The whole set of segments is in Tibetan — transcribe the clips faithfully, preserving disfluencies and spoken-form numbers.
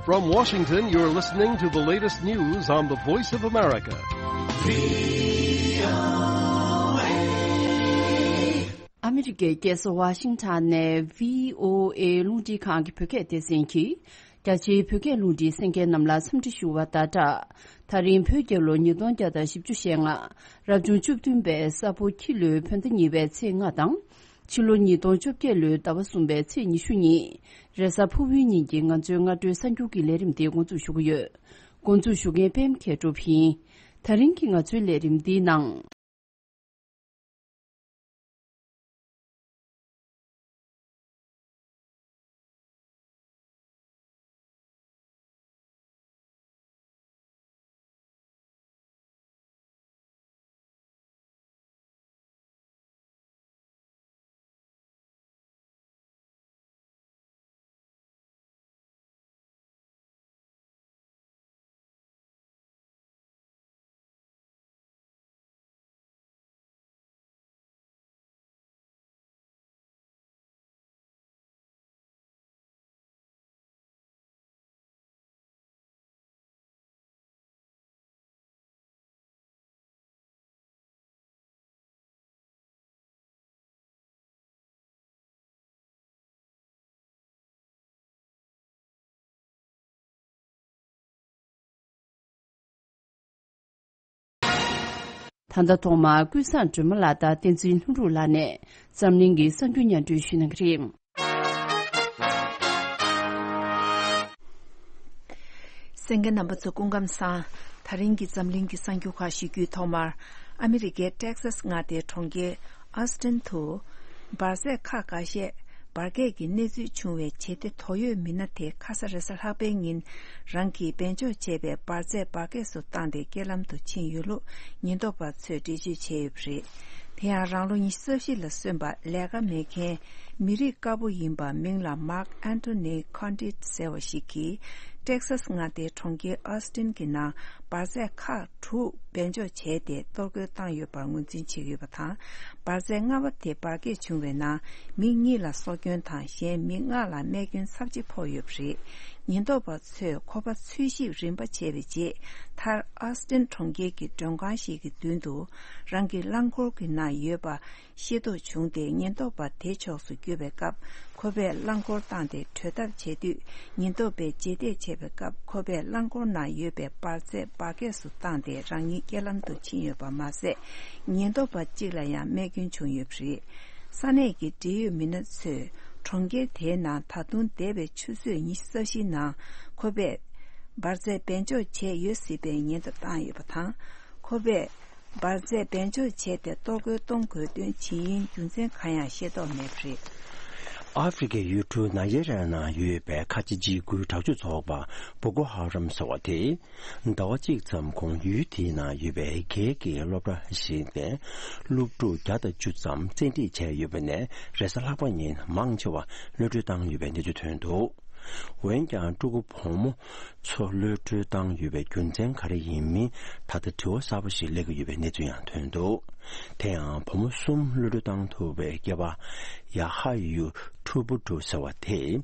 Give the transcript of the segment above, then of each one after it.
From Washington, you're listening to the latest news on the Voice of America. ཨ་མི་རི་ཀའི་རྒྱལ་ས་ཝ་ཤིང་ཊོན་ནས་བྷི་ཨོ་ཨེ་རླུང་འཕྲིན་ཁང་གི་བོད་སྐད་སྡེ་ཚན་གྱིས། རྒྱ་ཆེའི་བོད་སྐད་རླུང་འཕྲིན་གསན་མཁན་རྣམས་ལ་འཚམས་འདྲི་ཞུ་བ་དང་སྦྲགས། ད་རིང་བོད་རྒྱལ་ལོ་ཉིས་སྟོང་བརྒྱ་དང་བཞི་བཅུ་ཞེ་ལྔ། རབ་བྱུང་བཅུ་བདུན་པའི་ས་ཕོ་ཁྱི་ལོའི་བོད་ཟླ་གཉིས་པའི་ཚེས་ལྔ་དང་། ཕྱི་ལོ་ཉིས་སྟོང་བཅོ་བརྒྱད་ལོའི་ཟླ་བ་གསུམ་པའི་ཚེས་ཉི་ཤུ་ཉིན། རེས་གཟའ་ཕུར་བུའི་ཉིན་གྱི་ང་ཚོའི་སྔ་དྲོའི་གསར་འགྱུར་གྱི་ལས་རིམ་འདི་འགོ་འཛུགས་ཞུ་གི་ཡོད། འགོ་འཛུགས་ཞུ་མཁན་པད་མ་མཁས་གྲུབ་ཡིན། ད་རིང་གི་ང་ཚོའི་ལས་རིམ་འདིའི་ནང་། ད་ལྟ་ཐོག་མར་ཀུན་བཟང་སྒྲོལ་མ་ལགས་དང་བསྟན་འཛིན་ལྷུན་གྲུབ་ལགས་ནས་འཛམ་གླིང་གི་གསར་འགྱུར་སྙན་སྒྲོན་ཞུ་གནང་གི་རེད། གསན་མཁན་རྣམ་པ་ཚོ་སྐུ་ཁམས་བཟང་། ད་རིང་གི་འཛམ་གླིང་གི་གསར་འགྱུར་ཁག་ཞུ་རྒྱུའི་ཐོག་མར། ཨ་མི་རི་ཀའི་ཊེག་སཱས་མངའ་སྡེའི་གྲོང་ཁྱེར་ཨོ་སི་ཊིན་དུ། འབར་རྫས་ཁག་འགའ་ཤས་འབར་གས་ཀྱི་གནས་ཚུལ་བྱུང་བའི་བྱེད་གཏེ་དོགས་ཡོད་མི་སྣ་དེ་ཁ་ས་རེས་གཟའ་ལྷག་པའི་ཉིན། རང་གིས་སྦས་འཇོག་བྱས་པའི་འབར་རྫས་འབར་གས་སུ་བཏང་སྟེ་རྐྱེན་ལམ་དུ་ཕྱིན་ཡོད་ལུགས་ཉེན་རྟོག་པ་ཚོས་འགྲེལ་བརྗོད་བྱས་ཡོད་པ་རེད། དེ་ཡང་རང་ལོ་ཉི་ཤུ་རྩ་བཞི་ལ་སོན་པ་ལས་ཀ་མེད་མཁན་མི་རིགས་དཀར་པོ་ཡིན་པ་མིང་ལ་མཱག་ཨན་ཊོ་ནི་ཁོན་ཏིད་ཟེར་བ་ཞིག་གིས་ཊེག་སཱས་མངའ་སྡེའི་གྲོང་ཁྱེར་ཨོ་སི་ཊིན་གྱི་ནང་འབར་རྫས་ཁག་དྲུག་སྦས་འཇོག་བྱས་ཏེ་གཏོར་རྒོལ་བཏང་ཡོད་པར་ངོས་འཛིན་བྱེད་ཀྱི་ཡོད་པ་དང་། འབར་རྫས་ལྔ་པ་དེ་འབར་གས་བྱུང་བའི་ནང་མི་གཉིས་ལ་སྲོག་སྐྱོན་དང་གཞན་མི་ལྔ་ལ་རྨས་སྐྱོན་ཚབས་ཆེ་ཕོག་ཡོད་པ་རེད། ཉེན་རྟོག་པ་ཚོས་ཁོ་པ་འཚོལ་ཞིབ་རིམ་པ་བྱས་པའི་རྗེས། མཐར་ཨོ་སི་ཊིན་གྲོང་ཁྱེར་གྱི་མགྲོན་ཁང་ཞིག་གི་མདུན་དུ་རང་གི་རླངས་འཁོར་གྱི་ནང་ཡོད་པ་ཤེས་རྟོགས་བྱུང་སྟེ། ཉེན་རྟོག་པ་དེ་ཕྱོགས་སུ་བསྐྱོད་པའི་སྐབས། ཁོ་པས་རླངས་འཁོར་བཏང་སྟེ་བྲོས་ཐབས་བྱས་དུས། ཉེན་རྟོག་པས་རྗེས་འདེད་བྱས་པའི་སྐབས། ཁོ་པས་རླངས་འཁོར་ནང་ཡོད་པའི་འབར་རྫས་འབར་གས་སུ་བཏང་སྟེ་རང་ཉིད་རྐྱེན་ལམ་དུ་ཕྱིན་ཡོད་པ་མ་ཟད། ཉེན་རྟོག་པ་གཅིག་ལ་ཡང་རྨས་སྐྱོན་བྱུང་ཡོད་པ་རེད། ས་གནས་ཀྱི་འབྲེལ་ཡོད་མི་སྣ་ཚོས་གྲོང་ཁྱེར་དེའི་ནང་ད་དུང་འདས་པའི་ཆུ་ཚོད་ཉི་ཤུ་རྩ་བཞིའི་ནང་ཁོ་པས་འབར་རྫས་སྦས་འཇོག་བྱས་ཡོད་སྲིད་པའི་ཉེན་བརྡ་བཏང་ཡོད་པ་དང་། ཁོ་པས་འབར་རྫས་སྦས་འཇོག་བྱས་ཏེ་གཏོར་རྒོལ་གཏོང་དགོས་དོན་ཇི་ཡིན་རྒྱུ་མཚན་གང་ཡང་ཤེས་རྟོགས་མེད་པ་རེད། ཨ་ཧྥེ་རི་ཁའི་ཡུལ་གྲུ་ནཱི་ཇེ་རི་ཡ་ནང་ཡོད་པའི་ཁ་ཆེ་འཇིགས་སྐུལ་དྲག་སྤྱོད་ཚོགས་པ་བོ་ཀོ་ཧ་རམ་ཟེར་བ་དེས། ཟླ་བ་གཅིག་ཙམ་གོང་ཡུལ་དེའི་ནང་ཡོད་པའི་སྒེར་གྱི་སློབ་གྲྭ་ཞིག་ནས་སློབ་ཕྲུག་བརྒྱ་དང་བཅུ་ཙམ་བཙན་ཁྲིད་བྱས་ཡོད་པ་ནས། རེས་གཟའ་ལྷག་པ་ཉིན་མང་ཆེ་བ་གློད་གྲོལ་བཏང་ཡོད་པའི་གནས་ཚུལ་ཐོན་འདུག། འོན་ཀྱང་ཕྲུ་གུ་བུ་མོ་ཚོ་གློད་གྲོལ་བཏང་ཡོད་པའི་རྒྱུ་མཚན་ག་རེ་ཡིན་མིན་ད་ལྟ་དྲི་བ་གསར་པ་ཞིག་སླེབས་ཀྱི་ཡོད་པའི་གནས་ཚུལ་ཡང་ཐོན་འདུག། དེ་ཡང་བུ་མོ་གསུམ་གློད་གྲོལ་བཏང་ཐུབ་པའི་སྐྱེས་པ་ཡ་ཧ་ཡུ་ཁྲུ་བུ་ཁྲུ་ཟེར་བ་དེས།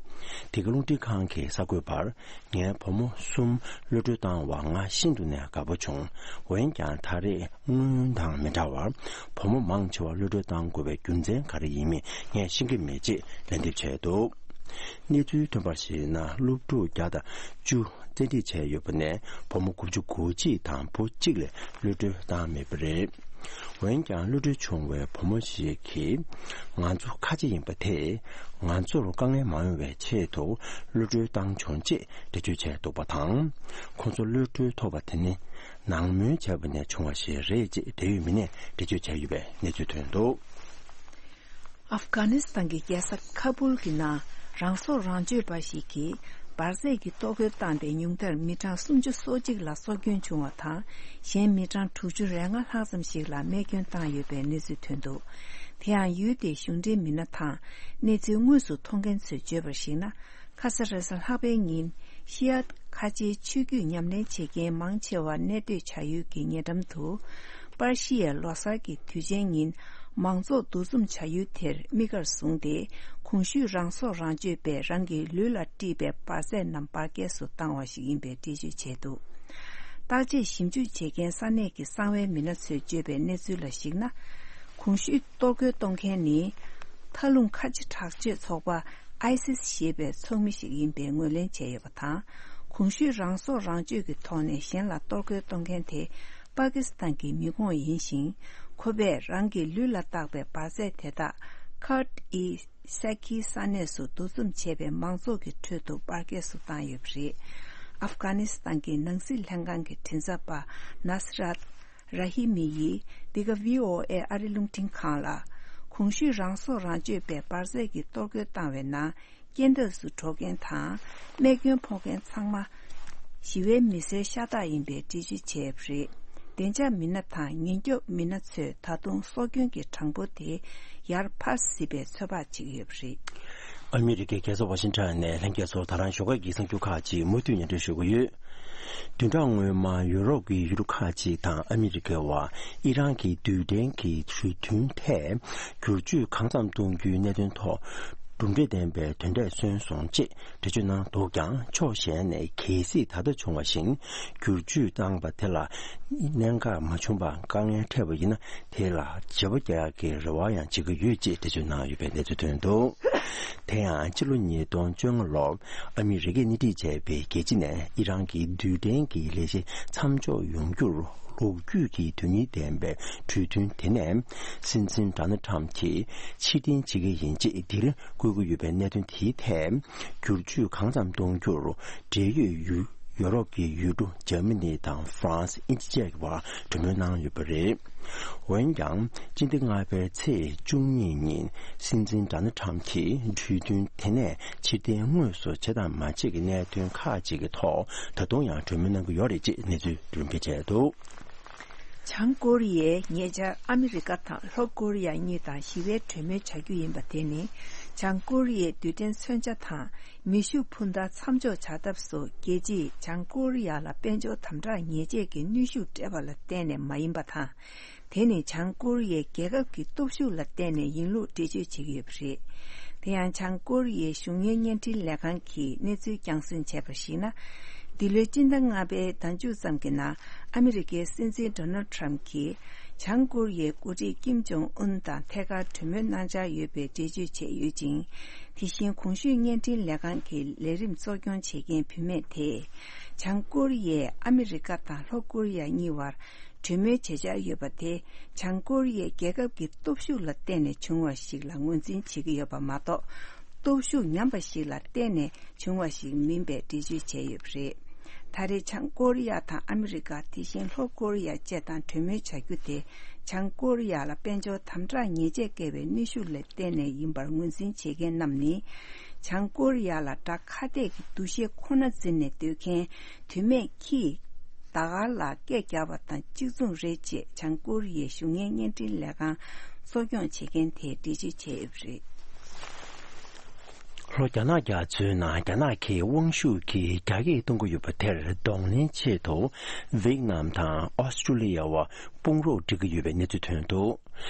འདི་ག་རླུང་འཕྲིན་ཁང་གི་གསར་འགོད་པར། ངའི་བུ་མོ་གསུམ་གློད་གྲོལ་བཏང་བར་ང་ཤིན་ཏུ་ནས་དགའ་པོ་བྱུང་། འོན་ཀྱང་ད་རེས་སྔོན་དང་མི་འདྲ་བར་བུ་མོ་མང་ཆེ་བ་གློད་གྲོལ་བཏང་དགོས་པའི་རྒྱུ་མཚན་ག་རེ་ཡིན་མིན་ངས་ཤེས་ཀྱི་མེད་ཅེས་ལན་འདེབས་བྱས་འདུག། གནས་ཚུལ་ཐོན་པར་གཞིགས་ན། སློབ་ཕྲུག་བརྒྱ་དང་བཅུ་བཙན་ཁྲིད་བྱས་ཡོད་པ་ནས། བུ་མོ་དགུ་བཅུ་གོ་གཅིག་དང་བུ་གཅིག་ལས་གློད་གྲོལ་བཏང་མེད་པ་རེད། འོན་ཀྱང་གློད་གྲོལ་བྱུང་བའི་བུ་མོ་ཞིག་གིས། ང་ཚོ་ཁ་ཆེ་ཡིན་པ་དེས་ང་ཚོར་དཀའ་ངལ་མ་ཡོང་བའི་ཆེད་དུ་གློད་གྲོལ་བཏང་བྱུང་ཅེས་འགྲེལ་བརྗོད་བྱས་འདུག་པ་དང་། ཁོང་ཚོ་གློད་གྲོལ་ཐོབ་པ་དེ་ནི་ནང་མོལ་བྱས་པ་ནས་བྱུང་བ་ཞིག་རེད་ཅེས་འབྲེལ་ཡོད་མི་སྣས་འགྲེལ་བརྗོད་བྱས་ཡོད་པའི་གནས་ཚུལ་ཐོན་འདུག། ཨབ་གྷ་ནི་སི་ཐན་གྱི་རྒྱལ་ས་ཁ་བུལ་གྱི་ནང་རང་སྲོག་རང་གཅོད་པ་ཞིག་གིས་འབར་རྫས་ཀྱི་གཏོར་རྒོལ་བཏང་སྟེ་ཉུང་མཐར་མི་གྲངས་སུམ་ཅུ་སོ་གཅིག་ལ་སྲོག་སྐྱོན་བྱུང་བ་དང་། གཞན་མི་གྲངས་དྲུག་ཅུ་རེ་ལྔ་ལྷག་ཙམ་ཞིག་ལ་རྨས་སྐྱོན་བཏང་ཡོད་པའི་གནས་ཚུལ་ཐོན་འདུག། དེ་ཡང་ཡུལ་དེའི་གཞུང་འབྲེལ་མི་སྣ་དང་གནས་ཚུལ་དངོས་སུ་མཐོང་མཁན་ཚོས་བརྗོད་པར་གཞིགས་ན། ཁ་ས་རེས་གཟའ་ལྷག་པའི་ཉིན་ཤི་ཡ་ཁ་ཆེའི་ཆོས་བརྒྱུད་ཉམས་ལེན་བྱེད་མཁན་མང་ཆེ་བ་གནས་སྡོད་བྱ་ཡུལ་གྱི་ཉེ་འགྲམ་དུ་པར་ཤི་ཡའི་ལོ་གསར་གྱི་དུས་ཆེན་ཉིན། མང་ཚོགས་འདུ་འཛོམས་བྱ་ཡུལ་དེར་དམིགས་བཀར་བཟུང་སྟེ། གོང་ཞུས་རང་སྲོག་རང་གཅོད་པས་རང་གི་ལུས་ལ་དཀྲིས་པའི་འབར་རྫས་རྣམས་འབར་གས་སུ་བཏང་བ་ཞིག་ཡིན་པའི་འགྲེལ་བརྗོད་བྱས་འདུག་བརྟག་དཔྱད་ཞིབ་འཇུག་བྱེད་མཁན་ས་གནས་ཀྱི་གསང་བའི་མི་སྣ་ཚོས་བརྗོད་པའི་གནས་ཚུལ་ལ་གཞིགས་ན། གོང་ཞུས་གཏོར་རྒོལ་གཏོང་མཁན་ནི། མཐའ་ལྷུང་ཁ་ཆེ་དྲག་སྤྱོད་ཚོགས་པ་ཨའི་སིས་ཞེས་པའི་ཚོགས་མི་ཞིག་ཡིན་པའི་ངོས་ལེན་བྱས་ཡོད་པ་དང་། གོང་ཞུས་རང་སྲོག་རང་གཅོད་ཀྱི་ཐོག་ནས་གཞན་ལ་གཏོར་རྒོལ་གཏོང་མཁན་དེ་པ་ཀི་སི་ཐན་གྱི་མི་ཁོངས་ཡིན་ཞིང་། ཁོ་པས་རང་གི་ལུས་ལ་བཏགས་པའི་འབར་རྫས་དེ་དག་ཁར་ཨི་ས་ཁིའི་ས་གནས་སུ་འདུ་འཛོམས་བྱས་པའི་མང་ཚོགས་ཀྱི་ཁྲོད་དུ་འབར་གས་སུ་བཏང་ཡོད་པ་རེད། ཨབ་གྷ་ནི་སི་ཐན་གྱི་ནང་སྲིད་ལྷན་ཁང་གི་མགྲིན་ཚབ་པ་ནཱ་སི་རཱད་ར་ཧི་མི་ཡིས་འདི་ག་ཝི་ཨོ་ཨེ་ཨ་རི་རླུང་འཕྲིན་ཁང་ལ། གོང་ཞུས་རང་སྲོག་རང་གཅོད་པས་འབར་རྫས་ཀྱི་གཏོར་རྒོལ་བཏང་བའི་ནང་། རྐྱེན་འདས་སུ་འགྲོ་མཁན་དང་རྨས་སྐྱོན་ཕོག་མཁན་ཚང་མ་ཞི་བའི་མི་སེར་ཤ་སྟག་ཡིན་པའི་འགྲེལ་བརྗོད་བྱས་པ་རེད། བདེ་འཇགས་མི་སྣ་དང་ཉེན་སྐྱོབ་མི་སྣ་ཚོས་ད་དུང་སྲོག་སྐྱོན་གྱི་གྲངས་འབོར་དེ་ཡར་འཕར་སྲིད་པའི་ཚོད་དཔག་བྱེད་ཀྱི་ཡོད་པ་རེད། ཨ་མི་རི་ཀའི་རྒྱལ་ས་ཝ་ཤིང་ཊོན་ནས་ལྷན་རྒྱས་ཚོར་ད་རང་ཞོགས་ཀས་ཀྱི་གསར་འགྱུར་ཁག་ཅིག་མུ་མཐུད་སྙན་སྒྲོན་ཞུ་གི་ཡོད། བདུན་ཕྲག་སྔོན་མ་ཡུ་རོབ་ཀྱི་ཡུལ་གྲུ་ཁག་ཅིག་དང་ཨ་མི་རི་ཀའི་བར་ཨི་རན་གྱི་རྡུལ་ཕྲན་གྱི་གྲོས་མཐུན་ཐད་བསྒྱུར་བཅོས་གང་འཚམ་གཏོང་རྒྱུའི་གནད་དོན་ཐོག་གྲུབ་འབྲས་ལྡན་པའི་དོན་འབྲས་སོན་སོང་ཅེས་འགྲེལ་བརྗོད་གནང་འདུག་ཀྱང་། ཕྱོགས་གཞན་ནས་གལ་སྲིད་ད་ལྟ་བྱུང་བ་བཞིན་བསྒྱུར་བཅོས་བཏང་པ་དེ་ལ་གནད་འགག་མ་བྱུང་བར་དཀའ་ངལ་འཕྲད་པ་ཡིན་ན། དེ་ལ་བརྗེ་པོ་རྒྱག་ཡག་གི་རེ་བ་ཡང་བྱེད་ཀྱི་ཡོད་ཅེས་འགྲེལ་བརྗོད་གནང་ཡོད་པའི་གནས་ཚུལ་ཐོན་འདུག་དེ་ཡང་ཕྱི་ལོ་ཉིས་སྟོང་བཅོ་ལྔ་ལོར་ཨ་མི་རི་ཀས་སྣེ་ཁྲིད་བྱས་པའི་རྒྱལ་སྤྱི་ནས་ཨི་རན་གྱི་རྡུལ་ཕྲན་གྱི་ལས་གཞི་མཚམས་འཇོག་ཡོང་རྒྱུར་ལོ་རྒྱུས་ཀྱི་དོན་སྙིང་ལྡན་པའི་གྲོས་མཐུན་དེ་ནས་སྲིད་འཛིན་ཌོ་ནལ་ཊམ་གྱིས་ཕྱིར་འཐེན་བྱེད་ཀྱི་ཡིན་ཅེས་འདིར་བཀོད་ཀྱི་ཡོད་པའི་གནད་དོན་དེའི་ཐད་བསྒྱུར་བཅོས་གང་འཚམ་གཏོང་རྒྱུར་འབྲེལ་ཡོད་ཡུལ། ཡོ་རོབ་ཀྱི་ཡུལ་གྲུ་འཇར་མ་ནི་དང་ཧྥ་རན་སི། དབྱིན་ཇི་བཅས་ཀྱི་བར་གྲོས་མོལ་གནང་ཡོད་པ་རེད། འོན་ཀྱང་། སྤྱི་ཟླ་ལྔ་པའི་ཚེས་བཅུ་གཉིས་ཉིན་སྲིད་འཛིན་ཌོ་ནལ་ཊམ་གྱིས་གྲོས་མཐུན་དེ་ནས་ཕྱིར་འཐེན་དངོས་སུ་བྱེད་དང་མ་བྱེད་ཀྱི་གནད་དོན་ཁག་ཅིག་གི་ཐོག་ད་དུང་ཡང་གྲོས་མོལ་གནང་གི་ཡོད་རེད་ཅེས་གནས་ཚུལ་འདོན་སྤེལ་བྱས་འདུག། བྱང་ཀོ་རི་ཡས་ཉེ་ཆར་ཨ་མི་རི་ཀ་དང་ལྷོ་ཀོ་རི་ཡ་གཉིས་དང་ཞི་བའི་གྲོས་མོལ་བྱ་རྒྱུ་ཡིན་པ་དེ་ནི། བྱང་ཀོ་རི་ཡའི་རྡུལ་ཕྲན་མཚོན་ཆ་དང་མེ་ཤུགས་འཕུར་མདའ་མཚམས་འཇོག་བྱ་ཐབས་སུ། རྒྱལ་སྤྱིས་བྱང་ཀོ་རི་ཡ་ལ་དཔལ་འབྱོར་དམ་དྲག་ཉེས་ཆད་ཀྱི་གནོན་ཤུགས་སྤྲད་པ་ལ་བརྟེན་ནས་མ་ཡིན་པ་དང་། དེ་ནི་བྱང་ཀོ་རི་ཡའི་རྒྱལ་ཁབ་ཀྱི་སྟོབས་ཤུགས་ལ་བརྟེན་ནས་ཡིན་ལུགས་འགྲེལ་བརྗོད་བྱེད་ཀྱི་ཡོད་པ་རེད། དེ་ཡང་། བྱང་ཀོ་རི་ཡའི་གཞུང་གཉེར་བརྙན་འཕྲིན་ལས་ཁང་གིས་གནས་ཚུལ་རྒྱང་སྲིང་བྱས་པར་གཞིགས་ན། འདི་ལོའི་སྤྱི་ཟླ་ལྔ་པའི་ཟླ་མཇུག་ཙམ་གྱི་ནང་། ཨ་མི་རི་ཀའི་སྲིད་འཛིན་ཌོ་ནལ་ཊམ་གྱིས་བྱང་ཀོ་རི་ཡའི་འགོ་ཁྲིད་ཀིམ་ཇོང་ཨུན་དང་ཐད་ཀར་གྲོས་མོལ་གནང་འཆར་ཡོད་པའི་འགྲེལ་བརྗོད་བྱས་ཡོད་ཅིང་། དེ་བཞིན་གོང་ཞུས་བརྙན་འཕྲིན་ལས་ཁང་གི་ལས་རིམ་གཙོ་སྐྱོང་བྱེད་མཁན་བུད་མེད་དེས། བྱང་ཀོ་རི་ཡས་ཨ་མི་རི་ཀ་དང་ལྷོ་ཀོ་རི་ཡ་གཉིས་བར་གྲོས་མོལ་བྱེད་འཆར་ཡོད་པ་དེ། བྱང་ཀོ་རི་ཡའི་རྒྱལ་ཁབ་ཀྱི་སྟོབས་ཤུགས་ལ་བརྟེན་ནས་བྱུང་བ་ཞིག་ལ་ངོས་འཛིན་བྱེད་ཀྱི་ཡོད་པ་མ་གཏོགས། སྟོབས་ཤུགས་ཉམས་པ་ཞིག་ལ་བརྟེན་ནས་བྱུང་བ་ཞིག་མིན་པའི་འགྲེལ་བརྗོད་བྱས་ཡོད་པ་རེད། ད་རེས་བྱང་ཀོ་རི་ཡ་དང་ཨ་མི་རི་ཀ། དེ་བཞིན་ལྷོ་ཀོ་རི་ཡ་བཅས་དང་གྲོས་མོལ་བྱ་རྒྱུ་དེ། བྱང་ཀོ་རི་ཡ་ལ་དཔལ་འབྱོར་དམ་དྲག་ཉེས་ཆད་བཀལ་བའི་གནོན་ཤུགས་ལ་བརྟེན་ནས་ཡིན་པར་ངོས་འཛིན་བྱེད་མཁན་རྣམས་ནི། བྱང་ཀོ་རི་ཡ་ལ་དགྲ་ཁ་གཏད་ཀྱི་འདུ་ཤེས་ཁོ་ན་འཛིན་ནས་སྡོད་མཁན་དོན་མེད་ཀྱི་ཟླ་སྐར་ལ་སྐད་རྒྱག་པ་དང་གཅིག་མཚུངས་རེད་ཅེས་བྱང་ཀོ་རི་ཡའི་གཞུང་གཉེར་བརྙན་འཕྲིན་ལས་ཁང་གཙོ་སྐྱོང་བྱེད་མཁན་དེས་འགྲེལ་བརྗོད་བྱས་ཡོད་པ་རེད། ལྷོ་རྒྱ་ནག་རྒྱ་མཚོའི་ནང་རྒྱ་ནག་གིས་དབང་ཤུགས་ཀྱིས་རྒྱ་སྐྱེད་གཏོང་གི་ཡོད་པ་དེར་གདོང་ལེན་ཆེད་དུ། ཝེད་ནམ་དང་ཨོ་སི་ཀྲུ་ལི་ཡ་བར་དཔུང་རོགས་སྒྲིག་གི་ཡོད་པའི་གནས་ཚུལ་ཐོན་འདུག།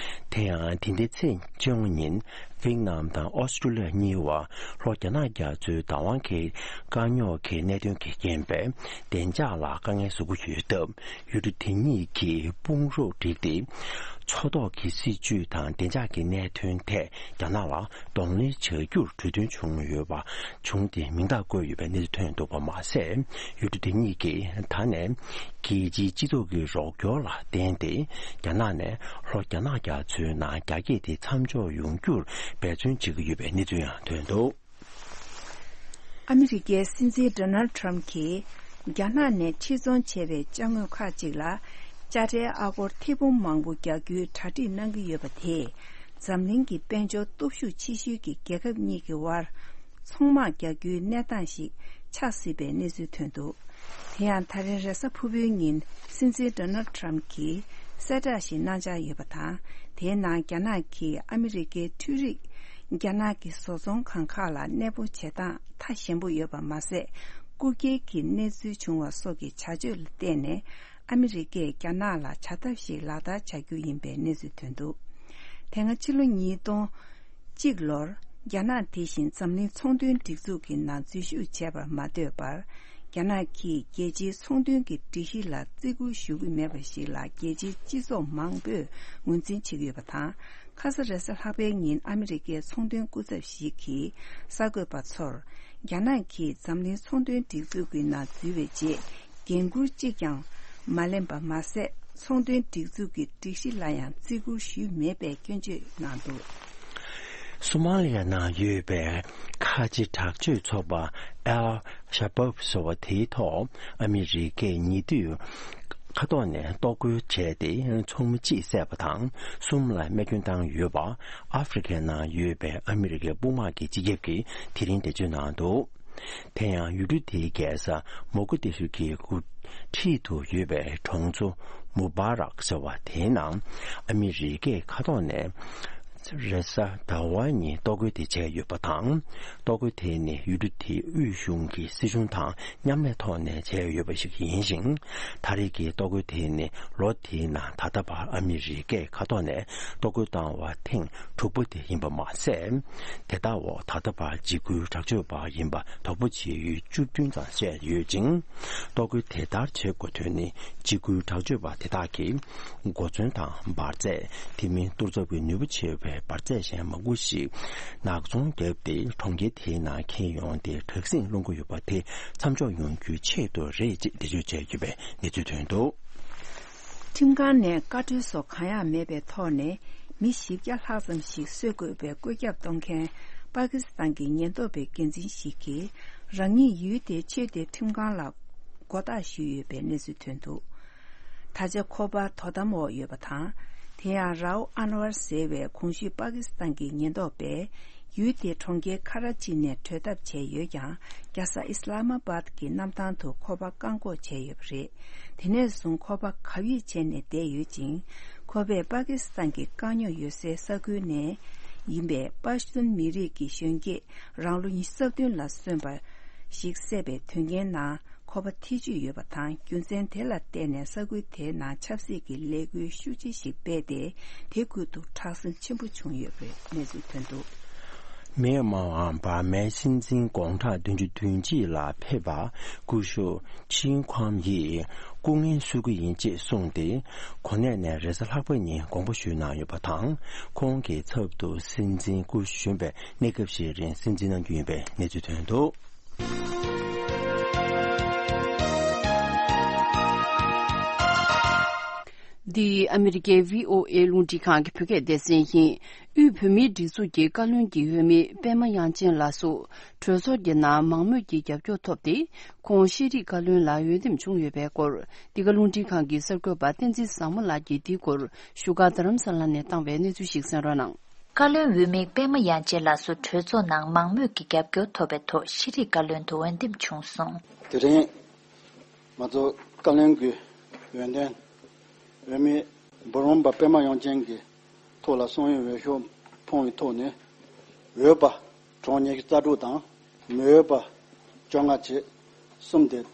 དེ་ཡང་། དེ་ཟླའི་ཚེས་བཅོ་ལྔ་ཉིན། ཝེད་ནམ་དང་ཨོ་སི་ཀྲུ་ལི་ཡ་གཉིས་བར་ལྷོ་རྒྱ་ནག་རྒྱ་མཚོའི་བདག་དབང་གི་དཀའ་རྙོག་གི་གནད་དོན་གྱི་རྐྱེན་པས། བདེ་འཇགས་ལ་དཀའ་ངལ་བཟོ་གི་ཡོད་སྟབས། ཡུལ་གྲུ་དེ་གཉིས་ཀྱིས་དཔུང་རོགས་བསྒྲིགས་ཏེ། མཚོ་ཐོག་གི་སྲིད་ཇུས་དང་བདེ་འཇགས་ཀྱི་གནད་དོན་ཐད་རྒྱ་ནག་ལ་གདོང་ལེན་བྱ་རྒྱུར་གྲོས་མཐུན་བྱུང་ཡོད་པ། བྱུང་སྟེ་མིང་རྟགས་བཀོད་ཡོད་པའི་གནས་ཚུལ་ཐོན་འདུག་པ་མ་ཟད། ཡུལ་གྲུ་དེ་གཉིས་ཀྱིས་ད་ནས་རྒྱལ་སྤྱིའི་སྤྱི་ཚོགས་ཀྱི་རོགས་སྐྱོར་ལ་བརྟེན་ཏེ། རྒྱ་ནག་ནས་ལྷོ་རྒྱ་ནག་རྒྱ་མཚོའི་ནང་རྒྱ་སྐྱེད་དེ་མཚམས་འཇོག་ཡོང་རྒྱུར་འབད་བརྩོན་བྱེད་ཀྱི་ཡོད་པའི་གནས་ཚུལ་ཡང་ཐོན་འདུག། ཨ་མི་རི་ཀའི་སྲིད་འཛིན་ཌོ་ནལ་ཊམ་གྱིས་རྒྱ་ནག་ནས་ཕྱིར་ཚོང་བྱས་པའི་ཅ་དངོས་ཁག་ཅིག་ལ་དཔྱ་ཁྲལ་ཨ་སྒོར་ཐེར་འབུམ་མང་པོ་རྒྱག་རྒྱུའི་གྲ་སྒྲིག་གནང་གི་ཡོད་པ་དེས། འཛམ་གླིང་གི་དཔལ་འབྱོར་སྟོབས་ཤུགས་ཆེ་ཤོས་ཀྱི་རྒྱལ་ཁབ་གཉིས་ཀྱི་དབར་ཚོང་དམག་རྒྱག་རྒྱུའི་གནས་སྟངས་ཤིག་ཆགས་སྲིད་པའི་གནས་ཚུལ་ཐོན་འདུག། དེ་ཡང་། ད་རིང་རེས་གཟའ་ཕུར་བུའི་ཉིན་སྲིད་འཛིན་ཌོ་ནལ་ཊམ་གྱིས་གསལ་བསྒྲགས་ཤིག་གནང་འཆར་ཡོད་པ་དང་། དེའི་ནང་རྒྱ་ནག་གིས་ཨ་མི་རི་ཀའི་འཕྲུལ་རིག་རྒྱ་ནག་གི་བཟོ་ཚོང་ཁང་ཁག་ལ་གནས་སྤོ་བྱེད་སྟངས་ཐ་ཞན་པོ་ཡོད་པ་མ་ཟད། རྐུ་འཁྱེར་གྱི་གནས་ཚུལ་བྱུང་བ་སོགས་ཀྱི་བྱ་སྤྱོད་ལ་བརྟེན་ནས། ཨ་མི་རི་ཀས་རྒྱ་ནག་ལ་བྱ་ཐབས་ཤིག་ལག་བསྟར་བྱ་རྒྱུ་ཡིན་པའི་གནས་ཚུལ་ཐོན་འདུག། དེ་སྔ་ཕྱི་ལོ་ཉིས་སྟོང་གཅིག་ལོར་རྒྱ་ནག་དེ་བཞིན་འཛམ་གླིང་ཚོང་དོན་སྒྲིག་འཛུགས་ཀྱི་ནང་འཛུལ་ཞུགས་བྱས་པར་མ་ལྟོས་པར། རྒྱ་ནག་གིས་རྒྱལ་སྤྱིའི་ཚོང་དོན་གྱི་སྒྲིག་གཞི་ལ་བརྩི་བཀུར་ཞུ་གི་མེད་པ་ཞིག་ལ་རྒྱལ་སྤྱིའི་སྤྱི་ཚོགས་མང་པོས་ངོས་འཛིན་བྱེད་ཀྱི་ཡོད་པ་དང་། ཁ་ས་རེས་གཟའ་ལྷག་པའི་ཉིན་ཨ་མི་རི་ཀའི་ཚོང་དོན་སྐུ་ཚབ་ཞིག་གིས་གསར་འགོད་པ་ཚོར། རྒྱ་ནག་གིས་འཛམ་གླིང་ཚོང་དོན་སྒྲིག་འཛུགས་ཀྱི་ནང་འཛུལ་བའི་རྗེས། འགན་འཁུར་གཅིག་ཀྱང་མ་ལེན་པ་མ་ཟད། ཚོང་དོན་སྒྲིག་འཛུགས་ཀྱི་སྒྲིག་གཞི་ལ་ཡང་བརྩི་བཀུར་ཞུས་མེད་པའི་སྐྱོན་བརྗོད་གནང་འདུག། སོ་མ་ལི་ཡ་ནང་ཡོད་པའི་ཁ་ཆེ་དྲག་སྤྱོད་ཚོགས་པ་ཨལ་ཤ་བབ་ཟེར་བ་དེའི་ཐོག་ཨ་མི་རི་ཀས་ཉེ་དུས་མཁའ་ཐོག་ནས་གཏོར་རྒོལ་བྱས་ཏེ་ཚོགས་མི་གཅིག་བསད་པ་དང་གསུམ་ལ་རྨས་སྐྱོན་བཏང་ཡོད་པ། ཨ་ཧྥེ་རི་ཁའི་ནང་ཡོད་པའི་ཨ་མི་རི་ཀའི་དཔུང་དམག་གི་སྤྱི་ཁྱབ་ཀྱིས་དེ་རིང་འགྲེལ་བརྗོད་གནང་འདུག། དེ་ཡང་ཡུལ་གྲུ་དེའི་རྒྱལ་ས་མོ་ཀུ་ཏེ་ཤུ་གི་འགོ་ཁྲིད་དུ་ཡོད་པའི་གྲོང་ཚོ་མུ་བྷ་རག་ཟེར་བ་དེའི་ནང་ཨ་མི་རི་ཀས་མཁའ་ཐོག་ནས་རེས་གཟའ་ཟླ་བ་ཉིན་གཏོར་རྒོལ་དེ་བྱས་ཡོད་པ་དང་། གཏོར་རྒོལ་དེ་ནི་ཡུལ་གྲུ་དེའི་དབུས་གཞུང་གི་སྲིད་གཞུང་དང་མཉམ་ལས་ཐོག་ནས་བྱས་ཡོད་པ་ཞིག་ཡིན་ཞིང་། ད་རེས་ཀྱི་གཏོར་རྒོལ་དེ་ནི་ལོ་དེའི་ནང་ད་ལྟ་བར་ཨ་མི་རི་ཀས་མཁའ་ཐོག་ནས་གཏོར་རྒོལ་བཏང་བ་ཐེངས་དྲུག་པ་དེ་ཡིན་པ་མ་ཟད། དེ་དག་འོག་ད་ལྟ་བར་འཇིགས་སྐུལ་དྲག་སྤྱོད་པ་ཡིན་པ་དོགས་པ་བྱེད་ཡུལ་བཅུ་བདུན་ཙམ་བཤད་ཡོད་ཅིང་། གཏོར་རྒོལ་དེ་ལྟར་བྱེད་དགོས་དོན་ནི་འཇིགས་སྐུལ་དྲག་སྤྱོད་པ་དེ་དག་གིས་གོ་མཚོན་དང་འབར་རྫས། དེ་མིན་གཏོར་ཚབ་ཀྱི་ནུས་པ་ཆེ་བའི་འབར་རྫས་གཞན་མང་པོ་ཞིག་ནག་ཚོང་བརྒྱབ་སྟེ་གྲོང་ཁྱེར་དེའི་ནང་འཁྱེར་ཡོང་སྟེ་དྲག་ཟིང་སློང་གི་ཡོད་པ་དེ་མཚམས་འཇོག་ཡོང་རྒྱུའི་ཆེད་དུ་རེད་ཅེས་འགྲེལ་བརྗོད་བྱས་ཡོད་པའི་གནས་ཚུལ་ཐོན་འདུག། ཁྲིམས་ཁང་ནས་བཀའ་འཁྲོལ་སོགས་གང་ཡང་མེད་པའི་ཐོག་ནས་མི་བཞི་བརྒྱ་ལྷག་ཙམ་ཞིག་གསོད་དགོས་པའི་བཀོད་ཁྱབ་གཏོང་མཁན་པ་ཀི་སི་ཐན་གྱི་ཉེན་རྟོག་པའི་འགན་འཛིན་ཞིག་གིས་རང་ཉིད་ཡུལ་དེའི་ཆོས་སྡེ་ཁྲིམས་ཁང་ལ་མགོ་བཏགས་ཞུས་ཡོད་པའི་གནས་ཚུལ་ཐོན་འདུག། ད་ཆ་ཁོ་པ་དོ་དམ་འོག་ཡོད་པ་དང་། དེ་ཡང་རའོ་ཨན་ཝར་ཟེར་བའི་གོང་ཞུས་པ་ཀི་སི་ཐན་གྱི་ཉེན་རྟོག་པས། ཡུལ་དེའི་གྲོང་ཁྱེར་ཁ་ར་ཅི་ནས་བྲོས་ཐབས་བྱས་ཡོད་ཀྱང་། རྒྱལ་ས་ཨི་སི་ལ་མ་བཱད་ཀྱི་གནམ་ཐང་དུ་ཁོ་པ་བཀག་འགོག་བྱས་ཡོད་པ་རེད། དེ་ནས་བཟུང་ཁོ་པ་གབ་ཡིབ་བྱས་ནས་བསྡད་ཡོད་ཅིང་། ཁོ་པས་པ་ཀི་སི་ཐན་གྱི་དཀའ་རྙོག་ཡོད་སའི་ས་ཁུལ་ནས་ཡིན་པའི་པ་ཤུན་མི་རིགས་ཀྱི་གཞོན་སྐྱེས་རང་ལོ་ཉི་ཤུ་རྩ་བདུན་ལ་སོན་པ་ཞིག་བསད་པའི་དོན་རྐྱེན་ནང་། ཁོ་པ་ཐེ་ཇུས་ཡོད་པ་དང་། རྒྱུ་མཚན་དེ་ལ་བརྟེན་ནས་ས་ཁུལ་དེའི་ནང་ཆབ་སྲིད་ཀྱི་ལས་འགུལ་ཤུགས་ཆེ་ཞིག་སྤེལ་ཏེ། དེ་ཁུལ་དུ་དྲག་ཟིང་ཆེན་པོ་བྱུང་ཡོད་པའི་གནས་ཚུལ་ཐོན་འདུག། མེན་མར་འོག་འབར་མའི་སྲིད་འཛིན་དགུང་གྲངས་བདུན་ཅུ་དོན་གཅིག་ལ་ཕེབས་པ་སྐུ་ཞབས་ཆིན་ཁོམ་ཡིས་སྐུ་ངལ་གསོ་གི་ཡིན་ཅེས་གསུངས་ཏེ། གོ་གནས་ནས་རེས་གཟའ་ལྷག་པ་ཉིན་དགོངས་པ་ཞུས་གནང་ཡོད་པ་དང་། ཁོང་གི་ཚབ་ཏུ་སྲིད་འཛིན་སྐུ་གཞོན་པས་གནས་སྐབས་ཤིག་རིང་སྲིད་འཛིན་གནང་རྒྱུ་ཡིན་པའི་གནས་ཚུལ་ཐོན་འདུག། འདི་ཨ་མི་རི་ཀའི་བྷི་ཨོ་ཨེ་རླུང་འཕྲིན་ཁང་གི་བོད་སྐད་སྡེ་ཚན་ཡིན། དབུས་བོད་མིའི་སྒྲིག་འཛུགས་ཀྱི་བཀའ་བློན་གྱི་འོས་མི་པད་མ་དབྱངས་ཅན་ལགས་སུ་གྲོས་ཚོགས་ཀྱི་ནང་མང་མོས་ཀྱི་རྒྱབ་སྐྱོར་ཐོབ་སྟེ། ཁོང་ཤེས་རིག་བཀའ་བློན་ལ་འོས་འདེམས་བྱུང་ཡོད་པའི་སྐོར། འདི་ག་རླུང་འཕྲིན་ཁང་གི་གསར་འགོད་པ་བསྟན་འཛིན་བཟང་མོ་ལགས་ཀྱིས་འདིའི་སྐོར་བཞུགས་སྒར་རྡ་རམ་ས་ལ་ནས་བཏང་བའི་གནས་ཚུལ་ཞིག་གསན་རོགས་གནང་། བཀའ་བློན་འོས་མི་པད་མ་དབྱངས་ཅན་ལགས་སུ་གྲོས་ཚོགས་ནང་མང་མོས་ཀྱི་རྒྱབ་སྐྱོར་ཐོབ་པའི་ཐོག་ཤེས་རིག་བཀའ་བློན་དུ་འོས་འདེམས་བྱུང་སོང་། དེ་རིང་ང་ཚོ་བཀའ་བློན་གྱི་འོས་འདེམས་འོས་མི་འབུམ་རམས་པ་པད་མ་དབྱངས་ཅན་གྱི་ཐོག་ལ་གསུང་འོས་འོས་ཤོག་ཕོངས་པའི་ཐོག་ནས་འོས་པ་གྲངས་ཉི་ཤུ་རྩ་དྲུག་དང་མི་འོས་པ་བཅོ་ལྔ་བཅས་གསུམ་དེ་བར་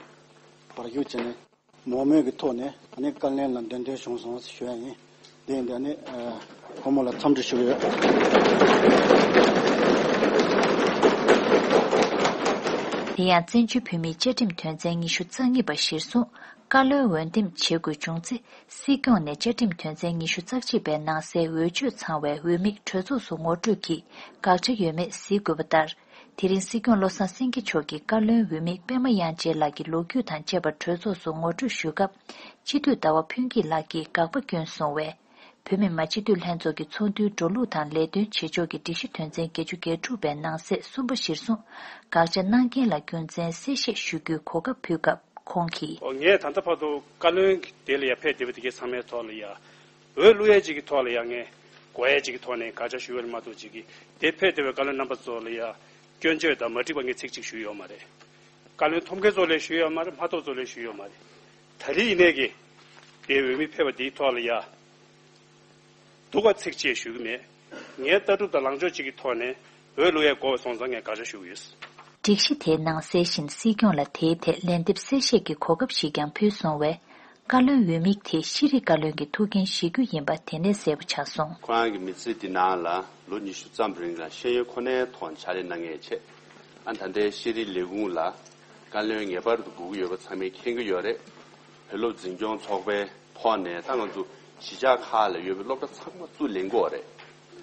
བརྒྱུད་བྱས་ནས། མང་མོས་ཀྱི་ཐོག་ནས་ཨ་ནི་བཀའ་བློན་ལ་འདེམས་ཐོན་བྱུང་སོང་ཞུ་ཡ་ཡིན། དེ་ཡིན་དུས་ཨ་ནི་ཨ་སྐུ་ངོ་ལ་འཚམས་འདྲི་ཞུ་གི་ཡོད། དེ་ཡང་བཙན་བྱོལ་བོད་མིའི་བཅའ་ཁྲིམས་དོན་ཚན་ཉི་ཤུ་རྩ་གཉིས་པ་གཞིར་བཟུང་བཀའ་བློན་འོས་འདེམས་བྱེད་དགོས་བྱུང་ཚེ། སྲིད་སྐྱོང་ནས་བཅའ་ཁྲིམས་དོན་ཚན་ཉི་ཤུ་རྩ་གཅིག་པའི་ནང་གསལ་འོས་ཆོས་ཚང་བའི་འོས་མི་གྲོས་ཚོགས་སུ་ངོ་སྤྲོད་ཀྱིས་དགག་བྱ་ཡོད་མེད་གཟིགས་དགོས་པ་ལྟར། དེ་རིང་སྲིད་སྐྱོང་བློ་བཟང་སེང་གེ་མཆོག་གིས་བཀའ་བློན་འོས་མི་པད་མ་དབྱངས་ཅན་ལགས་ཀྱི་ལོ་རྒྱུས་དང་བཅས་པ་གྲོས་ཚོགས་སུ་ངོ་སྤྲོད་ཞུས་སྐབས། སྤྱི་འཐུས་ཟླ་བ་ཕུན་སྐྱིད་ལགས་ཀྱིས་དགག་པ་བསྐྱོན་སོང་བས། བོད་མི་མང་སྤྱི་འཐུས་ལྷན་ཚོགས་ཀྱི་ཚོགས་འདུའི་འགྲོ་ལུགས་དང་ལས་དོན་བྱེད་ཕྱོགས་ཀྱི་སྒྲིག་གཞི་དོན་ཚན་བརྒྱད་ཅུ་གྱ་དྲུག་པའི་ནང་གསེས་གསུམ་པ་གཞིར་བཟུང་དགག་བྱ་གནང་མཁན་ལ་རྒྱུ་མཚན་གསལ་བཤད་ཞུ་རྒྱུའི་གོ་སྐབས་ཕུལ་སྐབས་ཁོང་གིས། ངས་ད་ལྟ་བར་དུ་བཀའ་བློན་གྱི་དེ་ལ་ཡ་ཕེབས་བསྡད་པ་དེ་གའི་ཚང་མའི་ཐོག་ལ་ཡ། འོས་བླུག་ཡས་ཅིག་གི་ཐོག་ལ་ཡ་ངས་གོ་ཡས་ཅིག་གི་ཐོག་ནས་དགག་བྱ་ཞུ་ཡས་མ་གཏོགས་ཅིག་གི་དེ་ཕེབས་བསྡད་པའི་བཀའ་བློན་རྣམ་པ་ཚོ་ལ་ཡ་སྐྱོན་བརྗོད་དང་མ་འགྲིག་པ་ངས་ཚིག་གཅིག་ཞུས་ཡོད་མ་རེད། བཀའ་བློན་ཐོབ་མཁན་ཚོ་ལ་ཞུས་ཡོད་མ་རེད། མ་ཐོབ་ཚོ་ལ་ཞུས་ཡོད་མ་རེད། ད་རེས་ཡིན་ནའི་གི་དེ་འོས་མི་ཕེབས་པ་དེའི་ཐོག་ལ་ཡ་སྡུག་པ་ཚིག་གཅིག་ཞུ་གི་མེད། ངས་ལྟ་གྲུབ་དང་ལངས་ཕྱོགས་གཅིག་གི་ཐོག་ནས་འོས་བླུག་ཡས་དགོས་པ་སོང་ཙང་ངས་དགག་བྱ་ཞུ་གི་ཡོད། སྒྲིག་གཞི་དེའི་ནང་གསལ་བཞིན་སྲིད་སྐྱོང་ལ་དེའི་ཐད་ལན་འདེབས་གསལ་བཤད་ཀྱི་གོ་སྐབས་ཤིག་ཀྱང་ཕུལ་སོང་བས། བཀའ་བློན་འོས་མི་དེ་ཤེས་རིག་བཀའ་བློན་གྱི་ཐུགས་འགན་བཞེས་རྒྱུ་ཡིན་པ་དེ་ནས་གསལ་པོ་ཆགས་སོང་། ཁོ་རང་གི་མི་ཚེ་འདི་ནང་ལ་ལོ་ཉི་ཤུ་ཙམ་རིང་ལ་ཤེས་ཡོན་ཁོ་ནའི་ཐོག་ཕྱག་ལས་གནང་མཁན་བྱས། ཨ་ད་ལྟའི་ཤེས་རིག་ལས་ཁུངས་ལ་བཀའ་བློན་ངེས་པར་དུ་དགོས་ཀྱི་ཡོད་པ་ཚང་མས་མཁྱེན་གྱི་ཡོད་རེད། བོད་སློབ་འཛིན་སྐྱོང་ཚོགས་པའི་ཐོག་ནས་ད་ང་ཚོ་གཞིས་ཆགས་ཁག་ལ་ཡོད་པའི་སློབ་གྲྭ་ཚང་མ་བཙུགས་ལེན་གྱི་ཡོད་རེད།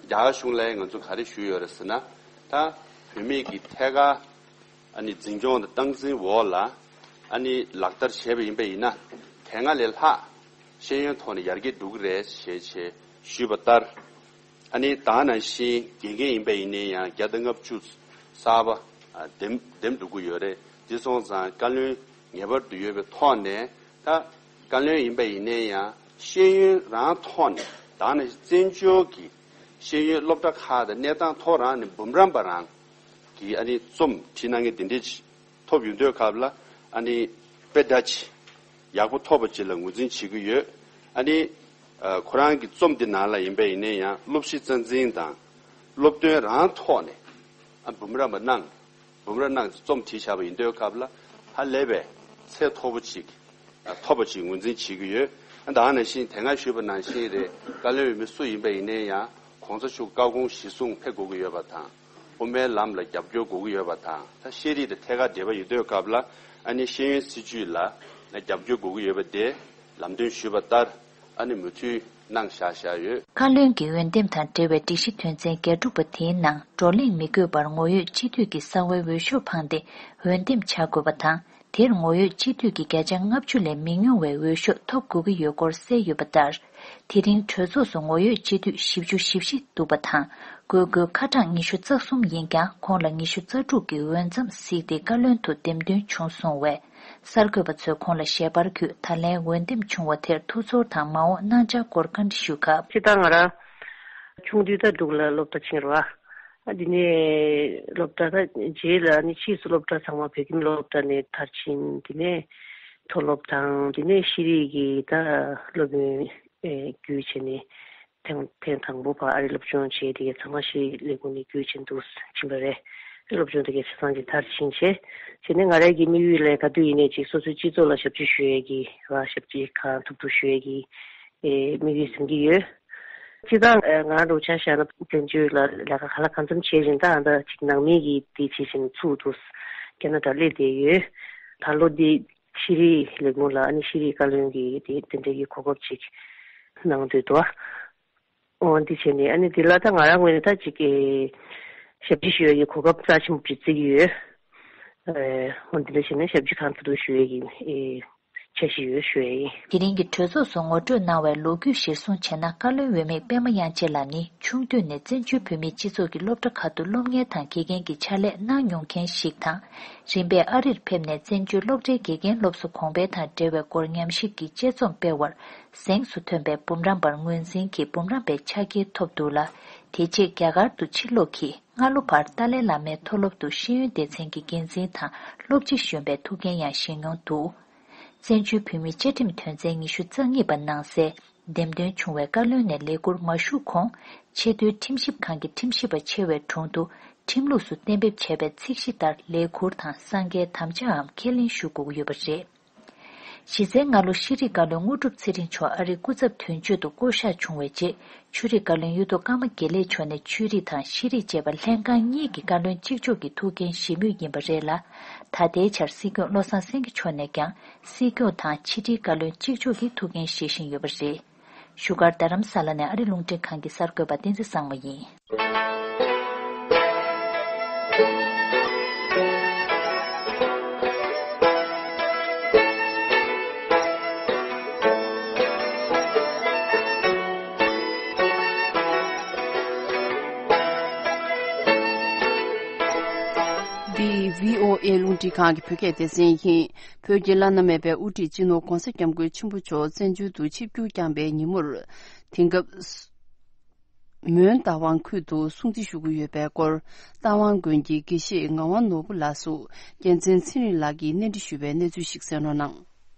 རྒྱ་གར་གཞུང་ལ་ང་ཚོ་ག་རེ་ཞུས་ཡོད་རེད་ཟེར་ན། ད་བུད་མེད་ཀྱི་ཐད་ཀར་ཨ་ནི་འཛིན་སྐྱོང་དང་སྟངས་འཛིན་འོག་ལ་ཨ་ནི་ལག་བསྟར་བྱས་པ་ཡིན་པ་ཡིན་ན། དེ་སྔ་ལས་ལྷག་ཤེས་ཡོན་ཐོག་ནས་ཡར་རྒྱས་འགྲོ་གི་རེད་ཞེས་ཞེས་ཞུས་པ་ལྟར། ཨ་ནི་ད་ནང་བཞིན་དགེ་རྒན་ཡིན་པ་ཡིན་ནའི་ཡང་བརྒྱ་དང་ལྔ་བཅུ་གསར་པ་ཨ་འདེམས་འདེམས་འགྲོ་གི་ཡོད་རེད། དེ་སོང་ཙང་བཀའ་བློན་ངེས་པར་དུ་ཡོད་པའི་ཐོག་ནས། ད་བཀའ་བློན་ཡིན་པ་ཡིན་ནའི་ཡང་ཤེས་ཡོན་རང་ཐོག་ནས་ད་ནང་བཞིན་བཙན་བྱོལ་གྱི་ཤེས་ཡོན་སློབ་གྲྭ་ཁག་དང་གནས་སྟངས་ཐོག་རང་ནས་འབུམ་རམས་པ་རང་གི་ཨ་ནི་རྩོམ་བྲིས་གནང་མཁན་དེ་འདྲས་ཐོབ་ཡོང་དུས་སྐབས་ལ། ཨ་ནི་དཔེ་འདྲ་ཅིག་ཡག་པོ་ཐོབ་པ་ཅིག་ལ་ངོས་འཛིན་བྱེད་ཀྱི་ཡོད། ཨ་ནི་ཨ་ཁོ་རང་གི་རྩོམ་འདི་ནང་ལ་ཡིན་པ་ཡིན་ནའི་ཡང་སློབ་གཞི་རྩ་འཛིན་དང་སློབ་སྟོན་རང་ཐོག་ནས་ཨ་འབུམ་རམས་པ་གནང་། འབུམ་རམས་གནང་རྩོམ་བྲིས་བཞག་པ་ཡིན་དུས་སྐབས་ལ་ཧ་ལས་པའི་ཚད་མཐོ་པོ་ཅིག་ཐོབ་པ་ཅིག་ངོས་འཛིན་བྱེད་ཀྱི་ཡོད། ད་ག་ནང་བཞིན་དེ་སྔ་ཞུས་པ་ནང་བཞིན་རེད། བཀའ་བློན་འོས་མི་སུ་ཡིན་པ་ཡིན་ནའི་ཡང་གོང་ས་མཆོག་བཀའ་དགོངས་གཞིར་བཟུང་ཕེབས་དགོས་ཀྱི་ཡོད་པ་དང་། དབུ་མའི་ལམ་ལ་རྒྱབ་སྐྱོར་དགོས་ཀྱི་ཡོད་པ་དང་། ད་ཤེས་རིག་དང་ཐད་ཀར་འབྲེལ་བ་ཡོད་དུས་སྐབས་ལ་ཨ་ནི་ཤེས་ཡོན་སྲིད་བྱུས་ལ་རྒྱབ་སྐྱོར་དགོས་ཀྱི་ཡོད་པ་དེ་ལམ་སྟོན་ཞུས་པ་ལྟར། ཨ་ནི་མུ་མཐུད་གནང་བཞག་བཞག་ཡོད། བཀའ་བློན་གྱི་འོས་འདེམས་དང་འབྲེལ་བའི་སྒྲིག་གཞི་དོན་ཚན་བརྒྱད་དྲུག་པ་དེའི་ནང་བགྲོ་གླེང་མི་དགོས་པར་ངོ་ཡོད་སྤྱི་འཐུས་ཀྱི་གསང་བའི་འོས་ཤོག་འཕངས་ཏེ་འོས་འདེམས་བྱ་དགོས་པ་དང་། དེར་ངོ་ཡོད་སྤྱི་འཐུས་ཀྱི་བརྒྱ་ཆ་ལྔ་བཅུ་ལས་མི་ཉུང་བའི་འོས་ཤོག་ཐོབ་དགོས་ཀྱི་ཡོད་སྐོར་གསལ་ཡོད་པ་ལྟར། དེ་རིང་གྲོས་ཚོགས་སུ་ངོ་ཡོད་སྤྱི་འཐུས་བཞི་བཅུ་ཞེ་བཞི་འདུག་པ་དང་། དགོས་དགོས་ཁ་གྲངས་ཉི་ཤུ་རྩ་གསུམ་ཡིན་ཀྱང་ཁོང་ལ་ཉི་ཤུ་རྩ་དྲུག་གི་འོས་འཚམ་གཟིགས་ཏེ་བཀའ་བློན་དུ་འདེམས་ཐོན་བྱུང་སོང་བས། གསར་འགོད་པ་ཚོས་ཁོང་ལ་ཞལ་པར་བརྒྱུད་ད་ལན་འོས་འདེམས་བྱུང་བ་དེར་ཐུགས་ཚོར་དང་མ་འོངས་གནང་འཆར་སྐོར་བཀའ་འདྲི་ཞུས་སྐབས། སྤྱིར་བཏང་ང་རང་ཆུང་དུས་ད་འབྲུག་ལ་སློབ་གྲྭ་ཕྱིན་རོགས། ཨ་དེ་ནས་སློབ་གྲྭ་ད་རྗེས་ལ་ནི་ཕྱིས་སུ་སློབ་གྲྭ་ཚང་མ་བོད་ཁྱིམ་སློབ་གྲྭ་ནས་མཐར་ཕྱིན། དེ་ནས་མཐོ་སློབ་དང་དེ་ནས་ཤེས་རིག་གི་ད་སློབ་ཡོན་བརྒྱུད་བྱས་ནས། ཐེངས་ཐེངས་དང་པོ་ཕར་ཨ་རི་སློབ་སྦྱོང་བྱས། དེ་གའི་ཚང་མ་ཤེས་ལས་ཁུངས་ནས་བརྒྱུད་ཕྱིན་འདུག་ཕྱིན་པ་རེད། སློབ་སྦྱོང་དེ་གའི་ཆ་ཚང་གི་མཐར་ཕྱིན་བྱས། བྱས་ནས་ང་རང་གི་དམིགས་ཡུལ་ལས་ག་དུས་ཡིན་ནའི་ཅིག་སོ་སོའི་སྤྱི་ཚོགས་ལ་ཞབས་ཕྱི་ཞུ་ཡས་ཀྱི་ར་ཞབས་ཕྱི་གང་ཐུབ་ཐུབ་ཞུ་ཡས་ཀྱི་ཨེ་དམིགས་ཡུལ་འཛིན་གྱི་ཡོད། སྤྱིར་བཏང་ཨེ་ང་རང་རུ་ཆ་བཞག་ན་བཙན་བྱོལ་ལ་ལས་ཀ་ག་ལ་གང་འཚམ་བྱས་བཞིན་ད་ཨ་ད་ཅིག་ནང་མི་གི་དེ་བྱས་བཞིན་ཚུགས་འདུག་ཁེ་ན་ཌ་སླེབས་བསྡད་ཡོད། ད་ལོ་འདི། ཤེས་རིག་ལས་ཁུངས་ལ་ཨ་ནི་ཤེས་རིག་བཀའ་བློན་གྱི་དེ་དེ་འདྲའི་གི་གོ་སྐབས་ཅིག་གནང་འདོད་འདུག་ཨ། འོ་འདི་བྱས་ནས་ཨ་ནི་འདི་ལ་ད་ང་རང་ངོས་ནས་ད་ཅིག་གི་ཞབས་ཕྱི་ཞུ་ཡ་གི་གོ་སྐབས་རྩ་ཆེན་པོ་ཅིག་བརྩི་གི་ཡོད། ཨེ་འོ་འདི་འདྲ་བྱས་ནས་ཞབས་ཕྱི་གང་ཐུབ་ཐུབ་ཞུ་ཡ་གི་ཨེ་འཆར་གཞི་ཡོད་ཞུ་ཡ་ཡིན། དེ་རིང་གི་གྲོས་ཚོགས་སུ་ངོ་སྤྲོད་གནང་བའི་ལོ་རྒྱུས་གཞིར་བཟུང་བྱས་ན། བཀའ་བློན་འོས་མི་པད་མ་དབྱངས་ཅན་ལགས་ནི་ཆུང་དུས་ནས་བཙན་བྱོལ་བོད་མིའི་སྤྱི་ཚོགས་ཀྱི་སློབ་གྲྭ་ཁག་ཏུ་སློབ་གཉེར་དང་དགེ་རྒན་གྱི་ཕྱག་ལས་གནང་མྱོང་མཁན་ཞིག་དང་། རིམ་པས་ཨ་རིར་ཕེབས་ནས་བཙན་བྱོལ་སློབ་གྲྭའི་དགེ་རྒན་སློབ་གསོ་གོང་འཕེལ་དང་འབྲེལ་བའི་སྐོར་ཉམས་ཞིབ་ཀྱི་དཔྱད་རྩོམ་སྤེལ་བར། གཟེངས་སུ་ཐོན་པའི་འབུམ་རམས་པར་ངོས་འཛིན་གྱིས་འབུམ་རམས་པའི་ཕྱག་འཁྱེར་ཐོབ་འདུག་ལ། དེ་རྗེས་རྒྱ་གར་དུ་ཕྱིར་ལོག་གིས་སྔ་ལོ་བར་ཏཱ་ལའི་བླ་མའི་མཐོ་སློབ་ཏུ་ཤེས་ཡོན་སྡེ་ཚན་གྱི་འགན་འཛིན་དང་སློབ་སྤྱི་གཞོན་པའི་ཐུགས་འགན་ཡང་བཞེས་མྱོང་འདུག། བཙན་བྱོལ་བོད་མིའི་བཅའ་ཁྲིམས་དོན་ཚན་ཉི་ཤུ་རྩ་གཉིས་པ་ནང་གསལ། འདེམས་ཐོན་བྱུང་བའི་བཀའ་བློན་ནས་ལས་འཁུར་མ་ཞུགས་གོང་། ཆེས་མཐོའི་ཁྲིམས་ཞིབ་ཁང་གི་ཁྲིམས་ཞིབ་པ་ཆེ་བའི་དྲུང་དུ་ཁྲིམས་ལུགས་སུ་གཏན་འབེབས་བྱས་པའི་ཚད་གཞི་ལྟར་ལས་འཁུར་དང་གསང་རྒྱའི་དམ་བཅའམ་ཁས་ལེན་ཞུ་དགོས་ཀྱི་ཡོད་པ་རེད། གཞི་རྩའི་སྔ་ལོ་ཤེས་རིག་བཀའ་བློན་དངོས་གྲུབ་ཚེ་རིང་མཆོག་ཨ་རིའི་སྐུ་ཚབ་དོན་གཅོད་དུ་བསྐོ་གཞག་བྱུང་བའི་རྗེས། ཆོས་རིག་བཀའ་བློན་གཡུ་ཐོག་ཀརྨ་དགེ་ལེགས་མཆོག་ནས་ཆོས་རིག་དང་ཤེས་རིག་ཅེས་པ་ལྷན་ཁང་གཉིས་ཀྱི་བཀའ་བློན་གཅིག་ལྕོགས་ཀྱི་ཐུགས་འགན་བཞེས་མུས་ཡིན་པ་རེད་ལ། ད་ལྟའི་ཆར་སྲིད་སྐྱོང་བློ་བཟང་སེང་གེ་མཆོག་ནས་ཀྱང་སྲིད་སྐྱོང་དང་ཕྱི་དྲིལ་བཀའ་བློན་གཅིག་ལྕོགས་ཀྱི་ཐུགས་འགན་བཞེས་བཞིན་ཡོད་པ་རེད། བཞུགས་སྒར་རྡ་རམ་ས་ལ་ནས་ཨ་རི་རླུང་འཕྲིན་ཁང་གི་གསར་འགོད་པ་བསྟན་འཛིན་བཟང་མོ་ཡིན། འདི་བྷི་ཨོ་ཨེ་རླུང་འཕྲིན་ཁང་གི་བོད་སྐད་སྡེ་ཚན་ཡིན། བོད་ཀྱི་བླ་ན་མེད་པའི་དབུ་ཁྲིད་སྤྱི་ནོར་༧གོང་ས་༧སྐྱབས་མགོན་ཆེན་པོ་མཆོག་བཙན་བྱོལ་དུ་ཆིབས་བསྒྱུར་བསྐྱངས་པའི་ཉིན་མོར། དེང་སྐབས། མོན་རྟ་དབང་ཁུལ་དུ་སྲུང་བརྩི་ཞུ་གི་ཡོད་པའི་སྐོར། རྟ་དབང་དགོན་གྱི་དགེ་བཤེས་ངག་དབང་ནོར་བུ་ལགས་སུ། རྒྱལ་མཚན་ཚེ་རིང་ལགས་ཀྱིས་གནས་འདྲི་ཞུས་པའི་གནས་ཚུལ་ཞིག་གསན་རོགས་གནང་།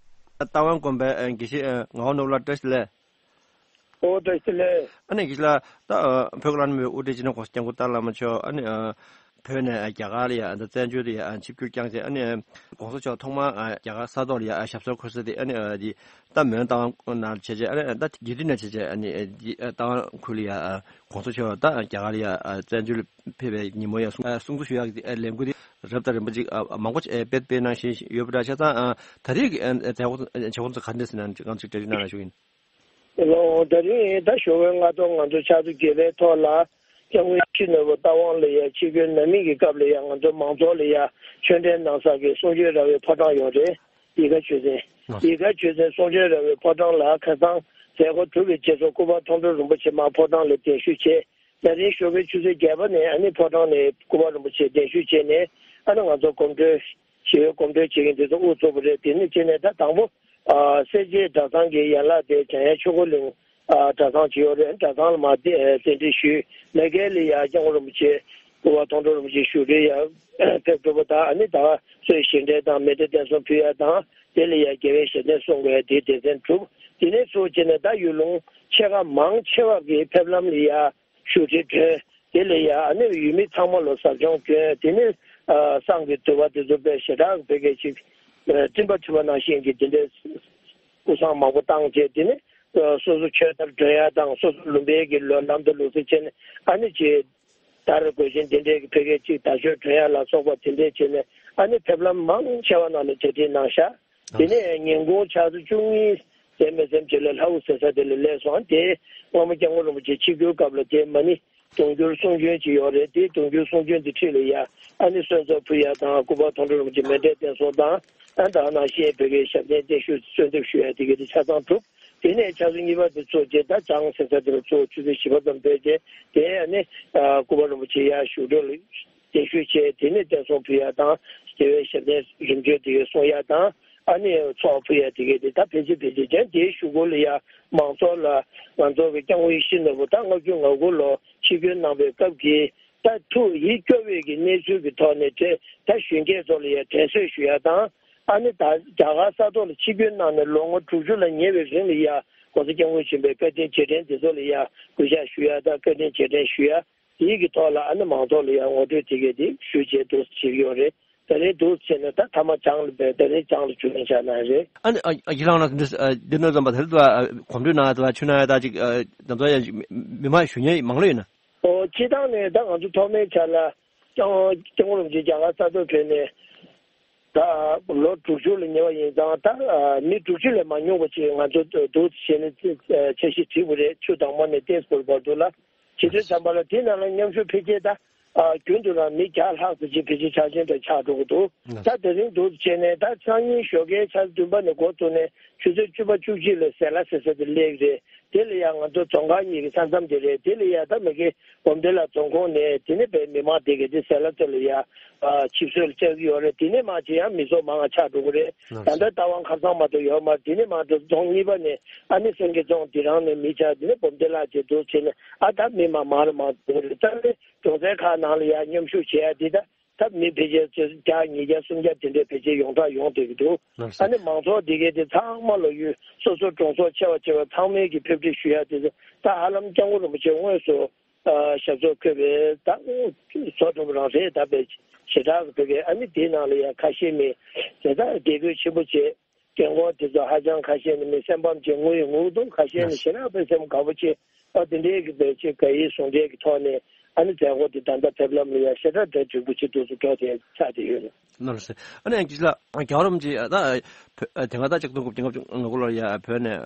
རྟ་དབང་དགོན་པའི་དགེ་བཤེས་ངག་དབང་ནོར་བུ་ལགས་བཀྲ་ཤིས་བདེ་ལེགས། ཨོ་བཀྲ་ཤིས་བདེ་ལེགས། ཨ་ནི་དགེ་བཤེས་ལགས། ད་བོད་ཀྱི་བླ་ན་མེད་པའི་དབུ་ཁྲིད་སྤྱི་ནོར་༧གོང་ས་༧སྐྱབས་མགོན་ཏཱ་ལའི་བླ་མ་མཆོག་ཨ་ནི། བོད་ནས་རྒྱ་གར་ལ་ཡ་ད་བཙན་བྱོལ་དུ་ཡ་ཆིབས་བསྒྱུར་བསྐྱངས་རྗེས་ཨ་ནི་༸གོང་ས་མཆོག་ཐོག་མར་རྒྱ་གར་ས་ཐོག་ལ་ཡ་ཞབས་སོར་འཁོད་ས་དེ་ཨ་ནི་འདི་ད་མོན་རྟ་དབང་ནང་བྱས་རྗེས་ཨ་ནི་ད་དགེ་ལྡན་ནས་བྱས་རྗེས་ཨ་ནི་འདི་རྟ་དབང་ཁུལ་ལ་ཡ་༸གོང་ས་མཆོག་ད་རྒྱ་གར་ལ་ཡ་བཙན་བྱོལ་ཕེབས་པའི་ཉིན་མོ་ཡ་གསུང་གསུང་འཚོགས་ཞུ་ཡག་གི་ལས་འགུལ་དེ་རབ་དང་རིམ་པ་ཅིག་མང་པོ་སྤེལ་སྤེལ་གནང་བཞིན་ཡོད་པ་འདྲ་ཆ་ཚང་ད་རེས་ཀྱི་མཛད་སྒོ་བྱེད་སྒོ་ཚོ་ག་འདྲ་ཟེར་ན་ཅིག་ང་ཚོས་འགྲེལ་བརྗོད་གནང་རོགས་ཞུ་ཡིན། ལོ་ད་རིང་ད་ཞོགས་པའི་སྔ་ཐོག་ང་ཚོ་ཕྱག་ཚོད་བརྒྱད་པའི་ཐོག་ལ་སྐྱབས་མགོན་ཡིད་བཞིན་ནོར་བུ་རྟ་དབང་ལ་ཡ་ཆིབས་བསྒྱུར་གནང་མིན་གྱི་སྐབས་ལ་ཡ་ང་ཚོ་མང་ཚོགས་ལ་ཡ་ཆོས་འབྲེལ་གནང་ས་གི་གསུང་ཆོས་ར་བའི་ཕོ་བྲང་ཡོད་རེད། ཡིད་དགའ་ཆོས་ཚན། ཡིད་དགའ་ཆོས་ཚན་གསུང་ཆོས་ར་བའི་ཕོ་བྲང་ལ་ཁ་སང་མཛད་སྒོ་གྲུབ་པའི་རྗེས་སུ་སྐུ་པར་མཐོང་གྲོལ་རིན་པོ་ཆེ་མར་ཕོ་བྲང་ལ་གདན་ཞུ་བྱས། ད་རིང་ཞོགས་པའི་ཆུ་ཚོད་བརྒྱད་པ་ནས་ཨ་ནི་ཕོ་བྲང་ནས་སྐུ་པར་རིན་པོ་ཆེ་གདན་ཞུ་བྱས་ནས་ཨ་ནི་ང་ཚོ་གོམ་བགྲོད་ཞི་བའི་གོམ་བགྲོད་བྱེད་མཁན་དེ་ཚོ་དབུ་ཚུགས་པ་རེད། དེ་ནས་བྱས་ནས་ད་དང་པོ་ཨ་སེར་བྱེས་གྲྭ་ཚང་གི་ཡན་ལག་དེ་འཇམ་དབྱངས་ཆོས་འཁོར་གླིང་ཨ་གྲྭ་ཚང་ཅིག་ཡོད་རེད། གྲྭ་ཚང་ལ་མར་གདན་འདྲེན་ཞུས། ལ་རྒྱ་ལ་ཡ་སྐྱབས་མགོན་རིན་པོ་ཆེ་སྐུ་པར་མཐོང་གྲོལ་རིན་པོ་ཆེ་བཞུགས་གྲལ་ཡ་ཕེབས་གྲུབ་པ་དང་ཨ་ནི་ད་ག་ཚོད་ཞལ་འདྲེན་དང་མཎྜལ་རྟེན་གསུམ་ཕུལ་ཡ་དང་དེ་ལ་ཡ་རྒྱལ་བའི་ཞབས་བརྟན་གསུང་དགོས་ཡ་དེའི་སྡེ་ཚན་གྲུབ། དེ་ནས་ཚུར་བྱས་ནས་ད་ཡུལ་ལུང་ཆེ་ཁག་མང་ཆེ་བ་གི་ཕེབས་ལམ་ལ་ཡ་བཞུགས་གྲལ་བསྒྲོན། དེ་ལ་ཡ་ཨ་ནི་ཡུལ་མི་ཚང་མ་ལ་ཟབ་སྦྱོང་སྐྱོན། དེ་ནས་ཨ་བསང་གི་དུད་པ་དེ་ཚོ་དཔེ་ཞེ་དྲག་གི་བོད་སྐད་ཅིག་ཨ་སྤྲིན་པ་འཁྲིགས་པ་ནང་བཞིན་གྱི་དེ་འདྲའི་སྐུ་བསང་མང་པོ་བཏང་བྱས། དེ་ནས་ཨ་སོ་སོ་ཆོས་ལྟར་སྒྲུབ་ཡ་དང་སོ་སོ་ལུང་པའི་གི་ལོ་ལམ་དང་ལུགས་སྲོལ་བྱས་ནས་ཨ་ནི་ཅིག་དར་དགོས་ཤིང་དེ་འདྲའི་གི་བོད་སྐད་ཅིག་དར་ལྕོག་སྒྲོན་ཡ་ལ་སོགས་པ་དེ་འདྲའི་བྱས་ནས་ཨ་ནི་ཕེབས་ལམ་མང་ཆེ་བ་ནང་ལ་གྲ་སྒྲིག་གནང་ཤག་དེ་ནས་ཉིན་གུང་ཆུ་ཚོད་བཅུ་གཉིས་ཟིན་མི་ཟིན་བྱས་ལ་ལྷ་དབུ་ཟེར་ས་དེ་ལ་སླེབས་སོང་། དེ་སྔོན་མ་སྐྱབས་མགོན་རིན་པོ་ཆེ་ཆིབས་བསྒྱུར་སྐབས་ལ་དེ་མ་ཎི་དུང་འགྱུར་གསུང་རྒྱུན་ཅིག་ཡོད་རེད། དེ་དུང་འགྱུར་གསུང་རྒྱུན་དེ་འཁྲིས་ལ་ཡ་ཨ་ནི་གསོལ་ཚོགས་ཕུལ་ཡ་དང་སྐུ་པར་མཐོང་གྲོལ་རིན་པོ་ཆེ་མཎྜལ་རྟེན་གསུམ་དང་ཨ་ད་ག་ནང་བཞིན་བོད་སྐད་ཞབས་བརྟན་བརྟན་བཞུགས་གསོལ་འདེབས་ཞུ་ཡ་དེ་ག་དེ་ཆ་ཚང་གྲུབ། དེ་ནས་ཆུ་ཚོད་གཉིས་པ་དེ་ཚོ་རྗེས་ད་བྱང་ཟེར་ས་དེ་ལ་ཚུར་ཆུ་ཚོད་བཞི་པ་ཙམ་ཕེབས་རྗེས་དེ་ཨ་ནི་ཨ་སྐུ་པར་རིན་པོ་ཆེ་ཡར་བཞུགས་གྲལ་ལ་གདན་ཞུ་བྱས། དེ་ནས་རྟེན་གསུམ་ཕུལ་ཡ་དང་རྒྱལ་བའི་ཞབས་བརྟན་རིམ་བྱོན་དེ་གའི་གསུང་ཡ་དང་ཨ་ནི་ཚོགས་ཕུལ་ཡ་དེ་གའི་དེ་ད་ཕལ་ཆེར་ཕལ་ཆེར་ཀྱང་དེའི་གཞུག་གུ་ལ་ཡ་མང་ཚོགས་ལ་ང་ཚོ་གི་སྐྱབས་མགོན་ཡིད་བཞིན་ནོར་བུ་ད་ལྔ་བཅུ་ང་དགུ་ལོ་ཆིབས་བསྒྱུར་གནང་བའི་སྐབས་ཀྱི་ད་ཐུགས་ཡིད་སྐྱོ་བའི་གི་གནས་ཚུལ་གྱི་ཐོག་ནས་དྲན་ད་གཞོན་སྐྱེས་ཚོ་ལ་ཡ་དྲན་གསོས་ཞུ་ཡ་དང་། ཨ་ནི་ད་རྒྱ་གར་ས་ཐོག་ལ་ཆིབས་བསྒྱུར་གནང་ནས་ལོ་ངོ་དྲུག་ཅུ་ལ་ཉེ་བའི་རིང་ལ་ཡ་༸གོང་ས་༸སྐྱབས་མགོན་ཆེན་པོའི་བཀའ་དྲིན་རྗེས་དྲན་འདི་ཚོ་ལ་ཡ་གུས་ཕྱག་ཞུ་ཡ་དང་བཀའ་དྲིན་རྗེས་དྲན་ཞུ་ཡ་དེའི་གི་ཐོག་ལ་ཨ་ནི་མང་ཚོགས་ལ་ཡ་ངོ་སྤྲོད་དེ་གའི་དེ་ཞུ་བྱས་འདུག་བྱེད་ཀྱི་ཡོད་རེད། ད་རེས་འདུག་བྱས་ནས་ད་མཐའ་མ་བྱང་ལ་འབད་ད་རེས་བྱང་ལ་བྱུང་ཡིན་ཆགས་ན་རེད། ཨ་ནི་ཨ་ཨ་ཁྱེད་རང་ལ་འདི་འདི་ནོ་ཙམ་པ་དེར་དུ་གོམ་བགྲོད་གནང་ཡ་དང་ཆུ་གནང་ཡ་དང་ཅིག་འཛམ་ཐང་ཡ་མི་མང་ཞུ་མཁན་མང་ལོས་ཡིན་ན། ཨོ་སྤྱི་བཏང་ནས་ད་ང་ཚོ་ཐོག་མའི་ཆ་ལ་སྐྱབས་སྐྱབས་མགོན་རིན་པོ་ཆེ་རྒྱ་གར་ས་ཐོག་ཕེབས་ནས་ད་ལོ་དྲུག་ཅུ་ལ་ཉེ་བ་ཡིན་ཙང་ད་མི་དྲུག་ཅུ་ལས་མ་ཉུང་བ་ཅིག་ང་ཚོ་འདུག་བྱས་ནས་འཆར་གཞི་བྲིས་པ་རེད། ཆུ་དྭངས་མ་ནས་ཏེས་པུར་བར་དུ་ལ་བྱེད་དུས་ཙམ་པ་ལ་དེ་ནང་ལ་མཉམ་ཞུགས་ཕལ་ཆེར་ད་རྒྱུན་དུ་རང་མི་བརྒྱ་ལྷག་ཙམ་ཅིག་ཕལ་ཆེར་འཆར་ཅན་དུ་ཆགས་འགྲོ་གི་འདུག་ད་དེ་རིང་འདུག་བྱས་ནས་ད་སང་ཉིན་ཞོགས་ཀའི་ཆ་བདུན་པ་ནས་འགོ་བཙུགས་ནས་ཆུ་ཚོད་བཅུ་པ་བཅུ་གཅིག་ལ་ཟེར་ལ་ཟེར་ས་དེ་སླེབས་རེད། དེ་ལ་ཡང་ང་ཚོ་རྫོང་ཁག་གཉིས་ཀྱི་ས་མཚམས་དེ་རེད། དེ་ལ་ཡ་ད་མ་གི་སྒོམ་སྡེ་ལ་རྫོང་ཁོངས་ནས་དེ་ནས་པའི་མི་མང་དེ་གས་དེ་ཟེར་ལ་ཚོ་ལ་ཡ་ཆིབས་བསྒྱུར་བཅར་གྱི་ཡོད་རེད། དེ་ནས་མ་ཅི་ཡང་མི་ཚོགས་མང་ང་ཆགས་འགྲོ་གི་རེད། ད་ལྟ་རྟ་དབང་ཁ་སང་མ་གཏོགས་ཡོད་མ་རེད། དེ་ནས་མ་གཏོགས་རྫོང་གཉིས་པ་ནས་ཨ་ནི་སེང་གེ་རྫོང་དེ་རང་ནས་མི་ཆགས། དེ་ནས་སྒོམ་སྡེ་ལ་བྱེད་འདུག་བྱས་ནས་ཨ་ད་མི་མང་མང་རུ་མང་འགྲོ་གི་རེད། ད་ནི་གྲོང་གསེབ་ཁག་ནང་ལ་ཡ་མཉམ་ཞུགས་བྱེད་ཡ་དེ་ད། ད་མི་ཕལ་ཆེར་བརྒྱ་ཉིས་བརྒྱ་སུམ་བརྒྱ་དེ་འདྲའི་ཕལ་ཆེར་ཡོངས་གྲགས་ཡོང་བསྡད་ཀྱི་འདུག་ལགས་སོ། ཨ་ནི་མང་ཚོགས་འདི་གས་དེ་ཚང་མ་ལོ་ཡུལ་སོ་སོ་གྲོང་ཚོ་ཆེ་བ་ཆེ་བ་ཚང་མས་ཀྱི་ཕེབས་སྒྲིག་ཞུ་ཡ་དེ་ཚོ་ད་ཧ་ལམ་སྐྱབས་མགོན་རིན་པོ་ཆེ་དངོས་སུ་ཨ་ཞབས་སོར་འཁོད་པའི་ད་བཟོ་ཐུབ་པ་རང་རེད། ད་དཔེ་ཞེ་དྲག་གི་ཕ་གི་ཨ་ནི་དེའི་ནང་ལ་ཡ་ཁ་ཤས་མི་དེ་ད་དགེ་བསྐོས་ཆེན་པོ་བྱས། རྒན་གོག་དེ་ཚོ་ཧ་ཅང་ཁ་ཤས་ནི་མི་སེམས་ཕམ་བྱེད་ངུ་ཡི་ངུ་འདུག་ཁ་ཤས་ནི་ཞེ་དྲག་པའི་སེམས་དགའ་པོ་བྱེད། ཨ་དེ་འདྲའི་གི་བེད་སྤྱོད་དགའ་ཡིད་ཟུང་འབྲེལ་གྱི་ཐོག་ནས་ཨ་ནི་མཛད་སྒོ་དེ་ད་ལྟ་ཕེབས་ལམ་ལ་ཡ་ཞེ་དྲག་གྲ་འགྲིག་པོ་བྱེད་འདུག་སུ་འགྲོ་དེ་ཆགས་བསྡད་ཡོད་རེད། ལགས་སོ། ཨ་ནི་ཨ་ཅི་ལགས་རྒྱལ་བ་རིན་པོ་ཆེ་ད་བོད་དེ་སྔ་ད་ཆིག་སྟོང་དགུ་བརྒྱ་ལྔ་བཅུ་ང་དགུ་ལོར་ཡ་བོད་ནས་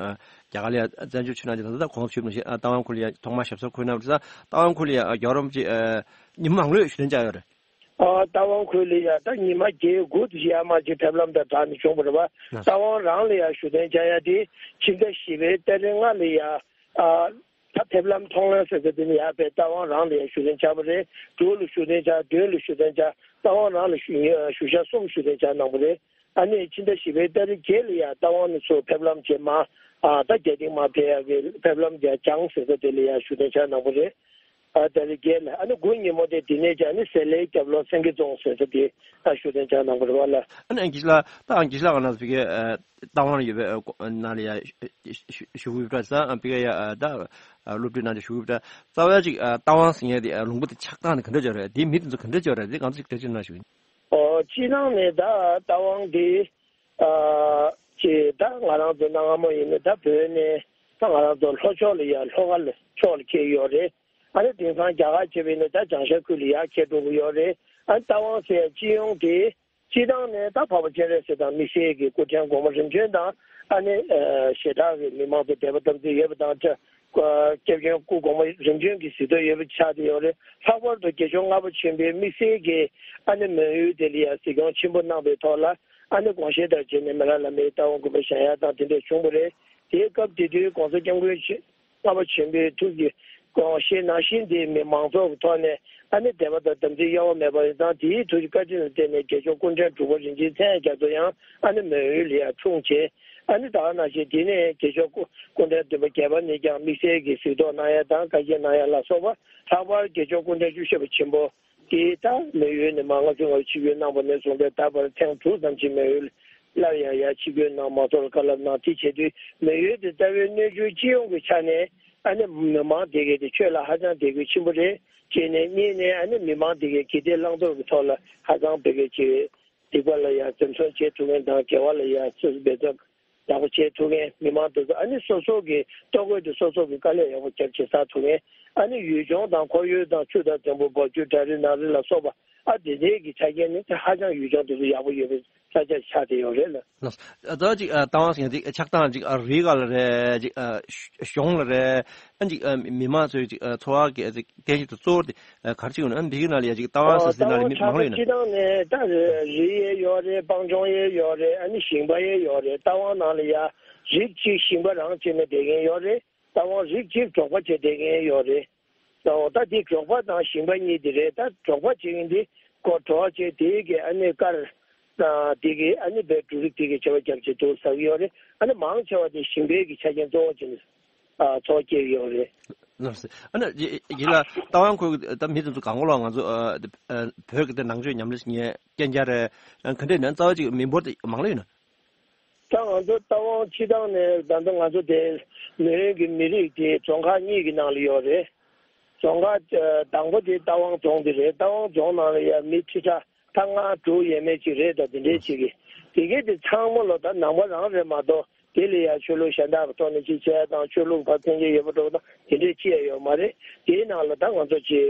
རྒྱ་གར་ལ་ཡ་བཙན་བྱོལ་ཕྱིར་གནང་རྗེས་ད་ལྟ་གོང་ས་མཆོག་ནང་བཞིན་ཨ་རྟ་དབང་ཁུལ་ལ་ཡ་ཐོག་མར་ཞབས་སོར་འཁོད་གནང་བ་རེད། ད་རྟ་དབང་ཁུལ་ལ་ཡ་རྒྱལ་བ་རིན་པོ་ཆེ་ཉི་མ་མང་ལོས་བཞུགས་གདན་འཇགས་ཡོད་རེད། ཨ་རྟ་དབང་ཁུལ་ལ་ཡ་ད་ཉི་མ་བརྒྱད་དགུ་ཡར་མར་ཅིག་ཕེབས་ལམ་དང་སྦྲགས་ནས་བྱུང་བ་རེད་བ། རྟ་དབང་རང་ལ་ཡ་བཞུགས་གདན་འཇགས་ཡ་དེ་ཕྱི་ཟླ་བཞི་པའི་ཏ་རིག་ལྔ་ལ་ཡ་ཨ་ད་ཕེབས་ལམ་མཐོང་ལམ་ཟེར་ས་དེ་ནི་ཡ་པའི་རྟ་དབང་རང་ལ་ཡ་བཞུགས་གདན་འཇགས་པ་རེད། དྲུག་ལ་བཞུགས་གདན་འཇགས། བདུན་ལ་བཞུགས་གདན་འཇགས། རྟ་དབང་རང་ལ་བཞུགས་བཞུགས་ཤག་གསུམ་བཞུགས་གདན་འཇགས་གནང་བ་རེད། ཨ་ནི་ཕྱི་ཟླ་བཞི་པའི་ཏ་རིག་བརྒྱད་ལ་ཡ་རྟ་དབང་ནས་ཚུར་ཕེབས་ལམ་བྱས་མ་ཨ་ད་རྒྱ་སྟེང་མ་ཕེབས་ཡ་གི་ཕེབས་ལམ་རྒྱ་བྱང་ཟེར་ས་དེ་ལ་ཡ་བཞུགས་གདན་འཇགས་གནང་བ་རེད། ཨ་ད་རེས་བརྒྱད་ལ་ཨ་ནི་དགུ་ཉིན་མོ་དེ་དེ་ནས་ཀྱང་ནི་སེ་ལའི་རྒྱབ་ལོགས་སེང་གེ་རྫོང་ཟེར་ས་དེ་ཨ་བཞུགས་གདན་འཇགས་གནང་བ་རེད་བ་ལ། ཨ་ནི་ཨ་དགེ་བཤེས་ལགས། ད་ཨ་དགེ་བཤེས་ལགས་ང་ཚོ་ཕ་གིའི་ཨ་རྟ་དབང་ཡོད་པའི་ཨ་ནང་ལ་ཡ་ཞུ་གི་ཡོད་པ་ས་ཨ་ཕ་གིའི་ཡ་ཨ་ད་ཨ་སློབ་ཕྲུག་ནང་ལ་ཞུ་གི་ཡོད་པ་ས། རྩ་བ་ཅིག་ཨ་རྟ་དབང་ཟེར་མཁན་དེ་ཨ་ལུང་པ་དེ་ཆགས་སྟངས་དེ་ག་འདྲ་ཅིག་རེད། དེའི་མི་དེ་ཚོ་ག་འདྲ་ཅིག་རེད། དེ་ང་ཚོ་ཅིག་འགྲེལ་བརྗོད་གནང་ཞུ་གི་ཡིན། ཨོ་སྤྱིར་བཏང་ནས་ད་རྟ་དབང་དེ་ཨ་ཅེ་ད་ང་རང་ཚོ་གནའ་སྔ་མོ་ཡིན་ན་ད་བོད་ནས་ད་ང་རང་ཚོ་ལྷོ་ཕྱོགས་ལ་ཡ་ལྷོ་ཁ་ལ་ཕྱོགས་ལ་ཁེལ་ཡོད་རེད། ཨ་ནི་དེང་སང་རྒྱ་གར་བྱས་པ་ཡིན་ན་ད་བྱང་ཤར་ཁུལ་ལ་ཡར་ཁྱེར་འགྲོ་གི་ཡོད་རེད། ཨ་ནི་རྟ་དབང་ཟེར་ཡ་སྤྱི་ཡོངས་དེ་སྤྱིར་བཏང་ནས་ད་འཕགས་པ་སྤྱན་རས་གཟིགས་དང་དམིགས་བསལ་གྱི་སྐུ་ཕྲེང་གོང་མ་རིམ་བྱོན་དང་ཨ་ནི་ཨ་ཞེ་དྲག་གི་མི་མང་ཚོ་དད་པ་དམ་ཚིག་ཡོད་པ་དང་སྐྱབས་མགོན་སྐུ་གོང་མ་རིམ་བྱོན་གྱི་གཟིགས་རྟོག་ཡོད་པ་ཆགས་བསྡད་ཡོད་རེད། ལྷག་པར་དུ་དགེ་སྦྱོང་ལྔ་པ་ཆེན་པོའི་དམིགས་བསལ་གྱི་ཨ་ནི་མོན་ཡུལ་དེ་ལ་ཡང་གཟིགས་སྐྱོང་ཆེན་པོ་གནང་པའི་ཐོག་ལ་ཨ་ནི་དགོངས་བཞེད་དང་བཅས་ནས་མི་ལ་བླ་མའི་རྟ་དབང་དགོན་པ་བཞེངས་ཡ་དང་དེ་འདྲ་བྱུང་བ་རེད། དེའི་སྐབས་དེ་དུས་༸གོང་ས་༸སྐྱབས་མགོན་ཆེན་ལྔ་པ་ཆེན་པོའི་ཐུགས་ཀྱི་དགོངས་བཞེད་ནང་བཞིན་དེ་མི་མང་ཚོགས་ཀྱི་ཐོག་ནས་ཨ་ནི་དད་པ་དང་དམ་ཚིག་གཡོ་བ་མེད་པ་ཡིན་ཙང་དེའི་ཐུགས་ཀྱི་བཀའ་དྲིན་ལ་བརྟེན་ནས་དགེ་སྦྱོང་སྐུ་ཕྲེང་དྲུག་པ་རིན་ཆེན་མཚན་རྒྱ་མཚོ་ཡང་ཨ་ནི་མོན་ཡུལ་ལ་ཡང་འཁྲུངས་བྱས། ཨ་ནི་ད་ག་ནང་བཞིན་དེ་ནས་དགེ་སྦྱོང་སྐུ་སྐུ་ཕྲེང་བདུན་པ་བརྒྱད་པ་ནས་ཀྱང་དམིགས་བསལ་གྱི་གཟིགས་རྟོག་གནང་ཡ་དང་བཀའ་བརྒྱད་གནང་ཡ་ལ་སོགས་པ་ལྷག་པར་དགེ་སྦྱོང་སྐུ་ཕྲེང་བཅུ་བཞི་པ་ཆེན་པོ་དེ་ད་མོན་ཡུལ་ནས་མར་ལྔ་བཅུ་ང་བཅུ་ཆིབས་བསྒྱུར་གནང་བ་ནས་བཟུང་སྟེ་ད་བར་ཐེངས་དྲུག་ཙམ་ཅིག་མོན་ཡུལ་སླར་ཡང་ཡར་ཆིབས་བསྒྱུར་གནང་མང་ཚོགས་ལ་བཀའ་སློབ་གནང་། དེ་བྱེད་དུས་མོན་ཡུལ་དེ་རྩ་བའི་སྣོད་བཅུད་སྤྱི་ཡོངས་ཀྱི་ཆ་ནས་ཨ་ནི་མི་མང་དེ་གས་དེ་ཆོས་ལ་ཧ་ཅང་དད་གུས་ཆེན་པོ་རེད། བྱས་ནས་གཉིས་ནས་ཨ་ནི་མི་མང་དེ་གས་གྱེས་འདེད་བླང་དོར་གྱི་ཐོག་ལ་ཧ་ཅང་བོད་སྐད་ཀྱི་སྡིག་པ་ལ་ཡང་འཛེམ་ཟོན་བྱེད་ཐུབ་མཁན་དང་དགེ་བ་ལ་ཡང་སོ་སོ་འབད་བརྩོན་ཡག་པོ་བྱེད་ཐུབ་མཁན་མི་མང་དེ་ཚོ་ཨ་ནི་སོ་སོ་གི་ལྟོ་གོས་དེ་སོ་སོ་གི་དཀའ་ལས་ཡག་པོ་བརྒྱབ་བྱེད་ས་ཐུབ་མཁན་ཨ་ནི་ཡུལ་ལྗོངས་དང་ཁོར་ཡུག་དང་ཆུ་དང་རྫིང་བུ་འབབ་ཆུ་བྲག་རི་ནགས་རི་ལ་སོགས་པ་ཨ་དེ་འདྲའི་གི་ཆ་རྐྱེན་ནི་ཧ་ཅང་ཡུལ་ལྗོངས་དེ་ཚོ་ཡག་པོ་ཡོད་པའི་ས་ཆ་ཆགས་བསྡད་ཡོད་རེད་ལ། ལགས་སོ། ད་ཅིག་ཨ་རྟ་དབང་ཟེར་མཁན་དེ་ཆགས་སྟངས་ཅིག་ཨ་རི་ག་ལ་རེད། ཅིག་ཨ་གཞུང་ལ་རེད། ཨ་ཅིག་ཨ་མི་མང་ཚོའི་ཅིག་ཨ་འཚོ་བ་གི་རྟེན་གཞི་དེ་གཙོ་བོ་དེ་ཨ་ག་རེ་ཅིག་ཡོད་ན། ཨ་འདི་གི་ནང་ལ་ཡ་ཅིག་རྟ་དབང་ཟེར་ཟེར་ནང་ལ་མི་མང་པོ་ཡོད་ན། ཨོ་རྟ་དབང་ཆགས་ས་སྤྱི་བཏང་ནས་ད་རི་ཡས་ཡོད་རེད། སྤང་ལྗོངས་ཡས་ཡོད་རེད། ཨ་ནི་ཞིང་པ་ཡས་ཡོད་རེད། རྟ་དབང་ནང་ལ་ཡ་རིགས་གཅིག་ཞིང་པ་རང་བྱས་ནས་བསྡད་མཁན་ཡོད་རེད། རྟ་དབང་རིགས་གཅིག་འབྲོག་པ་བྱས་བསྡད་མཁན་ཡོད་རེད། ཨོ་ད་དེ་འབྲོག་པ་དང་ཞིང་པ་གཉིས་དེ་རེད། ད་འབྲོག་པ་བྱེད་མཁན་དེ་སྒོ་འགྲོ་བྱས་དེ་གི་ཨ་ནི་དཀར་དེ་གི་ཨ་ནི་བའི་འབྲུ་རིགས་དེ་གི་བྱ་བ་རྒྱབ་བྱེད་དུ་ཟ་གི་ཡོད་རེད། ཨ་ནི་མང་ཆེ་བ་དེ་ཞིང་པའི་གི་ཆ་རྐྱེན་གཙོ་བོ་བྱས་ནས་ཨ་འཚོ་བ་སྐྱེལ་གི་ཡོད་རེད། ལགས་སོ། ཨ་ནི་ཡི་ཡི་ལ་རྟ་དབང་ཁོས་ད་མི་དེ་ཚོ་གང་གོ་ལ་ང་ཚོ་ཨ་ཨ་བོད་ཀྱི་དེ་ནང་ཆོས་ཉམས་ལེན་ཞིག་ཉན་རྐྱེན་རྒྱ་རེད། ཨ་ག་འདྲས་ན་རྩ་བ་ཅིག་མི་འབོར་དེ་མང་ལོས་ཡིན་ན། ད་ང་ཚོ་རྟ་དབང་སྤྱི་བཏང་ནས་ད་ལྟ་ང་ཚོ་དེ་མོན་གྱི་མི་རིགས་དེ་རྫོང་ཁག་གཉིས་ཀྱི་ནང་ལ་ཡོད་རེད། རྫོང་ཁག་ཨ་དང་པོ་དེ་རྟ་དབང་རྫོང་དེ་རེད། རྟ་དབང་རྫོང་ནང་ལ་ཡ་མི་ཁྲི་ཕྲག་ད་ལྔ་དྲུག་ཡས་མས་ཅིག་རེད། ད་དེ་འདྲས་ཅིག་གི་དེ་གས་དེ་ཚང་མ་ལོ་ད་ནང་པ་རང་རེད་མ་གཏོགས་དེ་ལ་ཡ་ཆོས་ལུགས་གཞན་དག་གི་ཐོག་ནས་ཅིག་བྱས་དང་ཆོས་ལུགས་ཁ་འཐེན་གྱི་ཡོད་པ་འགྲོ་དང་དེ་འདྲས་ཅི་ཡང་ཡོད་མ་རེད། དེའི་ནང་ལ་ད་ང་ཚོ་ཅིག་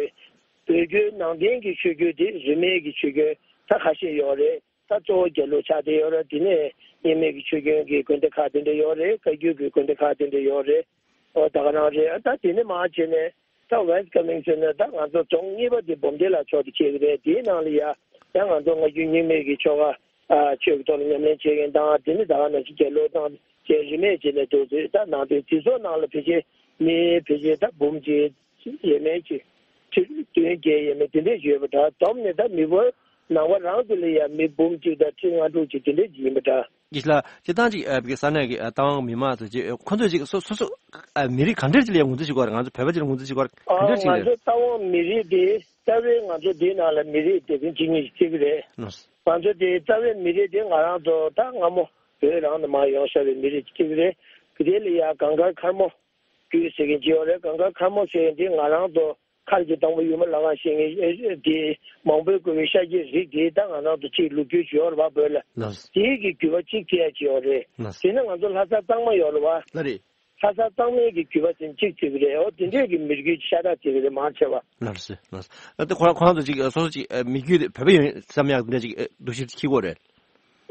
བོད་བརྒྱུད་ནང་བསྟན་གྱི་ཆོས་བརྒྱུད་དེ་རིས་མེད་ཀྱི་ཆོས་བརྒྱུད་ད་ཁ་ཤས་ཡོད་རེད། ད་གཙོ་བོ་རྒྱ་ལོ་ཆགས་བསྡད་ཡོད་རེད། དེ་ནས་རྙིང་མའི་གི་ཆོས་བརྒྱུད་ཀྱི་དགོན་སྡེ་ཁག་དེ་འདྲ་ཡོད་རེད། བཀའ་བརྒྱུད་ཀྱི་དགོན་སྡེ་ཁག་དེ་འདྲ་ཡོད་རེད། ཨོ་ད་ག་རང་རེད། ཨ་ད་དེ་ནས་མར་བྱས་ནས་ད་West Kamengs ཟེར་ན་ད་ང་ཚོ་རྫོང་གཉིས་པ་དེ་སྦོམ་སྡེ་ལ་ཕྱོགས་དེ་ཁེལ་གི་རེད། དེའི་ནང་ལ་ཡ་ཡང་ང་ཚོ་སྔ་འགྱུར་རྙིང་མའི་གི་ཆོ་ག་ཨ་ཆོས་ཀྱི་ཐོག་ལ་ཉམས་ལེན་བྱེད་མཁན་དང་དེ་ནས་ད་ག་ནང་བཞིན་རྒྱ་ལོ་དང་བཅས་རིས་མེད་བྱས་ནས་འདུག་ཟེར། ད་ནང་དེ་དེ་ཚོ་ནང་ལ་ཕལ་ཆེར་མི་ཕལ་ཆེར་ད་འབུམ་གཅིག་ཡས་མས་ཅིག་ཁྲི་བདུན་བརྒྱད་ཡས་མས་དེ་འདྲས་ཡོད་པ་འདྲ། བསྡོམས་ནས་ད་མི་བོད་ནང་པ་རང་དེ་ལ་ཡང་མི་འབུམ་གཅིག་དང་ཁྲི་ལྔ་དྲུག་ཅིག་དེ་འདྲས་ཅིག་ཡིན་པ་འདྲ། གྱི་ལ་སྤྱིར་བཏང་ཅིག་ཨ་བི་ས་གནས་ཀྱི་ཨ་རྟ་དབང་མི་མང་ཚོ་ཅིག་ཁོ་ཚོས་ཅིག་སོ་སོ་སོ་ཨ་མི་རིགས་ག་འདྲས་ཅིག་ལ་ཡང་ངོས་འཛིན་བྱེད་དགོས་རེད། ང་ཚོ་བོད་པ་ཅིག་ལ་ངོས་འཛིན་བྱེད་དགོས་རེད། ག་འདྲས་ཅིག་ང་རེད། ཚོ་རྟ་དབང་མི་རིགས་དེ་རྩ་བའི་ང་ཚོ་འདི་ནང་ལ་མི་རིགས་དེ་ཚོ་གཅིག་གཉིས་ཅིག་གཅིག་རེད། ལགས་སོ། ང་ཚོ་དེ་རྩ་བའི་མི་རིགས་དེ་ང་རང་ཚོ་ད་སྔ་མོ་བོད་རང་ནས་མར་ཡོང་བཞག་པའི་མི་རིགས་ཅིག་རེད། དེ་ལ་ཡང་གངས་དཀར་མཁར་མོ་རྒྱུད་ཟེར་མཁན་ཅིག་ཡོད་རེད། གངས་དཀར་མཁར་མོ་ཟེར་མཁན་དེ་ང་རང་ཚོ་མཁར་གྱི་དང་པོ་ཡུལ་མ་ལ་ཁང་ཞེས་མཁན་དེ་མང་པོས་བཀུར་བའི་ཤཱཀྱའི་རིགས་དེ་ད་ང་རང་ཚོ་གཅིག་ལོ་རྒྱུས་ཅིག་ཡོད་རེད་བ་བོད་ལ། ལགས་སོ། དེའི་གི་རྒྱུད་པ་གཅིག་བྱས་ཡ་ཅིག་ཡོད་རེད། ལགས་སོ། དེ་ནས་ང་ཚོ་ལྷ་ས་གཙང་མ་ཡོད་རེད་བ། ལགས་རེད། ལྷ་ས་གཙང་མའི་གི་རྒྱུད་པ་ཟེར་གཅིག་བརྩི་གི་རེད། འོ་དེ་འདྲས་གི་མི་རྒྱུད་ཤ་སྟག་བརྩི་གི་རེད་མང་ཆེ་བ། ལགས་སོ། ལགས་སོ། ཨ་དེ་ཁོ་རང་ཁོ་རང་ཚོ་ཅིག་སོ་སོ་ཅིག་མི་རྒྱུད་དེ་བོད་པ་ཡིན་བསམ་ཡག་འདི་འདྲ་ཅིག་འདུ་ཤེས་ཅིག་སྐྱེ་གི་རེད།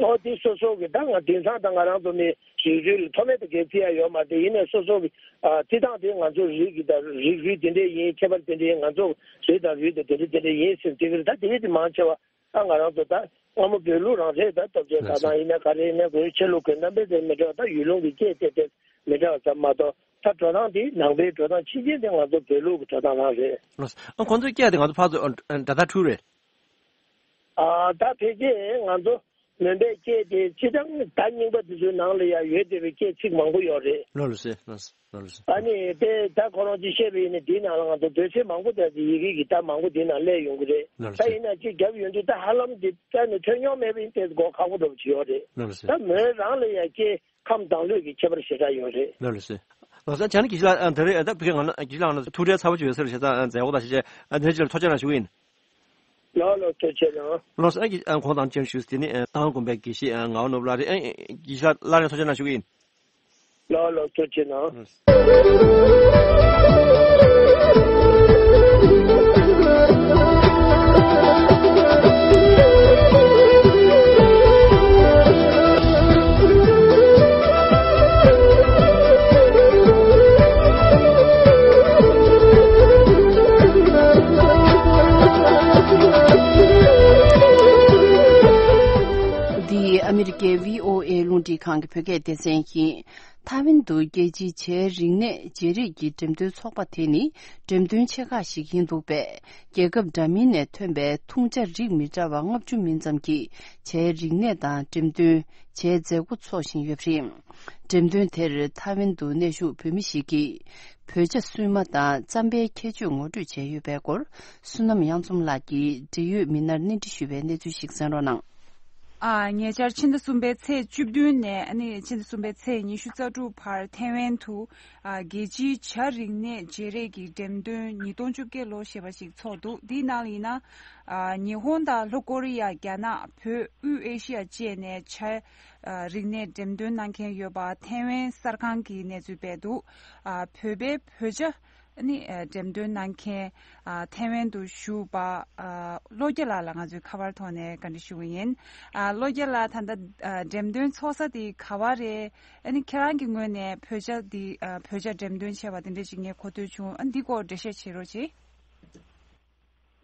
ཨོ་དེ་སོ་སོ་གི་ད་ང་དེང་སང་ད་ང་རང་ཚོ་མི་རིགས་རུས་ལ་མཐོ་དམན་དུ་གས་བརྩི་ཡ་ཡོད་མ་རེད། ཡིན་ནའི་སོ་སོ་གི་ཨ་བརྩི་སྟངས་དེ་ང་ཚོ་རིགས་ཀྱི་ད་རིགས་རུས་དེ་འདྲས་ཡིན། ཁྱད་པར་དེ་འདྲས་ཡིན། ང་ཚོ་རིགས་དང་རུས་དེ་དེ་འདྲས་དེ་འདྲས་ཡིན་ཟེར་བརྩི་གི་རེད། ད་དེ་འདྲས་དེ་མང་ཆེ་བ། ད་ང་རང་ཚོ་ད་སྔ་མོ་བོད་ལུགས་རང་རེད། ད་སྟོབས་ཆེན་ལགས་ད་སོ། དང་ཡིན་ན་ག་རེ་ཡིན་ན་བོད་ཆོས་ལུགས་ཀྱི་རྣམ་པའི་དེ་མི་འདྲ་བ། ད་ཡུལ་ལུང་གི་སྐད་དེ་དེ་མི་འདྲ་བ་ཙམ་མ་གཏོགས། ད་འགྲོ་སྟངས་དེ་ནང་པའི་འགྲོ་སྟངས་ཕྱི་རྒྱལ་དེ་ང་ཚོ་བོད་ལུགས་ཀྱི་འགྲོ་སྟངས་རང་རེད། ལགས་སོ། ཨ་ཁོང་ཚོའི་སྐད་དེ་ང་ཚོ་ཕར་ཚུར་ཨ་ཨ་སྒྲ་ཐག་འཁྲུལ་རེད། ཨ་ད་ཕལ་ཆེར་ང་ཚོ་ མོན་པའི་སྐད་དེ་སྤྱིར་བཏང་ད་རྙིང་པ་དེ་ཚོའི་ནང་ལ་ཡང་ཡོད་བསྡད་པའི་སྐད་ཚིག་མང་པོ་ཡོད་རེད། ལགས་ལགས་སེ། ལགས་སེ། ལགས་ལགས་སེ། ཨ་ནི་དེ་ད་ཁོ་རང་ཚོས་བཤད་པ་ཡིན་ན་དེའི་ནང་ལ་ང་ཚོ་འདོད་ཚུལ་མང་པོ་དེ་ཚོ་ཡི་གེ་གི་ད་མང་པོ་དེའི་ནང་སླེབས་ཡོང་གི་རེད། ལགས་ལགས་ད་སེ། ཡིན་ན་ཅིག་རྒྱབ་ཡོང་དུས་ད་ཧ་ལམ་དེ་རྩ་ནས་ཐོན་མྱོང་མེད་པ་ཡིན་དེ་གོ་ཁག་པོ་འདྲ་པོ་ཅིག་ཡོད་རེད། ལགས་ལགས་སེ། ད་མོན་རང་ལ་ཡང་སྐད་ཁམས་དྭངས་ལྷོད་ཀྱི་ཁྱད་པར་ཞེ་དྲག་ཡོད་རེད། ལགས་ལགས་སེ། ལགས་སོ། ཨ་ཅག་ནི་དགེ་བཤེས་ལགས་ཨ་ད་རེས་ཨ་ད་ཕ་གི་ང་ལ་དགེ་བཤེས་ལགས་ང་ལ་ཐུགས་ཁྲལ་ཚ་པོ་ཅིག་ཡོད་ཟེར་བྱས་ཙང་ཨ་མཛད་སྒོ་དང་ཞིག་བྱས་ཨ་དེ་ནས་ཅིག་ལ་ཐུགས་རྗེ་གནང་ཞུ་གི་ཡིན། ལགས་ལགས་ཐུགས་རྗེ་གནང་། ལགས་སོ། ཨ་ཨ་ཁོང་དང་ཅིག་ཞུས་དེ་ནི་ཨ་ཏང་དགོན་པའི་དགེ་བཤེས་ཨ་ངག་དབང་ནོར་བུ་ལགས་རེད། ཨ་དགེ་བཤེས་ལགས་ལ་ཡང་ཐུགས་རྗེ་གནང་ཞུ་གི་ཡིན། ལགས་ལགས་ཐུགས་རྗེ་གནང་། འདི་ཨ་མི་རི་ཀའི་བྷི་ཨོ་ཨེ་རླུང་འཕྲིན་ཁང་གི་བོད་སྐད་སྡེ་ཚན་ཡིན། ཐའེ་ཝན་དུ་རྒྱལ་སྤྱིའི་བྱའི་རིག་གནས་བརྗེ་རེས་ཀྱི་འགྲེམས་སྟོན་ཚོགས་པ་དེ་ནི་འགྲེམས་སྟོན་ཆེ་ཁག་ཞིག་ཡིན་འདུག་པས། རྒྱལ་ཁབ་འདྲ་མིན་ནས་ཐོན་པའི་འཐུང་བྱ་རིགས་མི་འདྲ་བ་ལྔ་བཅུ་མིན་ཙམ་གྱིས་བྱའི་རིག་གནས་དང་འགྲེམས་སྟོན། བྱའི་མཛད་སྒོ་འཚོགས་བཞིན་ཡོད་པ་རེད། འགྲེམས་སྟོན་དེར་ཐའེ་ཝན་དུ་གནས་བཞུགས་བོད་མི་ཞིག་གིས་བོད་ཇ་སྲུན་མ་དང་རྩམ་པའི་ཁྱད་ཆོས་ངོ་སྤྲོད་བྱས་ཡོད་པའི་སྐོར། བསོད་ནམས་དབྱངས་འཛོམས་ལགས་ཀྱིས་འབྲེལ་ཡོད་མི་སྣར་གནས་འདྲི་ཞུས་པའི་གནས་ཚུལ་ཞིག་གསན་རོགས་གནང་། ཨ། ཉེ་ཆར་ཕྱི་ཟླ་གསུམ་པའི་ཚེས་བཅུ་བདུན་ནས་ཨ་ནི་ཕྱི་ཟླ་གསུམ་པའི་ཚེས་ཉི་ཤུ་རྩ་དྲུག་བར་ཐའེ་ཝན་དུ། ཨ། རྒྱལ་སྤྱིའི་བྱ་རིག་གནས་བརྗེ་རེས་ཀྱི་འགྲེམས་སྟོན་ཉིས་སྟོང་བཅོ་བརྒྱད་ལོ་ཞེས་པ་ཞིག་ཚོགས་འདུག་འདིའི་ནང་ལ་ཡིན་ན། ཨ། ཉི་ཧོང་དང་ལྷོ་ཀོ་རི་ཡ། རྒྱ་ནག་བོད། དབུས་ཨེ་ཤི་ཡ་བཅས་ནས་བྱ། ཨ། རིག་གནས་འགྲེམས་སྟོན་གནང་མཁན་ཡོད་པ་ཐའེ་ཝན་གསར་ཁང་གིས་གནས་ཚུལ་སྤེལ་འདུག་ཨ། བོད་པའི་བོད་ཇ། ནི་འགྲེམས་སྟོན་གནང་མཁན། ཨ། ཐའེ་ཝན་དུ་བཞུགས་པ། ཨ། བློ་རྒྱ་ལགས་ལ་ང་ཚོས་ཁ་པར་ཐོག་ནས་བཀའ་འདྲི་ཞུ་གི་ཡིན། ཨ། བློ་རྒྱ་ལགས་ད་ལྟ་ཨ། འགྲེམས་སྟོན་ཚོགས་ས་དེ་ག་བ་རེད། ཨ་ནི་ཁྱེད་རང་གི་ངོས་ནས་བོད་ཇ་འདི། ཨ། བོད་ཇ་འགྲེམས་སྟོན་བྱས་པ་དེ་འདྲ་ཞིག་ངས་གོ་ཐོས་བྱུང་། ཨ། འདི་སྐོར་འགྲེལ་བཤད་བྱེད་རོགས་གྱིས།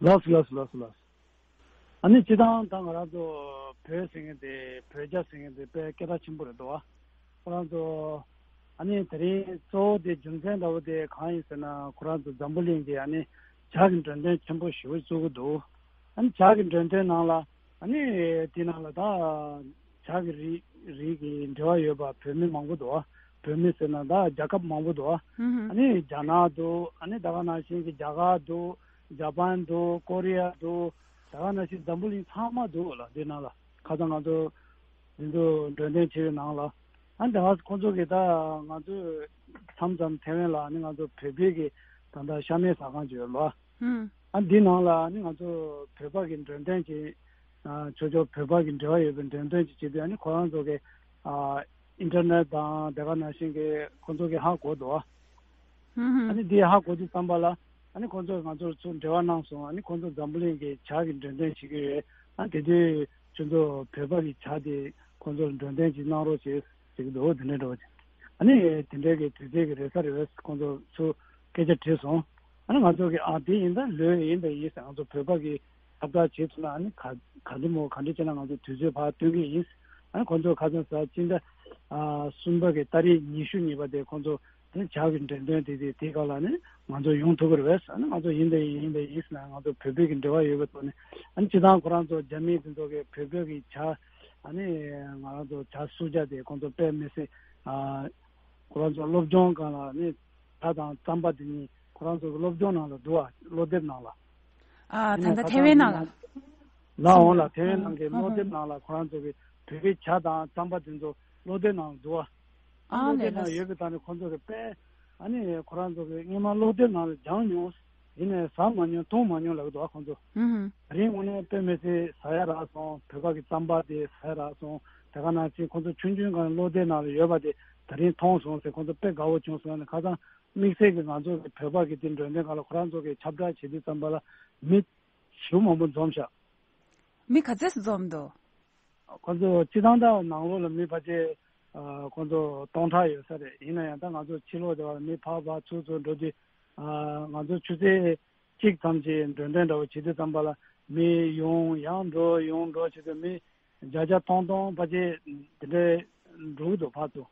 ལགས་སོ་ལགས་སོ་ལགས་སོ་ལགས་སོ། ཨ་ནི་སྤྱིར་བཏང་ད་ང་རང་ཚོ་བོད་ཟེར་མཁན་དེ་བོད་ཇ་ཟེར་མཁན་དེ་དཔེ་སྐད་གྲགས་ཆེན་པོ་རེད་འདུག་བ། ཁོ་རང་ཚོ་ཨ་ནི་དེ་རིང་གཙོ་བོ་དེ་རྒྱུ་མཚན་འདྲ་བོ་དེ་གང་ཡིན་ཟེར་ན། ཁོ་རང་ཚོ་འཛམ་བུ་གླིང་གི་ཨ་ནི་ཇ་གི་འགྲེམས་སྟོན་ཆེན་པོ་ཞེ་པོ་བཙུགས་ཀྱི་འདུག་ཨ་ནི་ཇ་གི་འགྲེམས་སྟོན་ནང་ལ་ཨ་ནི་དེ་ནང་ལ་ད་ཇ་གི་རིགས་རིགས་ཀྱི་འབྲེལ་བ་ཡོད་པ་བོད་མི་མང་པོ་འདུག་བ། བོད་མི་ཟེར་ན་ད་རྒྱལ་ཁབ་མང་པོ་འདུག་བ། ཧུམ་ཧུམ། ཨ་ནི་རྒྱ་ནག་འདུག་ཨ་ནི་ད་ག་ནང་བཞིན་གྱི་རྒྱ་གར་འདུག་ཇ་པན་འདུག་ཀོ་རི་ཡ་འདུག་ད་ག་ནང་བཞིན་འཛམ་བུ་གླིང་ཚང་མ་འདུག་ལ། འདི་ནང་ལ་ཁ་སང་ང་ཚོ་འདི་ཚོ་འགྲེམས་སྟོན་བྱས་པའི་ནང་ལ། ཨ་ནི་ད་ཁོང་ཚོ་གིས་ད་ང་ཚོས་མཚམས་མཚམས་ཐའེ་ཝན་ལ་ཨ་ནི་ང་ཚོ་བོད་པའི་གི་ད་ལྟ་ཤ་མེད་ཟ་ཁང་ཅིག་ཡོད་ལ། ཧུམ། ཨ་འདི་ནང་ལ་ཨ་ནི་ང་ཚོ་བོད་པ་གི་འགྲེམས་སྟོན་ཅིག་ཨ་ཆོས་ཕྱོགས་བོད་པ་གི་འབྲེལ་བ་ཡོད་པའི་འགྲེམས་སྟོན་ཅིག་བྱེད་དུས། ཨ་ནི་ཁོ་རང་ཚོ་གི་ཨ་ཨིན་ཊར་ནེཊ་དང་དེ་ག་ནང་བཞིན་གྱི་ཁོང་ཚོ་གི་ཧ་གོ་འདུག་ཨ་ཧུམ་ཧུམ། ནི་འདི་ཧ་གོ་དུས་ཙམ་པ་ལ་ཨ་ནི་ཁོང་ཚོས་ང་ཚོར་ཚུར་འབྲེལ་བ་གནང་སོང་། ཨ་ནི་ཁོང་ཚོ་འཛམ་བུ་གླིང་གི་ཇ་གི་འགྲེམས་སྟོན་བྱེད་ཀྱི་ཡོད། ཨ་དེ་དུས་ཁྱོད་ཚོ་བོད་པ་གི་ཇ་དེ་ཁོང་ཚོར་འགྲེམས་སྟོན་ཅིག་གནང་རོགས་བྱེད་ཟེར་གྱི་འདུག་དེ་འདྲའི་འདྲ་བོ་ཅིག་ཨ་ནི་དེ་འདྲའི་གི་དུས་ཚོད་ཀྱི་རེ་ས་རེད་པས། ཁོང་ཚོ་ཚུར་སྐད་ཆ་དྲིས་སོང་། ཨ་ནི་ང་ཚོ་གིས་ཨ་དེ་ཡིན་ད་ལོས་ཡིན་ད་ཡིན་ཟེར། ང་ཚོ་བོད་པ་གི་ཁྱབ་བསྒྲགས་བྱེད་ཐུབ་ན་ཨ་ནི་ག་ག་འདྲ་མོ་ག་འདྲ་བྱས་ན་ང་ཚོ་དུས་ཚོད་ཕར་སྟོན་གྱི་ཡིན། ཨ་ནི་ཁོང་ཚོ་ཁ་སང་གཟའ་སྤྱི་ཟླ་ཨ་གསུམ་པ་གི་ཏ་རིག་ཉི་ཤུ་གཉིས་པ་དེ་ཁོང་ཚོ་དེ་ཇ་གི་འགྲེམས་སྟོན་དེ་དེ་དེ་སྐབས་ལ་ནི་ང་ཚོ་ཡོང་ཐུབ་ཀྱི་རེད་པས། ཨ་ནི་ང་ཚོ་ཡིན་ད་ཡིན་ཡིན་ད་ཡིན་ཟེར་ན་ང་ཚོ་བོད་པའི་གི་འབྲེལ་བ་ཡོད་པའི་ཐོག་ནས། ཨ་ནི་སྤྱིར་བཏང་ཁོ་རང་ཚོ་རྒྱ་མི་དེ་ཚོ་གི་བོད་པའི་གི་ཇ་ཨ་ནི་ང་རང་ཚོ་ཇ་སྲུབ་ཇ་དེ་ཁོང་ཚོ་དཔེ་མི་སྲིད་ཨ་ཁོ་རང་ཚོ་སློབ་སྦྱོང་སྒང་ལ་ནི་ཇ་དང་རྩམ་པ་དེ་གཉིས་ཁོ་རང་ཚོ་གི་སློབ་སྦྱོང་ནང་ལ་འདུག་ཨ། སློབ་དེབ་ནང་ལ། ཨ་ད་ཡིན་ནའི་ད་ཁ་ཐེ་སང་ཝན་ནང་ལ། ལ་འོང་ལ་ཐེ་ཝན་ནང་གི་ཨ་སློབ་དེབ་ནང་ལ་ཁོ་རང་ཚོ་གི་བོད་པའི་ཇ་དང་རྩམ་པ་དེ་ཚོ་སློབ་དེབ་ནང་འདུག་ཨ། ཨ་སློབ་དེབ་ནང་ཡོད་པའི་ཐོག་ནས་ཁོ་ཚོ་གི་དཔེ་ཨ་ནི་ཁོ་རང་ཚོ་གི་སྔོན་མ་སློབ་དེབ་ནང་ལ་སྦྱངས་མྱོང་། ཡིན་ནའི་ཟ་མ་མྱོང་འཐུང་མ་མྱོང་ལབ་ཀྱི་འདུག་ཨ་ཁོ་ཚོ། ཨུ་ཧུ། དེ་རིང་དངོས་གནས་དཔེ་མི་སྲིད་ཟ་ཡ་རག་སོང་། བོད་པ་གི་རྩམ་པ་དེ་ཟ་ཡ་རག་སོང་། དེ་ག་ནང་བཞིན་ཁོ་ཚོ་ཆུང་ཆུང་སྒང་སློབ་དེབ་ནང་ལ་ཡོད་པ་དེ་དེ་རིང་མཐོང་སོང་ཟེར་ཁོ་ཚོ་དཔེ་དགའ་བོ་བྱུང་སོང་། ནི་ཁ་སང་དམིགས་བསལ་གྱི་ང་ཚོ་གི་བོད་པ་གི་དེ་མགྲོན་གདན་སྒང་ལ་ཁོ་རང་ཚོ་གི་ཁྱབ་བསྒྲགས་བྱེད་དུས་ཙམ་པ་ལ་མི་ཞེ་པོ་མང་པོ་འཛོམས་ཤག་མི་ག་ཚོད་ཙམ་འཛོམས་འདུག་ཁོ་ཚོ་སྤྱིར་བཏང་ད་ནང་ལོགས་ལ་མི་ཕལ་ཆེར་ཨ་ཁོ་ཚོ་སྟོང་ཕྲག་ཡོད་ས་རེད། ཡིན་ན་ཡང་ད་ང་ཚོ་ཕྱི་ལོགས་དེ་བར་མི་ཕར་ཕར་ཚུར་ཚུར་འགྲོ་དུས་ཨ་ང་ཚོ་ཆུ་ཚོད་གཅིག་ཙམ་གྱི་མགྲོན་གདན་འདྲ་བོ་བྱེད་དུས་ཙམ་པ་ལ་མི་ཡོང་ཡང་འགྲོ་ཡོང་འགྲོ་བྱེད་དུས་མི་བརྒྱ་བརྒྱ་སྟོང་སྟོང་ཕལ་ཆེར་དེ་འདྲའི་འགྲོ་གི་འདུག་ཕར་ཚུར།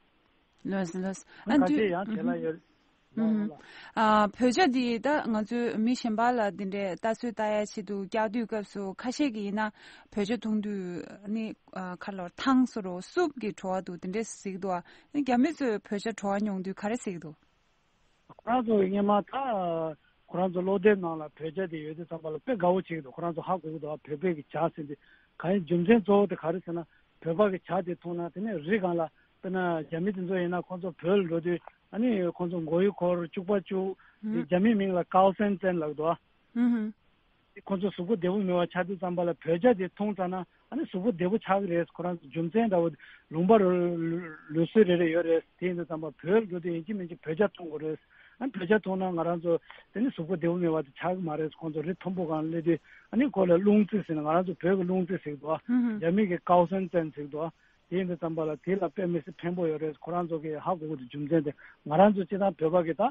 ལགས་སོ་ལགས་སོ། ཨ་ཁ་འདི་ཤས་ཡང་དེ་ལ་ཡོད། ཨུམ། ཨ། བོད་ཇ་འདི་ད་ང་ཚོའི་མི་གཞན་པ་ལ་འདི་འདྲའི་ལྟ་ཚོད་ལྟ་ཡ་ཆེད་དུ་བཀྱག་དུས་སྐབས་སུ་ཁ་ཤས་ཀྱིས་ཡིན་ན་བོད་ཇ་འཐུང་དུས་ནི་ཨ། ཁ་ལོར་ཐང་སོ་རོ་སུབ་ཀྱི་བྲོ་བ་འདུག་དེ་འདྲས་གཟིགས་འདུག་ཨ། རྒྱ་མི་ཚོས་བོད་ཇ་བྲོ་བ་མྱོང་དུས་ག་རེ་གཟིགས་འདུག་ཁོ་རང་ཚོ་སྔོན་མ་ད་ཁོ་རང་ཚོ་སློབ་དེབ་ནང་ལ་བོད་ཇ་དེ་ཡོད་དུས་ཙམ་པ་ལ་དཔེ་དགའ་བོ་བྱེད་ཀྱི་འདུག་ཁོ་རང་ཚོ་ཧ་གོ་གི་འདུག་བོད་པའི་གི་ཇ་ཟེར་དུས་གང་ཡིན་རྒྱུ་མཚན་གཙོ་བོ་དེ་ག་རེ་ཟེར་ན་བོད་པ་གི་ཇ་དེ་འཐུང་ན་དེ་ནས་རི་སྒང་ལ། དཔེར་ན་རྒྱ་མི་དེ་ཚོ་ཡིན་ན་ཁོང་ཚོ་བོད་ལ་འགྲོ་དུས་ཨ་ནི་ཁོང་ཚོ་མགོ་ཡུ་འཁོར་བཅུག་པ་བཅུག་དེ་རྒྱ་མིའི་མིང་ལ་ཀའོ་སན་ཙན་ལབ་འདུག་ཨ། ཁོང་ཚོ་གཟུགས་པོ་བདེ་པོ་མེད་པ་ཆགས་དུས་ཙམ་པ་ལ་བོད་ཇ་དེ་འཐུང་ཙ་ན་ཨ་ནི་གཟུགས་པོ་བདེ་པོ་ཆགས་ཀྱི་རེད། ཁོ་རང་ཚོ་རྒྱུ་མཚན་འདྲ་བོ་ལུང་པ་རུ་ལུགས་སྲོལ་རེ་རེ་ཡོད་རེད། དེ་ཡིན་དུས་ཙམ་པ་བོད་ལ་འགྲོ་དུས་ཡིན་གཅིག་མིན་གཅིག་བོད་ཇ་འཐུང་དགོས་རེད། ཨ་ནི་བོད་ཇ་འཐུང་ན་ང་རང་ཚོ་དེ་ནི་གཟུགས་པོ་བདེ་པོ་མེད་པ་དེ་ཆགས་ཀྱི་མ་རེད། ཁོང་ཚོ་རི་མཐོན་པོ་སྒང་སླེབས་དུས་ཨ་ནི་ཁོ་ལ་རླུང་རྩི་ཟེར་ནས་ང་རང་ཚོ་བོད་ཀྱི་རླུང་རྩི་ཟེར་གྱི་འདུག་ཨ། རྒྱ་མི་གི་ཀའོ་སན་ཙན་ཟེར་གྱི་འདུག་ཨ། དེ་ཡིན་དུས་ཙམ་པ་ལ་དེ་ལ་དཔེ་མི་སྲིད་ཕན་པོ་ཡོད་རེད། ཁོ་རང་ཚོ་གིས་ཧ་གོ་གི་འདུག་རྒྱུ་མཚན་དེ་ང་རང་ཚོ་སྤྱིར་བཏང་བོད་པ་གིས་ད་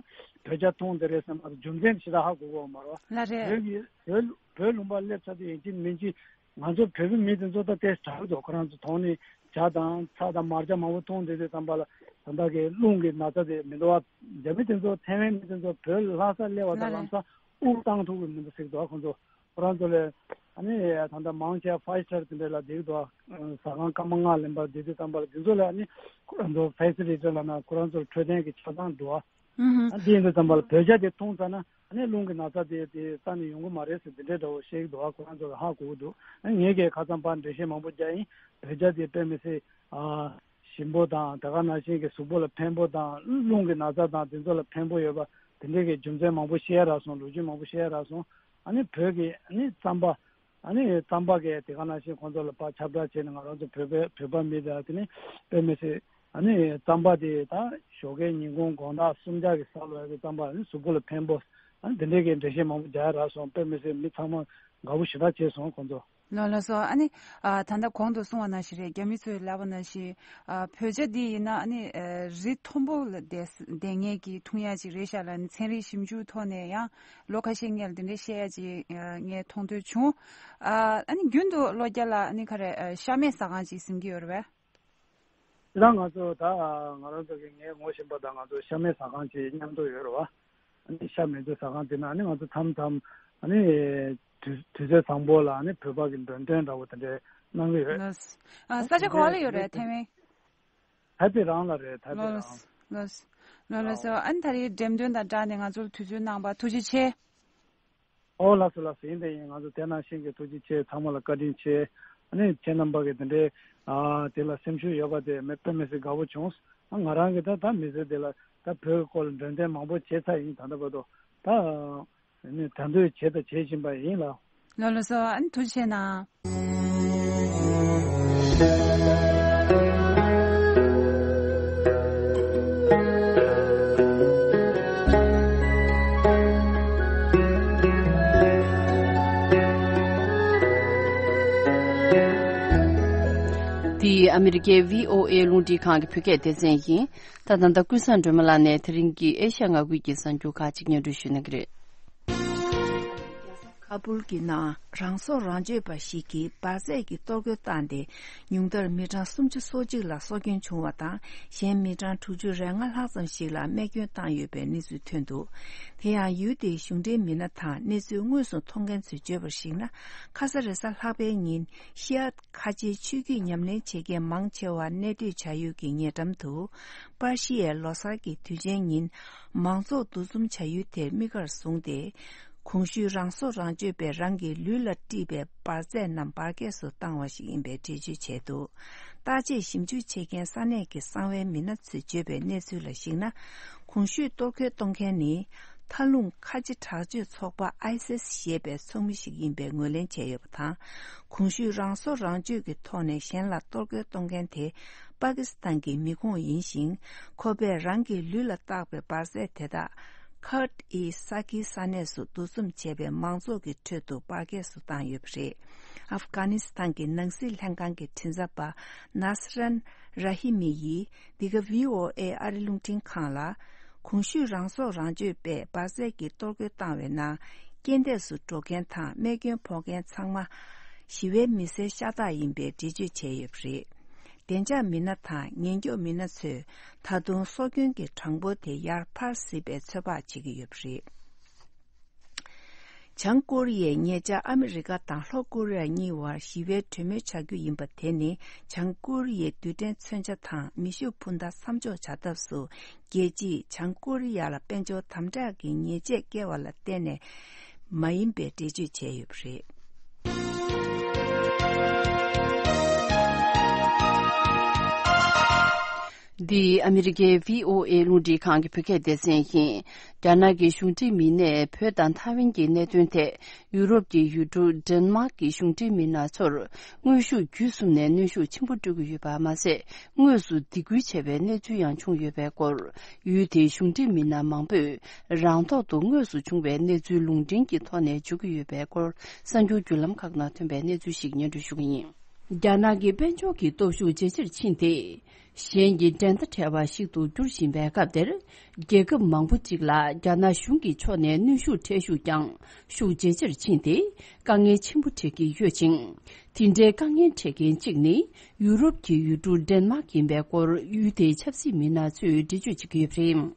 བོད་ཇ་འཐུང་བསྡད་རེད་བསམ་པ་རྒྱུ་མཚན་དེ་ཞེ་དྲག་ཧ་གོ་གི་ཡོད་མ་རེད། ལགས་རེད། བོད་ཀྱི་བོད་བོད་ལུང་པ་སླེབས་ཚར་དུས་ཡིན་གཅིག་མིན་གཅིག་ང་ཚོ་བོད་པའི་མི་དེ་ཚོ་ད་ཏོག་ཙམ་དྲག་འདུག་ཁོ་རང་ཚོ་དོན་ནི་ཇ་དང་ཚྭ་དང་མར་ཇ་མང་པོ་འཐུང་བསྡད་དུས་ཙམ་པ་ལ་ད་ལྟ་གི་རླུང་གི་ན་ཚ་དེ་མི་འདུག་བ། རྒྱ་མི་དེ་ཚོ་ཐའེ་ཝན་མི་དེ་ཚོ་བོད་ལྷ་སར་སླེབས་པ་དང་ལམ་སང་དབུགས་བཏང་ཐུབ་ཀྱི་མི་འདུག་ཟེར་གྱི་འདུག་ཁོ་ཚོ། ཁོ་རང་ཚོ་ལ་ཨ་ནི་ད་ལྟ་མང་ཆེ་ཕའི་སི་ཊར་དེ་འདྲ་ལ་བསྡད་འདུག་ཟ་ཁང་སྐར་མ་ལྔ་ལེན་པར་བསྡད་དུས་ཙམ་པ་ལ་དེ་ཚོ་ལ་ཨ་ནི་ཁོ་རང་ཚོ་ཕེ་སི་ལི་ཊི་ལ་ན་ཁོ་རང་ཚོར་འཕྲོད་བསྟེན་གྱི་ཆ་ཚང་འདུག་ཨ་དེ་ཡིན་དུས་ཙམ་པ་ལ་བོད་ཇ་དེ་འཐུང་ཚར་ན་ཨ་ནི་རླུང་གི་ན་ཚ་དེ་དེ་རྩ་ནས་ཡོང་གི་མ་རེད་ཟེར་དེ་འདྲའི་འདྲ་བོ་བཤད་ཀྱི་འདུག་ཁོ་རང་ཚོ་ལ་ཧ་གོ་གི་འདུག་ཨ་ངས་ཀྱི་ཁ་སང་ཕར་འགྲེལ་བཤད་མང་པོ་རྒྱག་ཡིན། བོད་ཇ་དེ་དཔེ་མི་སྲིད་ཨ། ཞིམ་པོ་དང་དེ་ག་ནང་བཞིན་གྱི་གཟུགས་པོ་ལ་ཕན་པོ་དང་རླུང་གི་ན་ཚ་དང་དེ་ཚོ་ལ་ཕན་པོ་ཡོད་པ་དེ་འདྲའི་གི་རྒྱུ་མཚན་མང་པོ་བཤད་ཡ་རག་སོང་། ལོ་རྒྱུས་མང་པོ་བཤད་ཡ་རག་སོང་། ཨ་ནི་བོད་ཀྱི་ཨ་ནི་རྩམ་པ་ཨ་ནི་རྩམ་པ་གི་དེ་ག་ནང་བཞིན་ཁོང་ཚོ་ལ་ཕར་ཁྱབ་བསྒྲགས་བྱས་ནས་ང་རང་ཚོ་བོད་པའི་བོད་པ་མི་དེ་དེ་ནི་དཔེ་མི་སྲིད་ཨ་ནི་རྩམ་པ་དེ་ད་ཞོགས་ཀའི་ཉིན་གུང་དགོང་དག་གསུམ་ཆ་གི་ཟ་ལོ་ཡ་གི་རྩམ་པ་ཨ་ནི་གཟུགས་པོ་ལ་ཕན་པོ་ཨ་ནི་དེ་འདྲའི་གི་འགྲེལ་བཤད་མང་པོ་རྒྱག་ཡ་རག་སོང་། དཔེ་མི་སྲིད་མི་ཚང་མ་དགའ་པོ་ཞེ་དྲག་བྱས་སོང་ཁོང་ཚོ། ལགས་ལགས་སོ། ཨ་ནི་ཨ་ད་ལྟ་གོང་དུ་གསུངས་པ་ནང་བཞིན་རེད། རྒྱ་མི་ཚོས་ལབ་པ་ནང་བཞིན་ཨ་བོད་ཇ་འདི་ཡིན་ན་ཨ་ནི་ཨ་རི་མཐོན་པོ་ལ་བསྡད་བསྡད་མཁན་གྱི་འཐུང་ཡ་ཅིག་རེད་ཤག་ལབ་ནས་ཚན་རིག་ཞིབ་འཇུག་ཐོག་ནས་ཡང་ལོ་ཁ་ཤས་སྔོན་ལ་འདི་འདྲའི་བཤད་ཡ་ཅིག་ཨ་ངས་མཐོང་ཐོས་བྱུང་། ཨ་ཨ་ནི་རྒྱུན་དུ་ལོ་བརྒྱ་ལ་ཨ་ནི་ག་རེ་ཨ་ཤ་མེད་ཟ་ཁང་ཅིག་ཟིན་གྱི་ཡོད་རེད་པས། ད་ང་ཚོ་ད་ང་རང་ཚོ་གི་ངའི་ངོ་ཤེས་པ་དང་ང་ཚོ་ཤ་མེད་ཟ་ཁང་ཅིག་མཉམ་དུ་ཡོད་རེད་བ། ཨ་ནི་ཤ་མེད་དུས་ཟ་ཁང་དེ་ན་ཨ་ནི་ང་ཚོ་མཚམས་མཚམས་ཨ་ནི་དུས་དུས་ཚོད་བཟང་པོ་ལ་ཨ་ནི་བོད་པ་གི་མགྲོན་སྟོན་འདྲ་བོ་དེ་འདྲའི་གནང་གི་ཡོད། ལགས། ཨ་ས་ཆ་ག་པར་ལ་ཡོད་རེད་ཐའེ་ཝན། ཐའེ་པེ་རང་ལ་རེད། ཐའེ་པེ་རང་། ལགས་ལགས་ལགས་སོ། ཨ་ནི་ད་རེས་འགྲེམས་སྟོན་དང་སྦྲགས་ནས་ང་ཚོར་དུས་ཚོད་གནང་བ་ཐུགས་རྗེ་ཆེ། ཨོ་ལགས་སོ་ལགས་སོ། ཡིན་དེ་ཡིན། ང་ཚོ་དེ་ནང་བཞིན་གྱི་ཐུགས་རྗེ་ཆེ། ཚང་མ་ལ་བཀའ་དྲིན་ཆེ། ཨ་ནི་ཁྱེད་རྣམ་པ་གི་དེ་འདྲའི་ཨ་དེ་ལ་སེམས་ཤུགས་ཡོད་པ་དེ་མི་དཔེ་མི་སྲིད་དགའ་པོ་བྱུང་། ཨ་ང་རང་གི་ད་ད་མི་ཚེ་དེ་ལ་ད་བོད་ཀྱི་སྐོར་ལ་འགྲེམས་སྟོན་མང་པོ་བྱས་ཚར་ཡིན། ད་ལྟ་བར་དུ་ད་ཨ་ནི་ད་དུང་བྱས་དང་བྱེད་བཞིན་པ་ཡིན་ལགས། ལགས་ལགས་སོ། ཨ་ནི་ཐུགས་རྗེ་ཆེ་གནང་། འདི་ཨ་མི་རི་ཀའི་བྷི་ཨོ་ཨེ་རླུང་འཕྲིན་ཁང་གི་བོད་སྐད་སྡེ་ཚན་ཡིན། ད་ད་ལྟ་ཀུན་བཟང་སྒྲོལ་མ་ལགས་ནས་དེ་རིང་གི་ཨེ་ཤ་ཡ་ང་ཁུལ་གྱི་གསར་འགྱུར་ཁག་ཅིག་སྙན་སྒྲོན་ཞུ་གནང་གི་རེད། ཁ་པུལ་གྱི་ནང་རང་སྲོག་རང་གཅོད་པ་ཞིག་གིས་འབར་རྫས་ཀྱི་གཏོར་རྒོལ་བཏང་སྟེ། ཉུང་མཐར་མི་གྲངས་སུམ་ཅུ་སོ་གཅིག་ལ་སྲོག་སྐྱོན་བྱུང་བ་དང་། གཞན་མི་གྲངས་དྲུག་ཅུ་རེ་ལྔ་ལྷག་ཙམ་ཞིག་ལ་རྨས་སྐྱོན་བཏང་ཡོད་པའི་གནས་ཚུལ་ཐོན་འདུག་དེ་ཡང་ཡུལ་དེའི་གཞུང་འབྲེལ་མི་སྣ་དང་གནས་ཚུལ་དངོས་སུ་མཐོང་མཁན་ཚོས་བརྗོད་པར་གཞིགས་ན། ཁ་ས་རེས་གཟའ་ལྷག་པའི་ཉིན་ཤི་ཨ་ཁ་ཆེའི་ཆོས་བརྒྱུད་ཉམས་ལེན་བྱེད་མཁན་མང་ཆེ་བ་གནས་སྡོད་བྱ་ཡུལ་གྱི་ཉེ་འགྲམ་དུ། པར་ཤི་ཡའི་ལོ་གསར་གྱི་དུས་ཆེན་ཉིན། མང་ཚོགས་འདུ་འཛོམས་བྱ་ཡུལ་དེར་དམིགས་བཀར་བཟུང་སྟེ། གོང་ཞུས་རང་སྲོག་རང་གཅོད་པས་རང་གི་ལུས་ལ་དཀྲིས་པའི་འབར་རྫས་རྣམས་འབར་གས་སུ་བཏང་བ་ཞིག་ཡིན་པའི་འགྲེལ་བརྗོད་བྱས་འདུག་བརྟག་དཔྱད་ཞིབ་འཇུག་བྱེད་མཁན་ས་གནས་ཀྱི་གསང་བའི་མི་སྣ་ཚོས་བརྗོད་པའི་གནས་ཚུལ་ལ་གཞིགས་ན། གོང་ཞུས་གཏོར་རྒོལ་གཏོང་མཁན་ནི། མཐའ་ལྷུང་ཁ་ཆེ་དྲག་སྤྱོད་ཚོགས་པ་ཨའི་སིས་ཞེས་པའི་ཚོགས་མི་ཞིག་ཡིན་པའི་ངོས་ལེན་བྱས་ཡོད་པ་དང་། གོང་ཞུས་རང་སྲོག་རང་གཅོད་ཀྱི་ཐོག་ནས་གཞན་ལ་གཏོར་རྒོལ་གཏོང་མཁན་དེ་པ་ཀི་སི་ཐན་གྱི་མི་ཁོངས་ཡིན་ཞིང་། ཁོ་པས་རང་གི་ལུས་ལ་བཏགས་པའི་འབར་རྫས་དེ་དག་ཁར་ཨི་ས་ཁིའི་ས་གནས་སུ་འདུ་འཛོམས་བྱས་པའི་མང་ཚོགས་ཀྱི་ཁྲོད་དུ་འབར་གས་སུ་བཏང་ཡོད་པ་རེད། ཨབ་གྷ་ནི་སི་ཐན་གྱི་ནང་སྲིད་ལྷན་ཁང་གི་མགྲིན་ཚབ་པ་ནཱ་སི་རན་ར་ཧི་མི་ཡིས་འདི་ག་བྷི་ཨོ་ཨེ་ཨ་རི་རླུང་འཕྲིན་ཁང་ལ། གོང་ཞུས་རང་སྲོག་རང་གཅོད་པས་འབར་རྫས་ཀྱི་གཏོར་རྒོལ་བཏང་བའི་ནང་རྐྱེན་འདས་སུ་འགྲོ་མཁན་དང་རྨས་སྐྱོན་ཕོག་མཁན་ཚང་མ་ཞི་བའི་མི་སེར་ཤ་སྟག་ཡིན་པའི་འགྲེལ་བརྗོད་བྱས་ཡོད་པ་རེད། བདེ་འཇགས་མི་སྣ་དང་ཉེན་སྐྱོབ་མི་སྣ་ཚོས་ད་དུང་སྲོག་སྐྱོན་གྱི་གྲངས་འབོར་དེ་ཡར་འཕར་སྲིད་པའི་ཚོད་དཔག་བྱེད་ཀྱི་ཡོད་པ་རེད། བྱང་ཀོ་རི་ཡས་ཉེ་ཆར་ཨ་མི་རི་ཀ་དང་ལྷོ་ཀོ་རི་ཡ་གཉིས་བར་ཞི་བའི་གྲོས་མོལ་བྱ་རྒྱུ་ཡིན་པ་དེ་ནི་བྱང་ཀོ་རི་ཡའི་རྡུལ་ཕྲན་མཚོན་ཆ་དང་མེ་ཤུགས་འཕུར་མདའ་མཚམས་འཇོག་བྱ་ཐབས་སུ་རྒྱལ་སྤྱིས་བྱང་ཀོ་རི་ཡ་ལ་དཔལ་འབྱོར་དམ་དྲག་གི་ཉེས་ཆད་བཀལ་བ་ལ་བརྟེན་ནས་མ་ཡིན་པའི་འགྲེལ་བརྗོད་བྱས་ཡོད་པ་རེད། འདི་ཨ་མི་རི་ཀའི་བྷི་ཨོ་ཨེ་རླུང་འཕྲིན་ཁང་གི་བོད་སྐད་སྡེ་ཚན་ཡིན། རྒྱ་ནག་གི་གཞུང་འབྲེལ་མི་སྣས་བོད་དང་ཐའེ་ཝན་གྱི་གནད་དོན་ཐད་ཡུ་རོབ་ཀྱི་ཡུལ་གྲུ་ཌེན་མཱག་གི་གཞུང་འབྲེལ་མི་སྣ་ཚོར་དངོས་ཤུགས་བརྒྱུད་གསུམ་ནས་གནོན་ཤུགས་ཆེན་པོ་སྤྲོད་ཀྱི་ཡོད་པ་མ་ཟད། དངོས་སུ་སྡིགས་སྐུལ་བྱས་པའི་གནས་ཚུལ་ཡང་བྱུང་ཡོད་པའི་སྐོར། ཡུལ་དེའི་གཞུང་འབྲེལ་མི་སྣ་མང་པོས་རང་ཐོག་ཏུ་དངོས་སུ་བྱུང་བའི་གནས་ཚུལ་ལུང་འདྲེན་གྱི་ཐོག་ནས་བརྗོད་ཀྱི་ཡོད་པའི་སྐོར། གསར་འགྱུར་བརྒྱུད་ལམ་ཁག་ནང་ཐོན་པའི་གནས་ཚུལ་ཞིག་སྙན་སྒྲོན་ཞུ་གི་ཡིན། རྒྱ་ནག་གི་དཔལ་འབྱོར་གྱི་སྟོབས་ཤུགས་ཇེ་ཆེར་ཕྱིན་ཏེ། གཞན་གྱི་འགྲན་ཟླ་བྲལ་བ་ཞིག་ཏུ་འགྱུར་བཞིན་པའི་སྐབས་དེར། རྒྱལ་ཁབ་མང་པོ་ཅིག་ལ་རྒྱ་ནག་གཞུང་གི་ཕྱོགས་ནས་གནོན་ཤུགས་སྤྲད་ཤུགས་ཀྱང་ཤུགས་ཇེ་ཆེར་ཕྱིན་ཏེ། དཀའ་ངལ་ཆེན་པོ་འཕྲད་ཀྱི་ཡོད་ཅིང་། དེ་འདྲའི་དཀའ་ངལ་འཕྲད་མཁན་གཅིག་ནི་ཡུ་རོབ་ཀྱི་ཡུལ་གྲུ་ཌེན་མཱག་ཡིན་པའི་སྐོར་ཡུལ་དེའི་ཆབ་སྲིད་མི་སྣ་ཚོས་འགྲེལ་བརྗོད་བྱེད་ཀྱི་ཡོད་པ་རེད།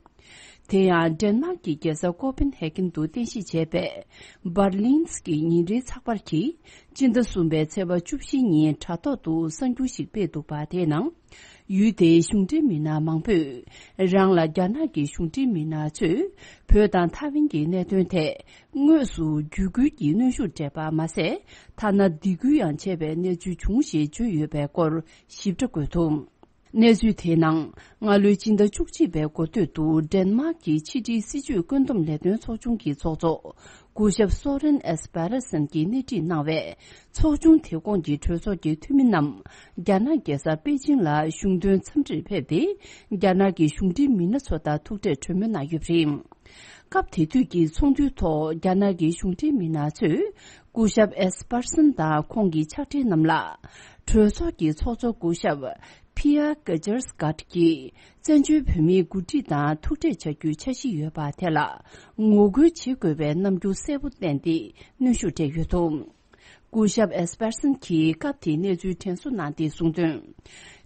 དེ་ཡང་ཌེན་མཱག་གི་རྒྱལ་ས་ཀོ་པན་ཧེ་གན་དུ་རྟེན་གཞི་བྱས་པའི་འབར་ལིན་གྱི་ཉིན་རེའི་ཚགས་པར་གྱིས་སྤྱི་ཟླ་གསུམ་པའི་ཚེས་པ་བཅུ་བཞི་ཉིན་དྲ་ཐོག་ཏུ་གསར་འགྱུར་ཞིག་སྤེལ་འདུག་པ། དེའི་ནང་ཡུལ་དེའི་གཞུང་འབྲེལ་མི་སྣ་མང་པོས་རང་ལ་རྒྱ་ནག་གི་གཞུང་འབྲེལ་མི་སྣ་ཚོས་བོད་དང་ཐའེ་ཝན་གྱི་གནད་དོན་ཐད་དངོས་སུ་བརྒྱུད་སྐུལ་གྱིས་གནོན་ཤུགས་སྤྲད་པ་མ་ཟད། ཐ་ན་སྡིགས་སྐུལ་ཡང་བྱས་པའི་གནས་ཚུལ་བྱུང་ཞེས་བརྗོད་ཡོད་པའི་སྐོར་ཞིབ་ཕྲ་འགོད་ཐུབ། གནས་ཚུལ་དེའི་ནང་སྔ་ལོའི་སྤྱི་ཟླ་བཅུ་གཅིག་པའི་འགོ་སྟོད་དུ་ཌེན་མཱག་གི་ཕྱི་འབྲེལ་སྲིད་ཇུས་བཀོད་འདོམས་ལས་དོན་ཚོགས་ཆུང་གི་ཚོགས་གཙོ་སྐུ་ཞབས་སོ་རེན་ཨེས་པེ་ར་སན་གྱིས་སྣེ་ཁྲིད་གནང་བའི་ཚོགས་ཆུང་དེ་ཁོངས་ཀྱི་གྲོས་ཚོགས་ཀྱི་འཐུས་མི་རྣམས་རྒྱ་ནག་རྒྱལ་ས་པེ་ཅིང་ལ་གཞུང་དོན་འཚམས་འདྲིར་ཕེབས་ཏེ། རྒྱ་ནག་གི་གཞུང་འབྲེལ་མི་སྣ་ཚོ་དང་ཐུག་འཕྲད་གྲོས་མོལ་གནང་ཡོད་པ་རེད། སྐབས་དེ་དུས་ཀྱི་ཚོགས་འདུའི་ཐོག་རྒྱ་ནག་གི་གཞུང་འབྲེལ་མི་སྣ་ཚོས་སྐུ་ཞབས་ཨེས་པར་སན་དང་ཁོང་གི་ཕྱག་སྦྲེལ་རྣམས་ལ། གྲོས་ཚོགས་ཀྱི་ཚོགས་གཙོ་སྐུ་ཞབས་ཕི་ཡ་ཀ་ཇར་སྒཱད་ཀྱིས་བཙན་བྱོལ་བོད་མིའི་འགོ་ཁྲིད་དང་ཐུག་འཕྲད་བྱ་རྒྱུའི་འཆར་གཞི་ཡོད་པ་དེ་ལ་ངོ་རྒོལ་བྱེད་དགོས་པའི་རྣམ་འགྱུར་གསལ་པོ་བསྟན་ཏེ་གནོན་ཤུགས་སྤྲད་ཡོད་འདུག་སྐུ་ཞབས་ཨེས་པར་སན་གྱིས་སྐབས་དེའི་གནས་ཚུལ་དྲན་གསོ་གནང་སྟེ་གསུངས་དོན།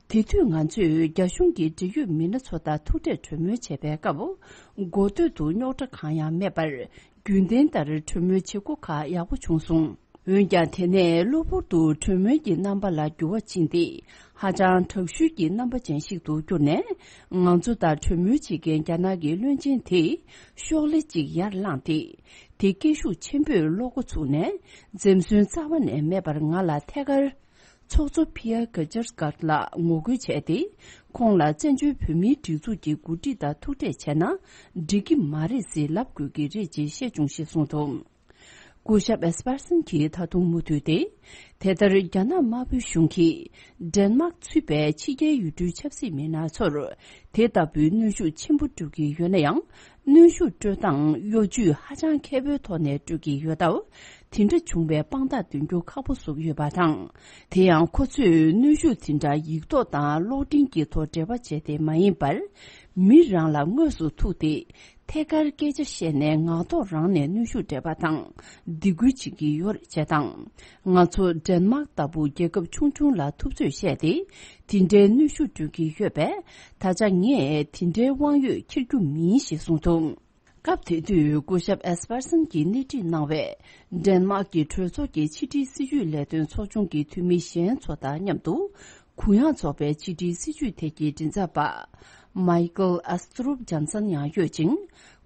དེ་དུས་ང་ཚོས་རྒྱ་གཞུང་གི་འབྲེལ་ཡོད་མི་སྣ་ཚོ་དང་ཐུག་འཕྲད་གྲོས་མོལ་བྱས་པའི་སྐབས། འགོ་སྟོད་དུ་རྙོག་དྲ་གང་ཡང་མེད་པར། རྒྱུན་ལྡན་ལྟར་གྲོས་མོལ་བྱེད་སྒོ་ཁག་ཡག་པོ་བྱུང་སོང་། འོན་ཀྱང་། དེ་ནས་གློ་བུར་དུ་གྲོས་མོལ་གྱི་རྣམ་པ་ལ་འགྱུར་བ་ཕྱིན་ཏེ། ཧ་ཅང་དྲག་ཤུལ་གྱི་རྣམ་པ་ཅན་ཞིག་ཏུ་གྱུར་ནས། ང་ཚོ་དང་གྲོས་མོལ་བྱེད་མཁན་རྒྱ་ནག་གི་བློན་ཆེན་དེས་ཤོག་ལྷེ་གཅིག་ཡར་བསླངས་ཏེ། དེ་སྐད་ཤུགས་ཆེན་པོས་ཀློག་འགོ་ཚུགས་ནས། འཛེམ་ཟོན་རྩ་བ་ནས་མེད་པར་ང་ལ་ཐད་ཀར། ཚོགས་གཙོ་ཕི་ཡ་ཀ་ཇར་སྒཱད་ལ་ངོ་རྒོལ་བྱས་ཏེ། ཁོང་ལ་བཙན་བྱོལ་བོད་མིའི་སྒྲིག་འཛུགས་ཀྱི་འགོ་ཁྲིད་དང་ཐུག་འཕྲད་བྱས་ན་འགྲིག་གི་མ་རེད་ཟེར་ལབ་དགོས་ཀྱི་རེད་ཅེས་བཤད་བྱུང་ཞེས་གསུངས་འདུག་སྐུ་ཞབས་ཨེས་པར་སན་གྱིས་ད་དུང་མུ་མཐུད་དེ། དེ་ལྟར་རྒྱ་ནག་དམར་པོའི་གཞུང་གིས་ཌེན་མཱག་ཚུད་པའི་ཕྱི་རྒྱལ་ཡུལ་གྲུའི་ཆབ་སྲིད་མི་སྣ་ཚོར་དེ་ལྟ་བུའི་གནོན་ཤུགས་ཆེན་པོ་སྤྲོད་ཀྱི་ཡོད་ན་ཡང་། གནོན་ཤུགས་སྤྲོད་སྟངས་གཡོ་ཇུས་ཧ་ཅང་མཁས་པོའི་ཐོག་ནས་སྤྲོད་ཀྱི་ཡོད་སྟབས། དེ་འདྲ་བྱུང་བའི་དཔང་རྟགས་འདོན་རྒྱུ་ཁག་པོ་བཟོས་ཡོད་པ་དང་། དེ་ཡང་ཁོ་ཚོས་གནོན་ཤུགས་དེ་འདྲ་ཡིག་ཐོག་དང་གློག་འཕྲིན་གྱི་ཐོག་འགྲེལ་པ་བྱས་ཏེ་མ་ཡིན་པར། མི་རང་ལ་དངོས་སུ་ཐུག་སྟེ། ཐད་ཀར་སྐད་ཆ་བཤད་ནས་ངག་ཐོག་རང་ནས་གནོན་ཤུགས་སྤྲད་པ་དང་། སྡིགས་སྐུལ་བྱེད་ཀྱི་ཡོད་རེད་ཅེས་དང་། ང་ཚོ་ཌེན་མཱག་ལྟ་བུ་རྒྱལ་ཁབ་ཆུང་ཆུང་ལ་ཐུབ་ཚོད་བཤད་དེ། དེ་འདྲའི་གནོན་ཤུགས་སྤྲོད་ཀྱི་ཡོད་པས། ད་ཆ་ངས་དེ་འདྲའི་དབང་ཡོད་འཁྱེར་རྒྱུ་མིན་ཞེས་གསུངས་འདུག་སྐབས་དེ་དུས་སྐུ་ཞབས་ཨེས་པར་སན་གྱིས་སྣེ་ཁྲིད་གནང་བའི་ཌེན་མཱག་གི་གྲོས་ཚོགས་ཀྱི་ཕྱི་དྲིལ་སྲིད་ཇུས་ལས་དོན་ཚོགས་ཆུང་གི་འཐུས་མི་གཞན་ཚོ་དང་མཉམ་དུ་གུ་ཡངས་ཚོགས་པའི་ཕྱི་དྲིལ་སྲིད་ཇུས་ཐད་ཀྱི་མགྲིན་ཚབ་པ་མའི་ཀལ་ཨ་སྟྲུབ་ཇན་སན་ཡང་ཡོད་ཅིང་།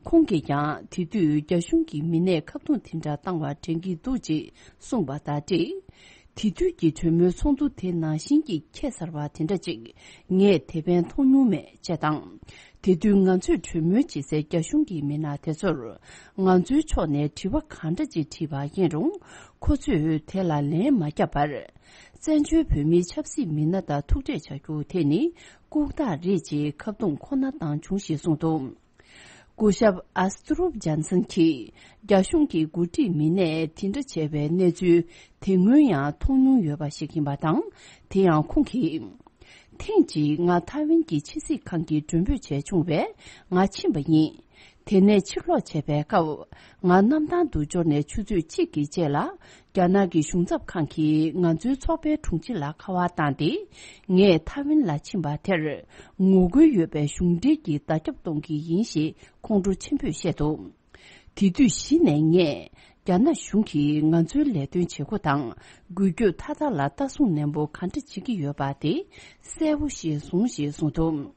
ཁོང་གིས་ཀྱང་དེ་དུས་རྒྱ་གཞུང་གིས་མི་སྣས་ཁ་རྡུང་དེ་འདྲ་བཏང་བ་དྲན་གྱི་འདུག་ཅེས་གསུངས་པ་དང་འབྲེལ། དེ་དུས་ཀྱི་གྲོས་མོལ་ཚོགས་འདུ་དེ་ནང་བཞིན་གྱི་ཁྱད་མཚར་བ་དེ་འདྲ་ཅིག་ངས་དེ་ཕན་མཐོང་མྱོང་མེད་ཅེས་དང་། དེ་དུས་ང་ཚོས་གྲོས་མོལ་བྱེད་སའི་རྒྱ་གཞུང་གི་མི་སྣ་དེ་ཚོར་ང་ཚོའི་ཕྱོགས་ནས་དྲི་བ་གང་འདྲ་ཅིག་དྲིས་པ་ཡིན་རུང་། ཁོ་ཚོས་དེ་ལ་ལན་མ་བརྒྱབ་པར། བཙན་བྱོལ་བོད་མིའི་ཆབ་སྲིད་མི་སྣ་དང་ཐུག་འཕྲད་བྱ་རྒྱུ་དེ་ནི་ལྐུགས་རྟགས་རེད་ཅེས་ཁ་རྡུང་ཁོ་ན་བཏང་བྱུང་ཞེས་གསུངས་འདུག་སྐུ་ཞབས་ཨ་སྟུ་རུབ་ཇན་སན་གྱིས་རྒྱ་གཞུང་གི་འགོ་ཁྲིད་མི་སྣས་དེ་འདྲ་བྱས་པའི་གནས་ཚུལ་དེ་སྔོན་ཡང་མཐོང་མྱོང་ཡོད་པ་ཞིག་ཡིན་པ་དང་། དེ་ཡང་ཁོང་གིས། ཐེངས་གཅིག་ང་ཐའེ་ཝན་གྱི་ཕྱི་སྲིད་ཁང་གི་མགྲོན་འབོད་བྱས་བྱུང་བས་ང་ཕྱིན་པ་ཡིན། དེ་ནས་ཕྱིར་ལོག་བྱས་པའི་སྐབས། ང་གནམ་ཐང་དུ་འབྱོར་ནས་ཆུ་ཚོད་གཅིག་གི་རྗེས་ལ། རྒྱ་ནག་གི་གཞུང་ཚབ་ཁང་གིས་ང་ཚོའི་ཚོགས་པའི་དྲུང་ཆེ་ལ་ཁ་པར་བཏང་སྟེ། ངས་ཐའེ་ཝན་ལ་ཕྱིན་པ་དེར། ངོ་རྒོལ་ཡོད་པའི་གཞུང་འབྲེལ་གྱི་བརྡ་ཁྱབ་གཏོང་གི་ཡིན་ཞེས་ཁོང་ཁྲོ་ཆེན་པོས་བཤད་འདུག་དེ་དུས་གཞི་ནས་ངས། རྒྱ་ནག་གཞུང་གིས་ང་ཚོའི་ལས་དོན་བྱེད་སྒོ་དང་། འགུལ་སྐྱོད་མཐའ་དག་ལ་ལྟ་སྲུང་ནན་པོ་ག་འདྲ་བྱེད་ཀྱི་ཡོད་པ་དེ། གསལ་པོ་ཞིག་བཟུང་ཞེས་གསུངས་འདུག་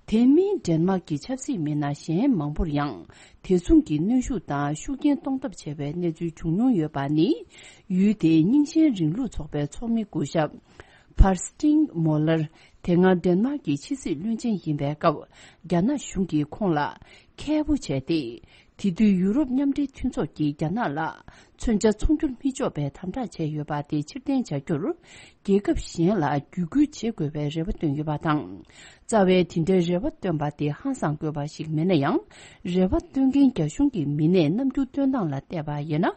དེ་མིན་ཌེན་མཱག་གི་ཆབ་སྲིད་མི་སྣ་གཞན་མང་པོར་ཡང་། དེ་མཚུངས་ཀྱི་གནོན་ཤུགས་དང་ཤུགས་རྐྱེན་གཏོང་ཐབས་བྱས་པའི་གནས་ཚུལ་བྱུང་མྱོང་ཡོད་པ་ནི། ཡུལ་དེའི་རྙིང་ཞེན་རིང་ལུགས་ཚོགས་པའི་ཚོགས་མི་སྐུ་ཞབས། ཕར་སྟིང་མོ་ལར། དེ་སྔ་ཌེན་མཱག་གི་ཕྱི་སྲིད་བློན་ཆེན་ཡིན་པའི་སྐབས། རྒྱ་ནག་གཞུང་གིས་ཁོང་ལ། ཁལ་པོ་བྱས་ཏེ། དེ་དུས་ཡུ་རོབ་མཉམ་འབྲེལ་མཐུན་ཚོགས་ཀྱིས་རྒྱ་ནག་ལ། མཚོན་ཆ་ཚོང་སྒྱུར་མི་ཆོག་པའི་དམ་དྲག་བྱས་ཡོད་པ་དེ་ཕྱིར་འཐེན་བྱ་རྒྱུར། རྒྱལ་ཁབ་གཞན་ལ་བརྒྱུད་སྐུལ་བྱེད་དགོས་པའི་རེ་བ་བཏོན་ཡོད་པ་དང་། རྩ་བའི་དེ་འདྲའི་རེ་བ་བཏོན་པ་དེ་ཧང་སང་དགོས་པ་ཞིག་མིན་ན་ཡང་། རེ་བ་བཏོན་མཁན་རྒྱ་གཞུང་གི་མི་སྣས་རྣམ་འགྱུར་སྟོན་སྟངས་ལ་བལྟས་པ་ཡིན་ན།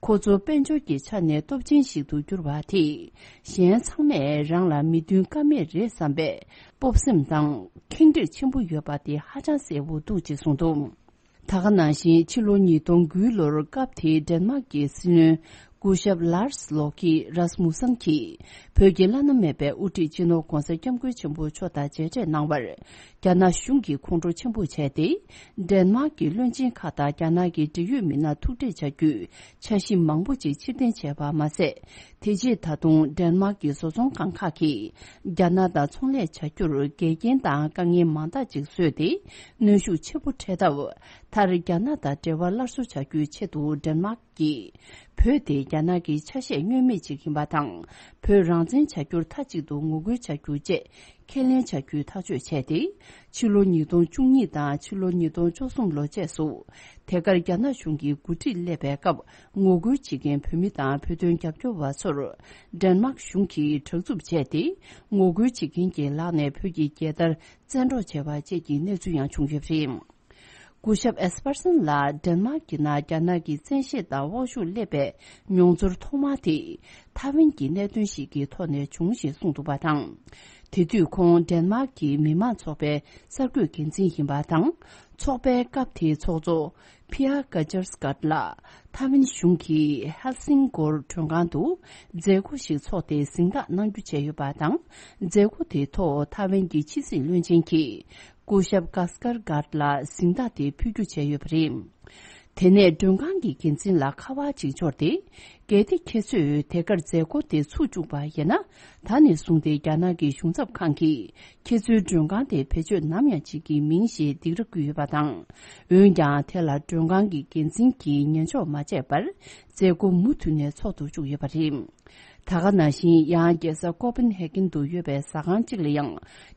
ཁོ་ཚོ་དཔལ་འབྱོར་གྱི་ཆ་ནས་སྟོབས་ཆེན་ཞིག་ཏུ་གྱུར་པ་དེས། གཞན་ཚང་མས་རང་ལ་མི་མཐུན་ཀ་མེད་རེད་བསམ་པའི་སྤོབས་སེམས་དང་ཁེངས་དྲེགས་ཆེན་པོ་ཡོད་པ་དེ་ཧ་ཅང་གསལ་པོ་འདུག་ཅེས་གསུངས་འདུག་ད་ག་ནང་བཞིན་ཕྱི་ལོ་ཉིས་སྟོང་དགུ་ལོར་སྐབས་དེའི་ཌེན་མཱག་གི་སྲིད་བློན་སྐུ་ཞབས་ལཱར་སི་ལོ་ཀི་རཱས་མུ་སན་གྱིས་བོད་ཀྱི་བླ་ན་མེད་པའི་དབུ་ཁྲིད་སྤྱི་ནོར་༧གོང་ས་༧སྐྱབས་མགོན་ཆེན་པོ་མཆོག་དང་མཇལ་འཕྲད་གནང་བར། རྒྱ་ནག་གཞུང་གིས་ཁོང་ཁྲོ་ཆེན་པོ་བྱས་ཏེ། ཌེན་མཱག་གི་བློན་ཆེན་ཁག་དང་རྒྱ་ནག་གི་འབྲེལ་ཡོད་མི་སྣ་ཐུག་འཕྲད་བྱ་རྒྱུའི་འཆར་གཞི་མང་པོ་ཅིག་ཕྱིར་འཐེན་བྱས་པ་མ་ཟད། དེ་རྗེས་ད་དུང་ཌེན་མཱག་གི་བཟོ་ཚོང་ཁང་ཁག་གིས་རྒྱ་ནག་དང་ཚོང་ལས་བྱ་རྒྱུར་འགལ་རྐྱེན་དང་དཀའ་ངལ་མང་དག་ཅིག་བཟོས་ཏེ། གནོན་ཤུགས་ཆེ་པོ་འཕྲད་སྟབས། མཐར་རྒྱ་ནག་དང་འབྲེལ་བ་སླར་གསོ་བྱ་རྒྱུའི་ཆེད་དུ་ཌེན་མཱག་གིས་བོད་དེ་རྒྱ་ནག་གི་ཆ་ཤས་བསྙོན་མེད་ཅིག་ཡིན་པ་དང་། བོད་རང་བཙན་བྱ་རྒྱུར་མཐའ་གཅིག་ཏུ་ངོ་རྒོལ་བྱ་རྒྱུ་བཅས་ཁས་ལེན་བྱ་རྒྱུའི་ཐག་གཅོད་བྱས་ཏེ། ཕྱི་ལོ་ཉིས་སྟོང་བཅུ་གཉིས་དང་ཕྱི་ལོ་ཉིས་སྟོང་བཅུ་གསུམ་ལོ་བཅས་སུ། དེ་གར་རྒྱ་ནག་གཞུང་གི་འགོ་ཁྲིད་སླེབས་པའི་སྐབས། ངོ་རྒོལ་བྱེད་མཁན་བོད་མི་དང་བོད་དོན་རྒྱབ་སྐྱོར་བ་ཚོར། ཌེན་མཱག་གཞུང་གིས་དྲག་རྩུབ་བྱས་ཏེ། ངོ་རྒོལ་བྱེད་མཁན་གྱི་ལག་ནས་བོད་ཀྱི་རྒྱལ་དར་བཙན་འཕྲོག་བྱས་པ་བཅས་ཀྱི་གནས་ཚུལ་ཡང་བྱུང་ཡོད་པ་རེད། སྐུ་ཞབས་ཨེས་པར་སན་ལ་ཌེན་མཱག་གི་ནང་རྒྱ་ནག་གི་བཙན་ཤེད་དང་དབང་ཤུགས་སླེབས་པའི་མྱོང་ཚོར་ཐོག་མ་དེ་ཐའེ་ཝན་གྱི་གནད་དོན་ཞིག་གི་ཐོག་ནས་བྱུང་ཞེས་གསུངས་འདུག་པ་དང་། དེ་དུས་ཁོང་ཌེན་མཱག་གི་མི་དམངས་ཚོགས་པའི་གསར་འགོད་འགན་འཛིན་ཡིན་པ་དང་། ཚོགས་པའི་སྐབས་དེའི་ཚོགས་གཙོ་ཕི་ཨ་ཀ་ཅར་སི་ཀཊ་ལགས་ཐའེ་ཝན་གཞུང་གིས་ཧེལ་སིང་གོར་མགྲོན་ཁང་དུ་མཛད་སྒོ་ཞིག་འཚོགས་ཏེ་གཟེངས་རྟགས་གནང་རྒྱུ་བྱས་ཡོད་པ་དང་། མཛད་སྒོ་དེའི་ཐོག་ཐའེ་ཝན་གྱི་ཕྱི་སྲིད་བློན་ཆེན་གྱིས། སྐུ་ཞབས་ཀཱ་སི་ཀར་གྷར་ལ་གཟེངས་རྟགས་དེ་ཕུལ་རྒྱུ་བྱས་ཡོད་པ་རེད། དེ་ནས་མགྲོན་ཁང་གི་འགན་འཛིན་ལ་ཁ་པར་ཅིག་འབྱོར་ཏེ། གལ་ཏེ་ཁྱེད་ཚོས་དེ་གར་མཛད་སྒོ་དེ་ཚུགས་བཅུག་པ་ཡིན་ན། ད་ནས་བཟུང་སྟེ་རྒྱ་ནག་གི་གཞུང་ཚབ་ཁང་གིས་ཁྱེད་ཚོའི་མགྲོན་ཁང་དེ་བེད་སྤྱོད་ནམ་ཡང་བྱེད་ཀྱི་མིན་ཞེས་སྡིགས་ར་བསྐུལ་ཡོད་པ་དང་། འོན་ཀྱང་དེ་ལ་མགྲོན་ཁང་གི་འགན་འཛིན་གྱིས་ཉན་འཇོག་མ་བྱས་པར། མཛད་སྒོ་མུ་མཐུད་ནས་འཚོགས་ཏུ་བཅུག་ཡོད་པ་རེད། ད་ག་ནང་བཞིན་ཡང་རྒྱལ་ས་ཀོ་པན་ཧེ་གྷན་དུ་ཡོད་པའི་ཟ་ཁང་གཅིག་ལ་ཡང་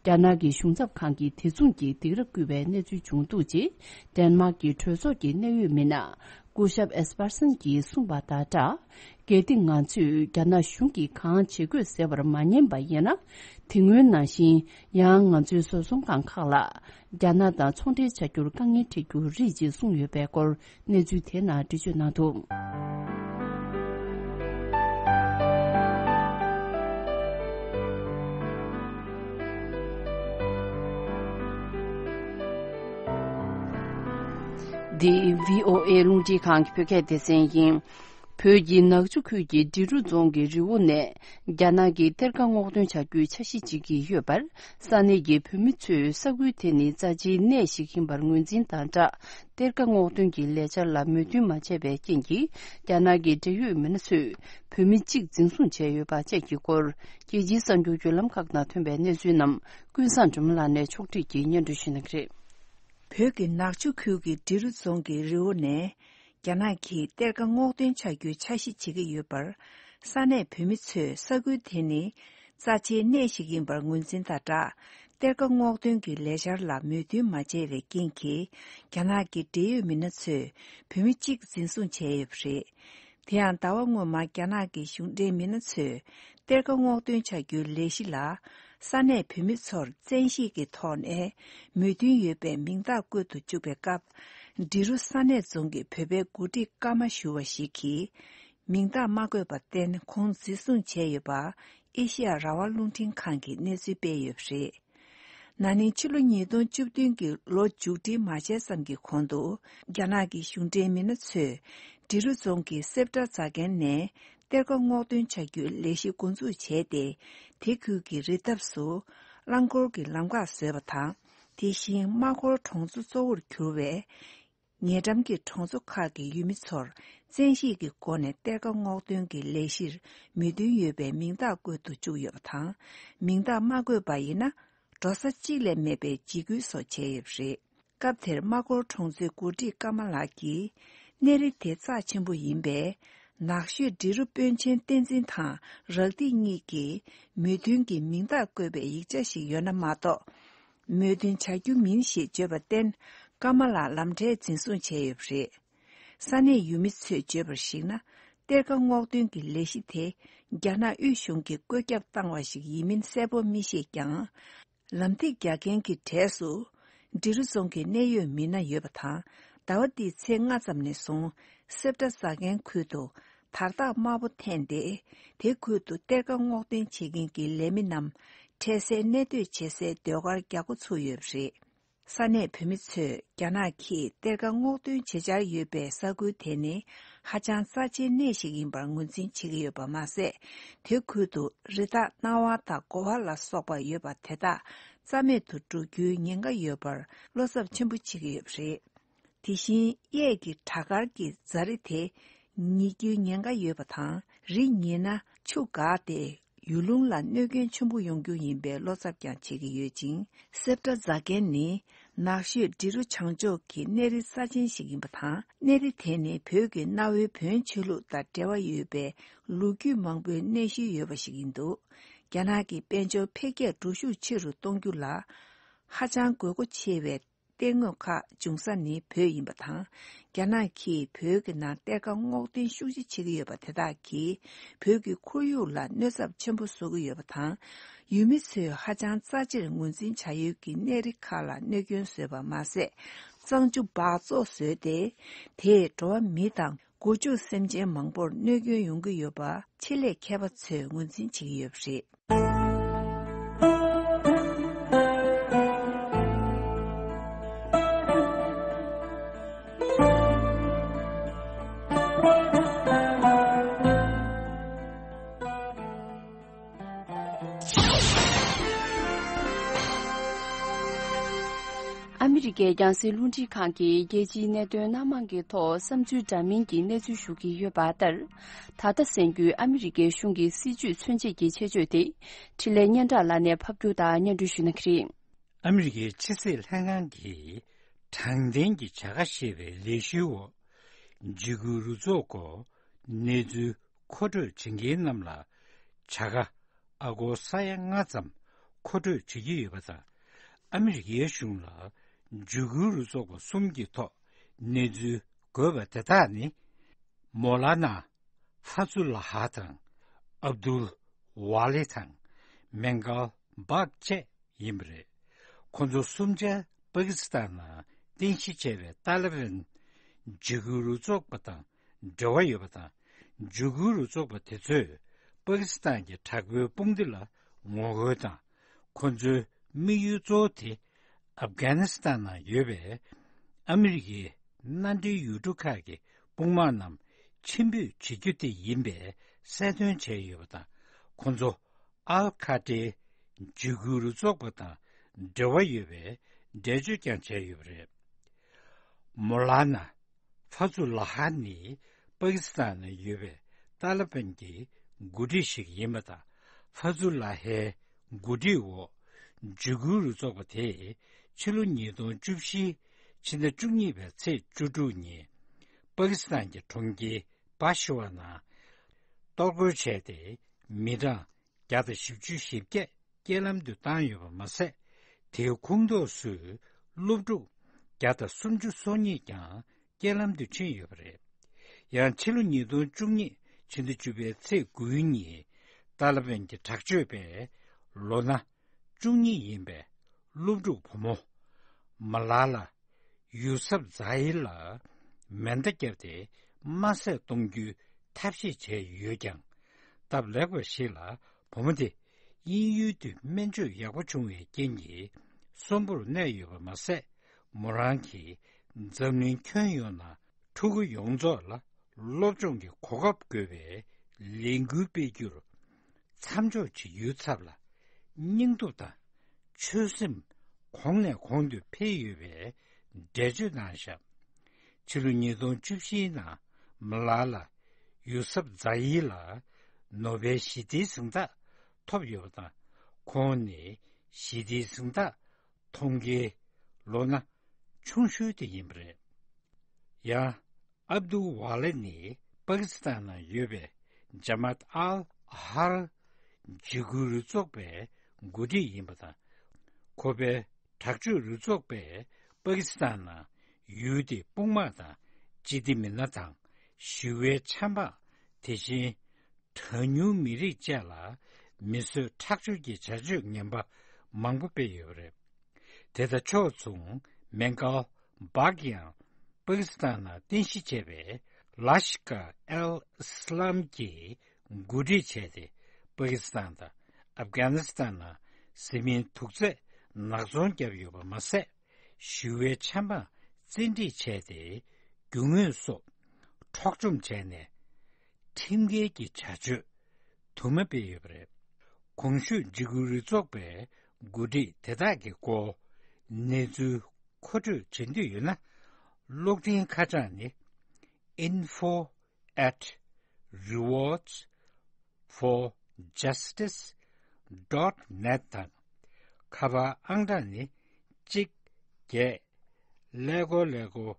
རྒྱ་ནག་གི་གཞུང་ཚབ་ཁང་གིས་དེ་མཚུངས་ཀྱི་སྡིགས་ར་བསྐུལ་བའི་གནས་ཚུལ་བྱུང་འདུག་ཅེས་ཌེན་མཱག་གི་གྲོས་ཚོགས་ཀྱི་གནད་ཡོད་མི་སྣ་སྐུ་ཞབས་ཨེས་པར་སན་གྱིས་གསུངས་པ་དང་སྦྲགས། གལ་ཏེ་ང་ཚོས་རྒྱ་ནག་གཞུང་གིས་གང་བྱེད་དགོས་ཟེར་བར་མ་ཉན་པ་ཡིན་ན། དེ་སྔོན་ནང་བཞིན་ཡང་ང་ཚོའི་བཟོ་ཚོང་ཁང་ཁག་ལ། རྒྱ་ནག་དང་ཚོང་འབྲེལ་བྱ་རྒྱུར་དཀའ་ངལ་འཕྲད་རྒྱུ་རེད་ཅེས་གསུངས་ཡོད་པའི་སྐོར་གནས་ཚུལ་དེ་ནང་འགྲེལ་བརྗོད་གནང་འདུག་འདི་བྷི་ཨོ་ཨེ་རླུང་འཕྲིན་ཁང་གི་བོད་སྐད་སྡེ་ཚན་ཡིན། བོད་ཀྱི་ནག་ཆུ་ཁུལ་གྱི་འབྲི་རུ་རྫོང་གི་རི་བོ་ནས་རྒྱ་ནག་གིས་གཏེར་ཁ་སྔོག་འདོན་བྱ་རྒྱུའི་འཆར་གཞི་བྱེད་ཀྱི་ཡོད་པར། ས་གནས་ཀྱི་བོད་མི་ཚོས་ས་ཁུལ་དེ་ནི་རྩ་ཆེའི་གནས་ཤིག་ཡིན་པར་ངོས་འཛིན་དང་སྦྲགས། གཏེར་ཁ་སྔོག་འདོན་གྱི་ལས་འཆར་ལ་མོས་མཐུན་མ་བྱས་པའི་རྐྱེན་གྱིས། རྒྱ་ནག་གི་འབྲེལ་ཡོད་མི་སྣ་ཚོས་བོད་མི་གཅིག་འཛིན་བཟུང་བྱས་ཡོད་པ་བཅས་ཀྱི་སྐོར། རྒྱལ་སྤྱིའི་གསར་འགྱུར་བརྒྱུད་ལམ་ཁག་ནང་ཐོན་པའི་གནས་ཚུལ་རྣམས་ཀུན་བཟང་སྒྲོལ་མ་ལགས་ནས་ཕྱོགས་སྒྲིག་གིས་སྙན་སྒྲོན་ཞུ་གནང་གི་རེད། བོད་ཀྱི་ནག་ཆུ་ཁུལ་གྱི་འབྲི་རུ་རྫོང་གི་རི་བོ་ནས། རྒྱ་ནག་གིས་གཏེར་ཁ་སྔོག་འདོན་བྱ་རྒྱུའི་འཆར་གཞི་བྱེད་ཀྱི་ཡོད་པར། ས་གནས་བོད་མི་ཚོས་ས་ཁུལ་དེ་ནི་རྩ་ཆེའི་གནས་ཤིག་ཡིན་པར་ངོས་འཛིན་དང་སྦྲགས། གཏེར་ཁ་སྔོག་འདོན་གྱི་ལས་འཆར་ལ་མོས་མཐུན་མ་བྱས་པའི་རྐྱེན་གྱིས། རྒྱ་ནག་གི་འབྲེལ་ཡོད་མི་སྣ་ཚོས་བོད་མི་གཅིག་འཛིན་བཟུང་བྱས་ཡོད་པ་རེད། དེ་ཡང་ཟླ་བ་སྔོན་མ་རྒྱ་ནག་གི་གཞུང་འབྲེལ་མི་སྣ་ཚོས་གཏེར་ཁ་སྔོག་འདོན་བྱ་རྒྱུའི་ལས་གཞི་ལ། ས་གནས་བོད་མི་ཚོར་བཙན་ཤེད་ཀྱི་ཐོག་ནས་མོས་མཐུན་ཡོད་པའི་མིང་རྟགས་བཀོད་དུ་བཅུག་པའི་སྐབས། འབྲི་རུ་ས་གནས་རྫོང་གི་བོད་པའི་འགོ་ཁྲིད་ཀརྨ་ཞུ་བ་ཞིག་གིས། མིང་རྟགས་མ་བཀོད་པར་བརྟེན་ཁོང་འཛིན་བཟུང་བྱས་ཡོད་པ། ཨེ་ཤེ་ཡ་རང་དབང་རླུང་འཕྲིན་ཁང་གིས་གནས་ཚུལ་སྤེལ་ཡོད་པ་རེད། ན་ནིང་ཕྱི་ལོ་ཉིས་སྟོང་བཅུ་བདུན་གྱི་ལོ་མཇུག་སྒྲིལ་མ་བྱས་ཙམ་གྱི་གོང་དུ། རྒྱ་ནག་གི་གཞུང་འབྲེལ་མི་སྣ་ཚོས་འབྲི་རུ་རྫོང་གི་སེབ་ཏྲ་རྫ་མཁན་ནས་གཏེར་ཁ་སྔོག་འདོན་བྱ་རྒྱུའི་ལས་གཞི་འགོ་འཛུགས་བྱས་ཏེ། དེ་ཁུལ་གྱི་རི་འདབས་སུ་རླངས་འཁོར་གྱི་ལམ་ཁ་བཟོས་པ་དང་། དེ་བཞིན་རྨ་འཁོར་གྲོང་ཚོ་གཙོ་བོར་གྱུར་བའི་ཉེ་འགྲམ་གྱི་གྲོང་ཚོ་ཁག་གི་ཡུལ་མི་ཚོར་བཙན་ཤེད་ཀྱི་སྒོ་ནས་གཏེར་ཁ་སྔོག་འདོན་གྱི་ལས་གཞིར་མོས་མཐུན་ཡོད་པའི་མིང་རྟགས་བཀོད་དུ་བཅུག་ཡོད་པ་དང་། མིང་རྟགས་མ་བཀོད་པ་ཡིན་ན། འགྲོ་ས་གཅིག་ལས་མེད་པའི་འཇིགས་སྐུལ་སོགས་བྱས་ཡོད་པ་རེད། སྐབས་དེར་རྨ་འཁོར་གྲོང་ཚོའི་འགོ་ཁྲིད་ཀརྨ་ལགས་ཀྱིས། གནས་རི་དེ་རྩ་ཆེན་པོ་ཡིན་པས། ནགས་ཤོད་འབྲི་རུ་དཔོན་ཆེན་བསྟན་འཛིན་དང་རག་སྡིས་གཉིས་ཀྱིས་མོས་མཐུན་གྱི་མིང་རྟགས་བཀོད་པའི་ཡིག་ཆ་ཞིག་ཡོད་ན་མ་གཏོགས། མོས་མཐུན་བྱ་རྒྱུ་མིན་ཞེས་བརྗོད་པར་བརྟེན། ཀརྨ་ལགས་ལམ་འཕྲལ་འཛིན་བཟུང་བྱས་ཡོད་པ་རེད། ས་གནས་ཡུལ་མི་ཚོས་བརྗོད་པར་གཞིགས་ན། གཏེར་ཁ་སྔོག་འདོན་གྱི་ལས་གཞི་དེ་རྒྱ་ནག་དབུས་གཞུང་གིས་བཀོད་ཁྱབ་བཏང་བ་ཞིག་ཡིན་མིན་གསལ་པོ་མི་ཤེས་ཀྱང་། ལམ་ཐིག་རྒྱག་མཁན་གྱི་གྲས་སུ། འབྲི་རུ་རྫོང་གི་གནད་ཡོད་མི་སྣ་ཡོད་པ་དང་། ཟླ་བ་འདིའི་ཚེས་ལྔ་ཙམ་ནས་བཟུང་། སེབ་ཏྲ་རྫ་མཁན་ཁུལ་དུ་དར་ཐག་དམར་པོ་འཐེན་ཏེ། དེ་ཁུལ་དུ་གཏེར་ཁ་སྔོག་འདོན་བྱེད་མཁན་གྱི་ལས་མི་རྣམས་འཕྲལ་སེལ་གནས་སྡོད་བྱེད་སའི་ཟློས་གར་རྒྱག་འགོ་ཚུགས་ཡོད་པ་རེད། ས་གནས་བོད་མི་ཚོས་རྒྱ་ནག་གིས་གཏེར་ཁ་སྔོག་འདོན་བྱེད་འཆར་ཡོད་པའི་ས་ཁུལ་དེ་ནི་ཧ་ཅང་རྩ་ཆེའི་གནས་ཤིག་ཡིན་པར་ངོས་འཛིན་བྱེད་ཀྱི་ཡོད་པ་མ་ཟད། དེ་ཁུལ་དུ་རི་དྭགས་གནའ་བ་དང་གོ་བ་ལ་སོགས་པ་ཡོད་པ་དེ་དག་རྩ་མེད་དུ་འགྲོ་རྒྱུའི་ཉེན་ཁ་ཡོད་པར་བློ་འཚབ་ཆེན་པོ་བྱེད་ཀྱི་ཡོད་པ་རེད། དེ་བཞིན་གཡས་ཀྱི་བྲག་དཀར་གྱི་རྫ་རི་དེ་ཉིལ་རྒྱུའི་ཉེན་ཁ་ཡོད་པ་དང་། རི་ཉིལ་ན་ཆུ་འགགས་ཏེ་ཡུལ་ལུང་ལ་གནོད་སྐྱོན་ཆེན་པོ་ཡོང་རྒྱུ་ཡིན་པའི་བློ་འཚབ་ཀྱང་བྱེད་ཀྱི་ཡོད་ཅིང་། སེབ་ཏྲ་རྫ་མཁན་ནི་ནགས་ཤོད་འབྲི་རུ་བྱང་ཕྱོགས་ཀྱི་གནས་རི་རྩ་ཆེན་ཞིག་ཡིན་པ་དང་། གནས་རི་དེ་ནི་བོད་ཀྱི་གནའ་བོའི་བོན་ཆོས་ལུགས་དང་འབྲེལ་བ་ཡོད་པའི་ལོ་རྒྱུས་མང་པོའི་གནས་ཤུལ་ཡོད་པ་ཞིག་ཡིན་འདུག་རྒྱ་ནག་གིས་དཔལ་འབྱོར་འཕེལ་རྒྱས་འགྲོ་ཤུགས་ཆེ་རུ་གཏོང་རྒྱུ་ལ་ཧ་ཅང་དགོས་མཁོ་ཆེ་བའི་གཏེར་དངོས་ཁག་འབྱུང་ས་ནི་བོད་ཡིན་པ་དང་། རྒྱ་ནག་གིས་བོད་ཀྱི་ནང་གཏེར་ཁ་སྔོག་འདོན་ཤུགས་ཆེ་བྱེད་ཀྱི་ཡོད་པ་དེ་དག་གིས་བོད་ཀྱི་ཁོར་ཡུག་ལ་གནོད་ཚབས་ཆེན་པོ་བཟོ་གི་ཡོད་པ་དང་། ཡུལ་མི་ཚོས་ཧ་ཅང་རྩ་ཆེར་ངོས་འཛིན་བྱ་ཡུལ་གྱི་གནས་རི་ཁག་ལ་གནོད་སྐྱོན་བཟོས་པ་མ་ཟད། གཙང་ཆུ་འབག་བཙོག་བཟོས་ཏེ། དེས་འགྲོ་བ་མི་དང་། སྒོ་ཕྱུགས་སེམས་ཅན་མང་པོར་གནོད་སྐྱོན་ཡོང་གི་ཡོད་པ་ཆེད་ལས་མཁས་པ་ཚོས་ངོས་འཛིན་བྱེད་ཀྱི་ཡོད་པ་རེད། ཨ་མི་རི་ཀའི་རྒྱང་སྲིང་རླུང་འཕྲིན་ཁང་གིས་རྒྱལ་སྤྱིའི་གནད་དོན་སྣ་མང་གི་ཐོག་བསམ་ཚུལ་འདྲ་མིན་གྱི་གནས་ཚུལ་ཞུ་གི་ཡོད་པ་ལྟར། ད་ལྟ་གསན་རྒྱུའི་ཨ་མི་རི་ཀའི་གཞུང་གི་སྲིད་བྱུས་མཚོན་བྱེད་ཀྱི་ཆེད་བརྗོད་དེ། འཕྲིན་ལས་སྙན་གྲགས་ལགས་ནས་ཕབ་སྒྱུར་དང་སྙན་སྒྲོན་ཞུ་གནང་གི་རེད། ཨ་མི་རི་ཀའི་ཕྱི་སྲིད་ལྷན་ཁང་གིས་དྲང་བདེན་གྱི་བྱ་དགའ་ཞེས་པའི་ལས་གཞིའི་འོག་འཇིགས་སྐུལ་རུ་ཚོགས་སྐོར་གནས་ཚུལ་མཁོ་སྤྲོད་བྱེད་མཁན་རྣམས་ལ་བྱ་དགའ་ཨ་སྒོར་ས་ཡ་ལྔ་ཙམ་མཁོ་སྤྲོད་བྱེད་ཀྱི་ཡོད་པ་དང་། ཨ་མི་རི་ཀའི་གཞུང་ལ་འཇིགས་སྐུལ་རུ་ཚོགས་པ་གསུམ་གྱི་ཐོག་གནས་ཚུལ་དགོས་པ་དེ་དག་ནི། མོ་ལ་ན་ཧྥ་ཛུ་ལ་ཧ་དང་། ཨབ་དུལ་ཝ་ལེ་དང་། མེང་གལ་བག་བཅས་ཡིན་པ་རེད། ཁོ་ཚོ་གསུམ་ཆར་པ་ཀི་སི་ཐན་ནང་རྟེན་གཞི་བྱས་པའི་ཏཱ་ལི་བན་འཇིགས་སྐུལ་རུ་ཚོགས་པ་དང་འབྲེལ་བ་ཡོད་པ་དང་། འཇིགས་སྐུལ་རུ་ཚོགས་པ་དེ་ཚོས་པ་ཀི་སི་ཐན་གྱི་དྲག་པོའི་དཔུང་སྡེ་ལ་ངོ་རྒོལ་དང་། ཁོ་ཚོའི་དམིགས་ཡུལ་གཙོ་བོ་དེ་ཨབ་གྷ་ནི་སི་ཐན་ནང་ཡོད་པའི་ཨ་མི་རི་ཀའི་མནའ་འབྲེལ་ཡུལ་གྲུ་ཁག་གི་དཔུང་དམག་རྣམས་ཕྱིར་འབུད་བྱེད་རྒྱུ་དེ་ཡིན་པའི་གསལ་སྟོན་བྱས་ཡོད་པ་དང་། ཁོ་ཚོ་ཨལ་ཁ་ཏྲའི་འཇིགས་སྐུལ་རུ་ཚོགས་པ་དང་འབྲེལ་བ་ཡོད་པའི་འགྲེལ་བརྗོད་ཀྱང་བྱས་ཡོད་པ་རེད། མོ་ལ་ན་ཧྥ་ཛུ་ལ་ཧ་ནི་པ་ཀི་སི་ཐན་ནང་ཡོད་པའི་ཏཱ་ལི་བན་གྱི་འགོ་ཁྲིད་ཞིག་ཡིན་པ་དང་། ཧྥ་ཛུ་ལ་ཧའི་འགོ་ཁྲིད་འོག་འཇིགས་སྐུལ་རུ་ཚོགས་པ་དེས་ཕྱི་ལོ་ཉིས་སྟོང་བཅུ་བཞི་ཕྱི་ཟླ་བཅུ་གཉིས་པའི་ཚེས་བཅུ་དྲུག་ཉིན་པ་ཀི་སི་ཐན་གྱི་གྲོང་ཁྱེར་པ་ཤི་ཝ་ནང་གཏོར་རྒོལ་བྱས་ཏེ། མི་གྲངས་བརྒྱ་དང་བཞི་བཅུ་ཞེ་བརྒྱད་རྐྱེན་ལམ་དུ་བཏང་ཡོད་པ་མ་ཟད། དེའི་ཁོངས་གཏོགས་སུ་སློབ་ཕྲུག་བརྒྱ་དང་སུམ་ཅུ་སོ་གཉིས་ཀྱང་རྐྱེན་ལམ་དུ་ཕྱིན་ཡོད་པ་རེད། ཡང་ཕྱི་ལོ་ཉིས་སྟོང་བཅུ་གཉིས་ཕྱི་ཟླ་བཅུ་པའི་ཚེས་དགུའི་ཉིན་ཏཱ་ལི་བན་གྱི་དྲག་སྤྱོད་པས་ལོ་ན་བཅུ་གཉིས་ཡིན་པའི་སློབ་ཕྲུག་བུ་མོ་མ་ལ་ལ་ཡུ་སབ་ཛ་ཧི་ལ་མེ་མདའ་བརྒྱབ་སྟེ་དམར་བསད་གཏོང་རྒྱུའི་ཐབས་ཤེས་བྱས་ཡོད་ཀྱང་། སྟབས་ལེགས་པ་ཞིག་ལ་བུ་མོ་དེ་དབྱིན་ཡུལ་དུ་སྨན་བཅོས་ཡག་པོ་བྱུང་བའི་རྐྱེན་གྱིས་ གསོན་པོར་གནས་ཡོད་པ་མ་ཟད། མོ་རང་གིས་འཛམ་གླིང་ཁྱོན་ཡོངས་ན་ཕྲུ་གུ་ཡོངས་རྫོགས་ལ་སློབ་སྦྱོང་གི་གོ་སྐབས་དགོས་པའི་ལས་འགུལ་སྤེལ་རྒྱུར་མཚམས་འཇོག་བྱེད་རྒྱུའི་ཚབ་ལ། སྙིང་སྟོབས་དང་ཆོད་སེམས་གོང་ནས་གོང་དུ་འཕེལ་ཡོད་པའི་འགྲེལ་བརྗོད་གནང་བཞག་ཕྱི་ལོ་ཉིས་སྟོང་བཅུ་བཞིའི་ནང་མ་ལ་ལ་ཡུ་སབ་ཛ་ཡི་ལ་ནོ་བེལ་ཞི་བདེའི་གཟེངས་རྟགས་ཐོབ་ཡོད་པ་དང་། ཁོང་ནི་ཞི་བདེའི་གཟེངས་རྟགས་ཐོབ་མཁན་ལོ་ན་ཆུང་ཤོས་དེ་ཡིན་པ་རེད། ཡང་། ཨབ་དུལ་ཝ་ལ་ནི་པ་ཀི་སི་ཐན་ནང་ཡོད་པའི་ཇ་མཱད་ཨལ་ཧར་འཇིགས་སྐུལ་རུ་ཚོགས་པའི་འགོ་ཁྲིད་ཡིན་པ་དང་། ཁོ་པའི་དྲག་སྤྱོད་རུ་ཚོགས་པས་པ་ཀི་སི་ཐན་ནང་ཡུལ་དེའི་དཔུང་དམག་དང་སྤྱི་བདེ་མི་སྣ་དང་ཞི་བའི་ཆབ་འབངས། དེ་བཞིན་གྲངས་ཉུང་མི་རིགས་བཅས་ལ་མི་གསོད་ཁྲག་སྦྱོར་གྱི་བྱ་སྤྱོད་ངན་པ་མང་པོ་སྤེལ་ཡོད་པ་རེད། དེ་དང་ཕྱོགས་མཚུངས་མེ་གལ་བྷག་ཡང་པ་ཀི་སི་ཐན་ནང་རྟེན་གཞི་བྱས་པའི་ལ་ཤི་ཀ་ཨལ་ཨི་སི་ལམ་གྱི་འགོ་ཁྲིད་བྱས་ཏེ། པ་ཀི་སི་ཐན་དང་ཨབ་གྷ་ནི་སི་ཐན་ནང་བཟི་སྨན་དུག་རྫས་ནག་ཚོང་བརྒྱབ་ཡོད་པ་མ་ཟད། ཞི་བའི་ཆབ་འབངས་བཙན་ཁྲིད་བྱས་ཏེ། རྒྱུ་དངོས་སོགས་འཕྲོག་བཅོམ་བྱས་ནས། ཁྲིམས་འགལ་གྱི་བྱ་སྤྱོད་དུ་མ་སྤེལ་ཡོད་པ་རེད། གོང་ཞུས་འཇིགས་སྐུལ་རུ་ཚོགས་པའི་འགོ་ཁྲིད་དེ་དག་གི་སྐོར་གནས་ཚུལ་མཁོ་སྤྲོད་བྱེད་འདོད་ཡོད་ན། གློག་འཕྲིན་ཁ་བྱང་ནི། info at rewards for justice dot net དང་། ཁ་པར་ཨང་གྲངས་ནི། གཅིག་བརྒྱད་ཀླད་ཀོར་ཀླད་ཀོར་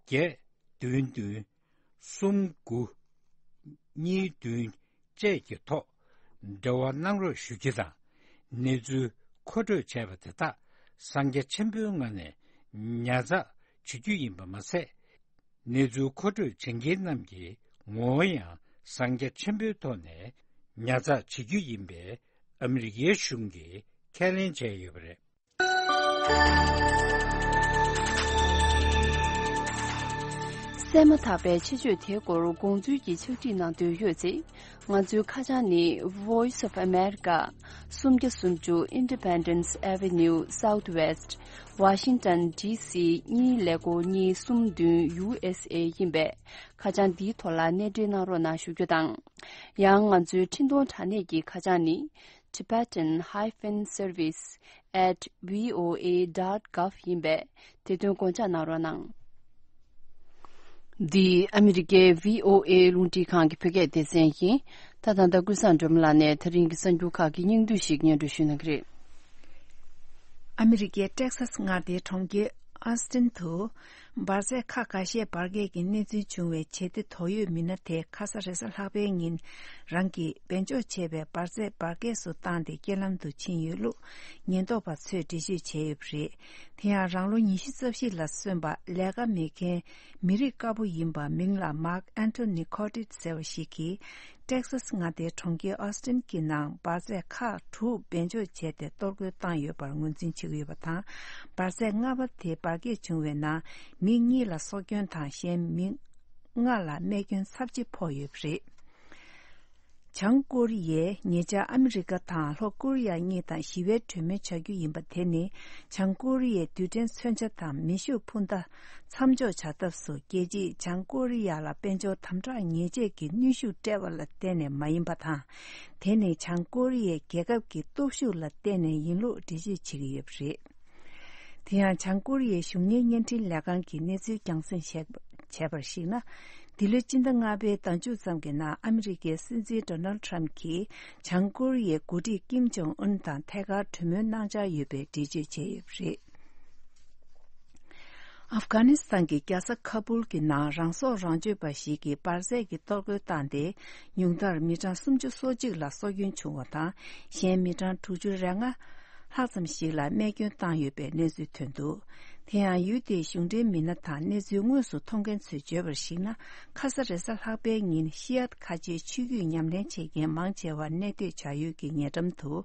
བརྒྱད་བདུན་བདུན་གསུམ་དགུ་གཉིས་བདུན་བཅས་ཀྱི་ཐོག་འབྲེལ་བ་གནང་རོགས་ཞུ་རྒྱུ་དང་། གནས་ཚུལ་མཁོ་སྤྲོད་བྱས་པ་དེ་དག་གསང་རྒྱ་ཆེན་པོའི་ངང་ནས་ཉར་ཚགས་བྱེད་རྒྱུ་ཡིན་པ་མ་ཟད། གནས་ཚུལ་མཁོ་སྤྲོད་བྱེད་མཁན་རྣམས་ཀྱི་ངོ་བོ་ཡང་གསང་རྒྱ་ཆེན་པོའི་ཐོག་ནས་ཉར་ཚགས་བྱེད་རྒྱུ་ཡིན་པའི་ཨ་མི་རི་ཀའི་གཞུང་གིས་ཁས་ལེན་བྱས་ཡོད་པ་རེད། གསན་མ་ཐག་པའི་ཆེད་བརྗོད་དེའི་སྐོར་དགོངས་ཚུལ་གྱི་ཕྱག་བྲིས་གནང་འདོད་ཡོད་ཚེ། ང་ཚོའི་ཁ་བྱང་ནི། Voice of America, སུམ་བརྒྱ་སུམ་ཅུ་Independence Avenue Southwest, Washington D C གཉིས་ཀླད་ཀོར་གཉིས་གསུམ་བདུན་U S A ཡིན་པས། ཁ་བྱང་འདིའི་ཐོག་ལ་གནས་འབྲེལ་གནང་རོགས་གནང་ཞུ་རྒྱུ་དང་། ཡང་ང་ཚོའི་འཕྲིན་གཏོང་དྲ་གནས་ཀྱི་ཁ་བྱང་ནི། Tibetan hyphen service at V O A dot gov ཡིན་པས། དེ་དོན་དགོངས་འཇགས་གནང་རོགས་གནང་། འདི་ཨ་མི་རི་ཀའི་V O A རླུང་འཕྲིན་ཁང་གི་བོད་སྐད་སྡེ་ཚན་ཡིན། ད་ད་ལྟ་ཀུན་བཟང་སྒྲོལ་མ་ལགས་ནས་ད་རིང་གི་གསར་འགྱུར་ཁག་གི་སྙིང་བསྡུས་ཤིག་སྙན་སྒྲོན་ཞུ་གནང་གི་རེད། ཨ་མི་རི་ཀའི་ཊེག་སཱས་མངའ་སྡེའི་གྲོང་ཁྱེར་ཨོ་སི་ཊིན་དུ། འབར་རྫས་ཁག་འགའ་ཤས་འབར་གས་ཀྱི་གནས་ཚུལ་བྱུང་བའི་བྱེད་གཏེ་དོགས་ཡོད་མི་སྣ་དེ་ཁ་ས་རེས་གཟའ་ལྷག་པའི་ཉིན་རང་གིས་སྦས་འཇོག་བྱས་པའི་འབར་རྫས་འབར་གས་སུ་བཏང་སྟེ་རྐྱེན་ལམ་དུ་ཕྱིན་ཡོད་ལུགས་ཉེན་རྟོག་པ་ཚོས་འགྲེལ་བརྗོད་བྱས་ཡོད་པ་རེད། དེ་ཡང་རང་ལོ་ཉི་ཤུ་རྩ་བཞི་ལ་སོན་པ་ལས་ཀ་མེད་མཁན་མི་རིགས་དཀར་པོ་ཡིན་པ་མིང་ལ་མཱག་ཨན་ཐོ་ནི་ཁོ་ཏིད་ཟེར་བ་ཞིག་གིས། ཊེག་སཱས་མངའ་སྡེའི་གྲོང་ཁྱེར་ཨོ་སི་ཊིན་གྱི་ནང་འབར་རྫས་ཁག་དྲུག་སྦས་འཇོག་བྱས་ཏེ་གཏོར་རྒོལ་བཏང་ཡོད་པར་ངོས་འཛིན་བྱེད་ཀྱི་ཡོད་པ་དང་། འབར་རྫས་ལྔ་པ་དེ་འབར་གས་བྱུང་བའི་ནང་མི་གཉིས་ལ་སྲོག་སྐྱོན་དང་། གཞན་མི་ལྔ་ལ་རྨས་སྐྱོན་ཚབས་ཆེ་ཕོག་ཡོད་པ་རེད། བྱང་ཀོ་རི་ཡས་ཉེ་ཆར་ཨ་མི་རི་ཀ་དང་ལྷོ་ཀོ་རི་ཡ་གཉིས་དང་ཞི་བའི་གྲོས་མོལ་བྱ་རྒྱུ་ཡིན་པ་དེ་ནི། བྱང་ཀོ་རི་ཡའི་རྡུལ་ཕྲན་མཚོན་ཆ་དང་མེ་ཤུགས་འཕུར་མདའ་མཚམས་འཇོག་བྱ་ཐབས་སུ། རྒྱལ་སྤྱིས་བྱང་ཀོ་རི་ཡ་ལ་དཔལ་འབྱོར་དམ་དྲག་ཉེས་ཆད་ཀྱི་གནོན་ཤུགས་སྤྲད་པ་ལ་བརྟེན་ནས་མ་ཡིན་པ་དང་། དེ་ནི་བྱང་ཀོ་རི་ཡའི་རྒྱལ་ཁབ་ཀྱི་སྟོབས་ཤུགས་ལ་བརྟེན་ནས་ཡིན་ལུགས་འགྲེལ་བརྗོད་བྱེད་ཀྱི་ཡོད་པ་རེད། དེ་ཡང་། བྱང་ཀོ་རི་ཡའི་གཞུང་གཉེར་བརྙན་འཕྲིན་ལས་ཁང་གིས་གནས་ཚུལ་རྒྱང་སྲིང་བྱས་པར་གཞིགས་ན། འདི་ལོའི་སྤྱི་ཟླ་ལྔ་པའི་ཟླ་མཇུག་ཙམ་གྱི་ནང་ཨ་མི་རི་ཀའི་སྲིད་འཛིན་ཌོ་ནལ་ཌི་ཊརམ་གྱིས་བྱང་ཀོ་རི་ཡའི་འགོ་ཁྲིད་ཀིམ་ཇོང་ཨུན་དང་ཐད་ཀར་གྲོས་མོལ་གནང་འཆར་ཡོད་པའི་འགྲེལ་བརྗོད་བྱས་ཡོད་པ་རེད། ཨབ་གྷ་ནི་སི་ཐན་གྱི་རྒྱལ་ས་ཁ་པུལ་གྱི་ནང་རང་སྲོག་རང་གཅོད་པ་ཞིག་གིས་འབར་རྫས་ཀྱི་གཏོར་རྒོལ་བཏང་སྟེ། ཉུང་མཐར་མི་གྲངས་སུམ་ཅུ་སོ་གཅིག་ལ་སྲོག་སྐྱོན་བྱུང་བ་དང་། གཞན་མི་གྲངས་དྲུག་ཅུ་རེ་ལྔ་ལྷག་ཙམ་ཞིག་ལ་རྨས་སྐྱོན་བཏང་ཡོད་པའི་གནས་ཚུལ་ཐོན་འདུག་དེ་ཡང་ཡུལ་དེའི་གཞུང་འབྲེལ་མི་སྣ་དང་གནས་ཚུལ་དངོས་སུ་མཐོང་མཁན་ཚོས་བརྗོད་པར་གཞིགས་ན། ཁ་ས་རེས་གཟའ་ལྷག་པའི་ཉིན་ཤི་ཡཱད་ཁ་ཆེའི་ཆོས་བརྒྱུད་ཉམས་ལེན་བྱེད་མཁན་མང་ཆེ་བ་གནས་སྡོད་བྱ་ཡུལ་གྱི་ཉེ་འགྲམ་དུ།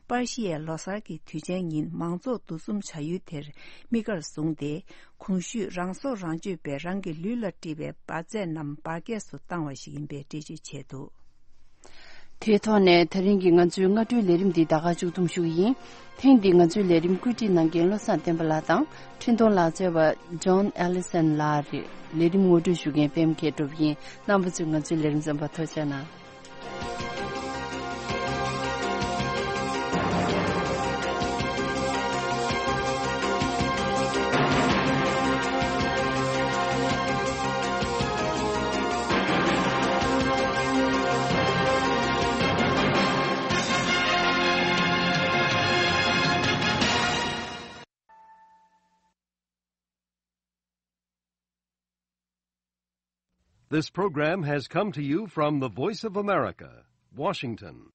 པར་ཤི་ཡའི་ལོ་གསར་གྱི་དུས་ཆེན་ཉིན་མང་ཚོགས་འདུ་འཛོམས་བྱ་ཡུལ་དེར་དམིགས་བཀར་བཟུང་སྟེ། གོང་ཞུས་རང་སྲོག་རང་གཅོད་པས་རང་གི་ལུས་ལ་དཀྲིས་པའི་འབར་རྫས་རྣམས་འབར་གས་སུ་བཏང་བ་ཞིག་ཡིན་པའི་འགྲེལ་བརྗོད་བྱས་འདུག་དེའི་ཐོག་ནས་དེ་རིང་གི་ང་ཚོའི་སྔ་དྲོའི་ལས་རིམ་འདི་ད་ག་མཇུག་བསྡོམས་ཞུ་གི་ཡིན། ཐེངས་འདིའི་ང་ཚོའི་ལས་རིམ་བཀོད་སྒྲིག་གནང་མཁན་བློ་བཟང་བསྟན་པ་ལགས་དང་འཕྲིན་གཏོང་ལག་རྩལ་བ་John Ellison་ལགས་རེད། ལས་རིམ་ངོ་སྤྲོད་ཞུ་མཁན་པད་མ་མཁས་གྲུབ་ཡིན། རྣམ་པ་ཚོས་ང་ཚོའི་ལས་རིམ་གསན་པར་ཐུགས་རྗེ་གནང་། This program has come to you from the Voice of America, Washington.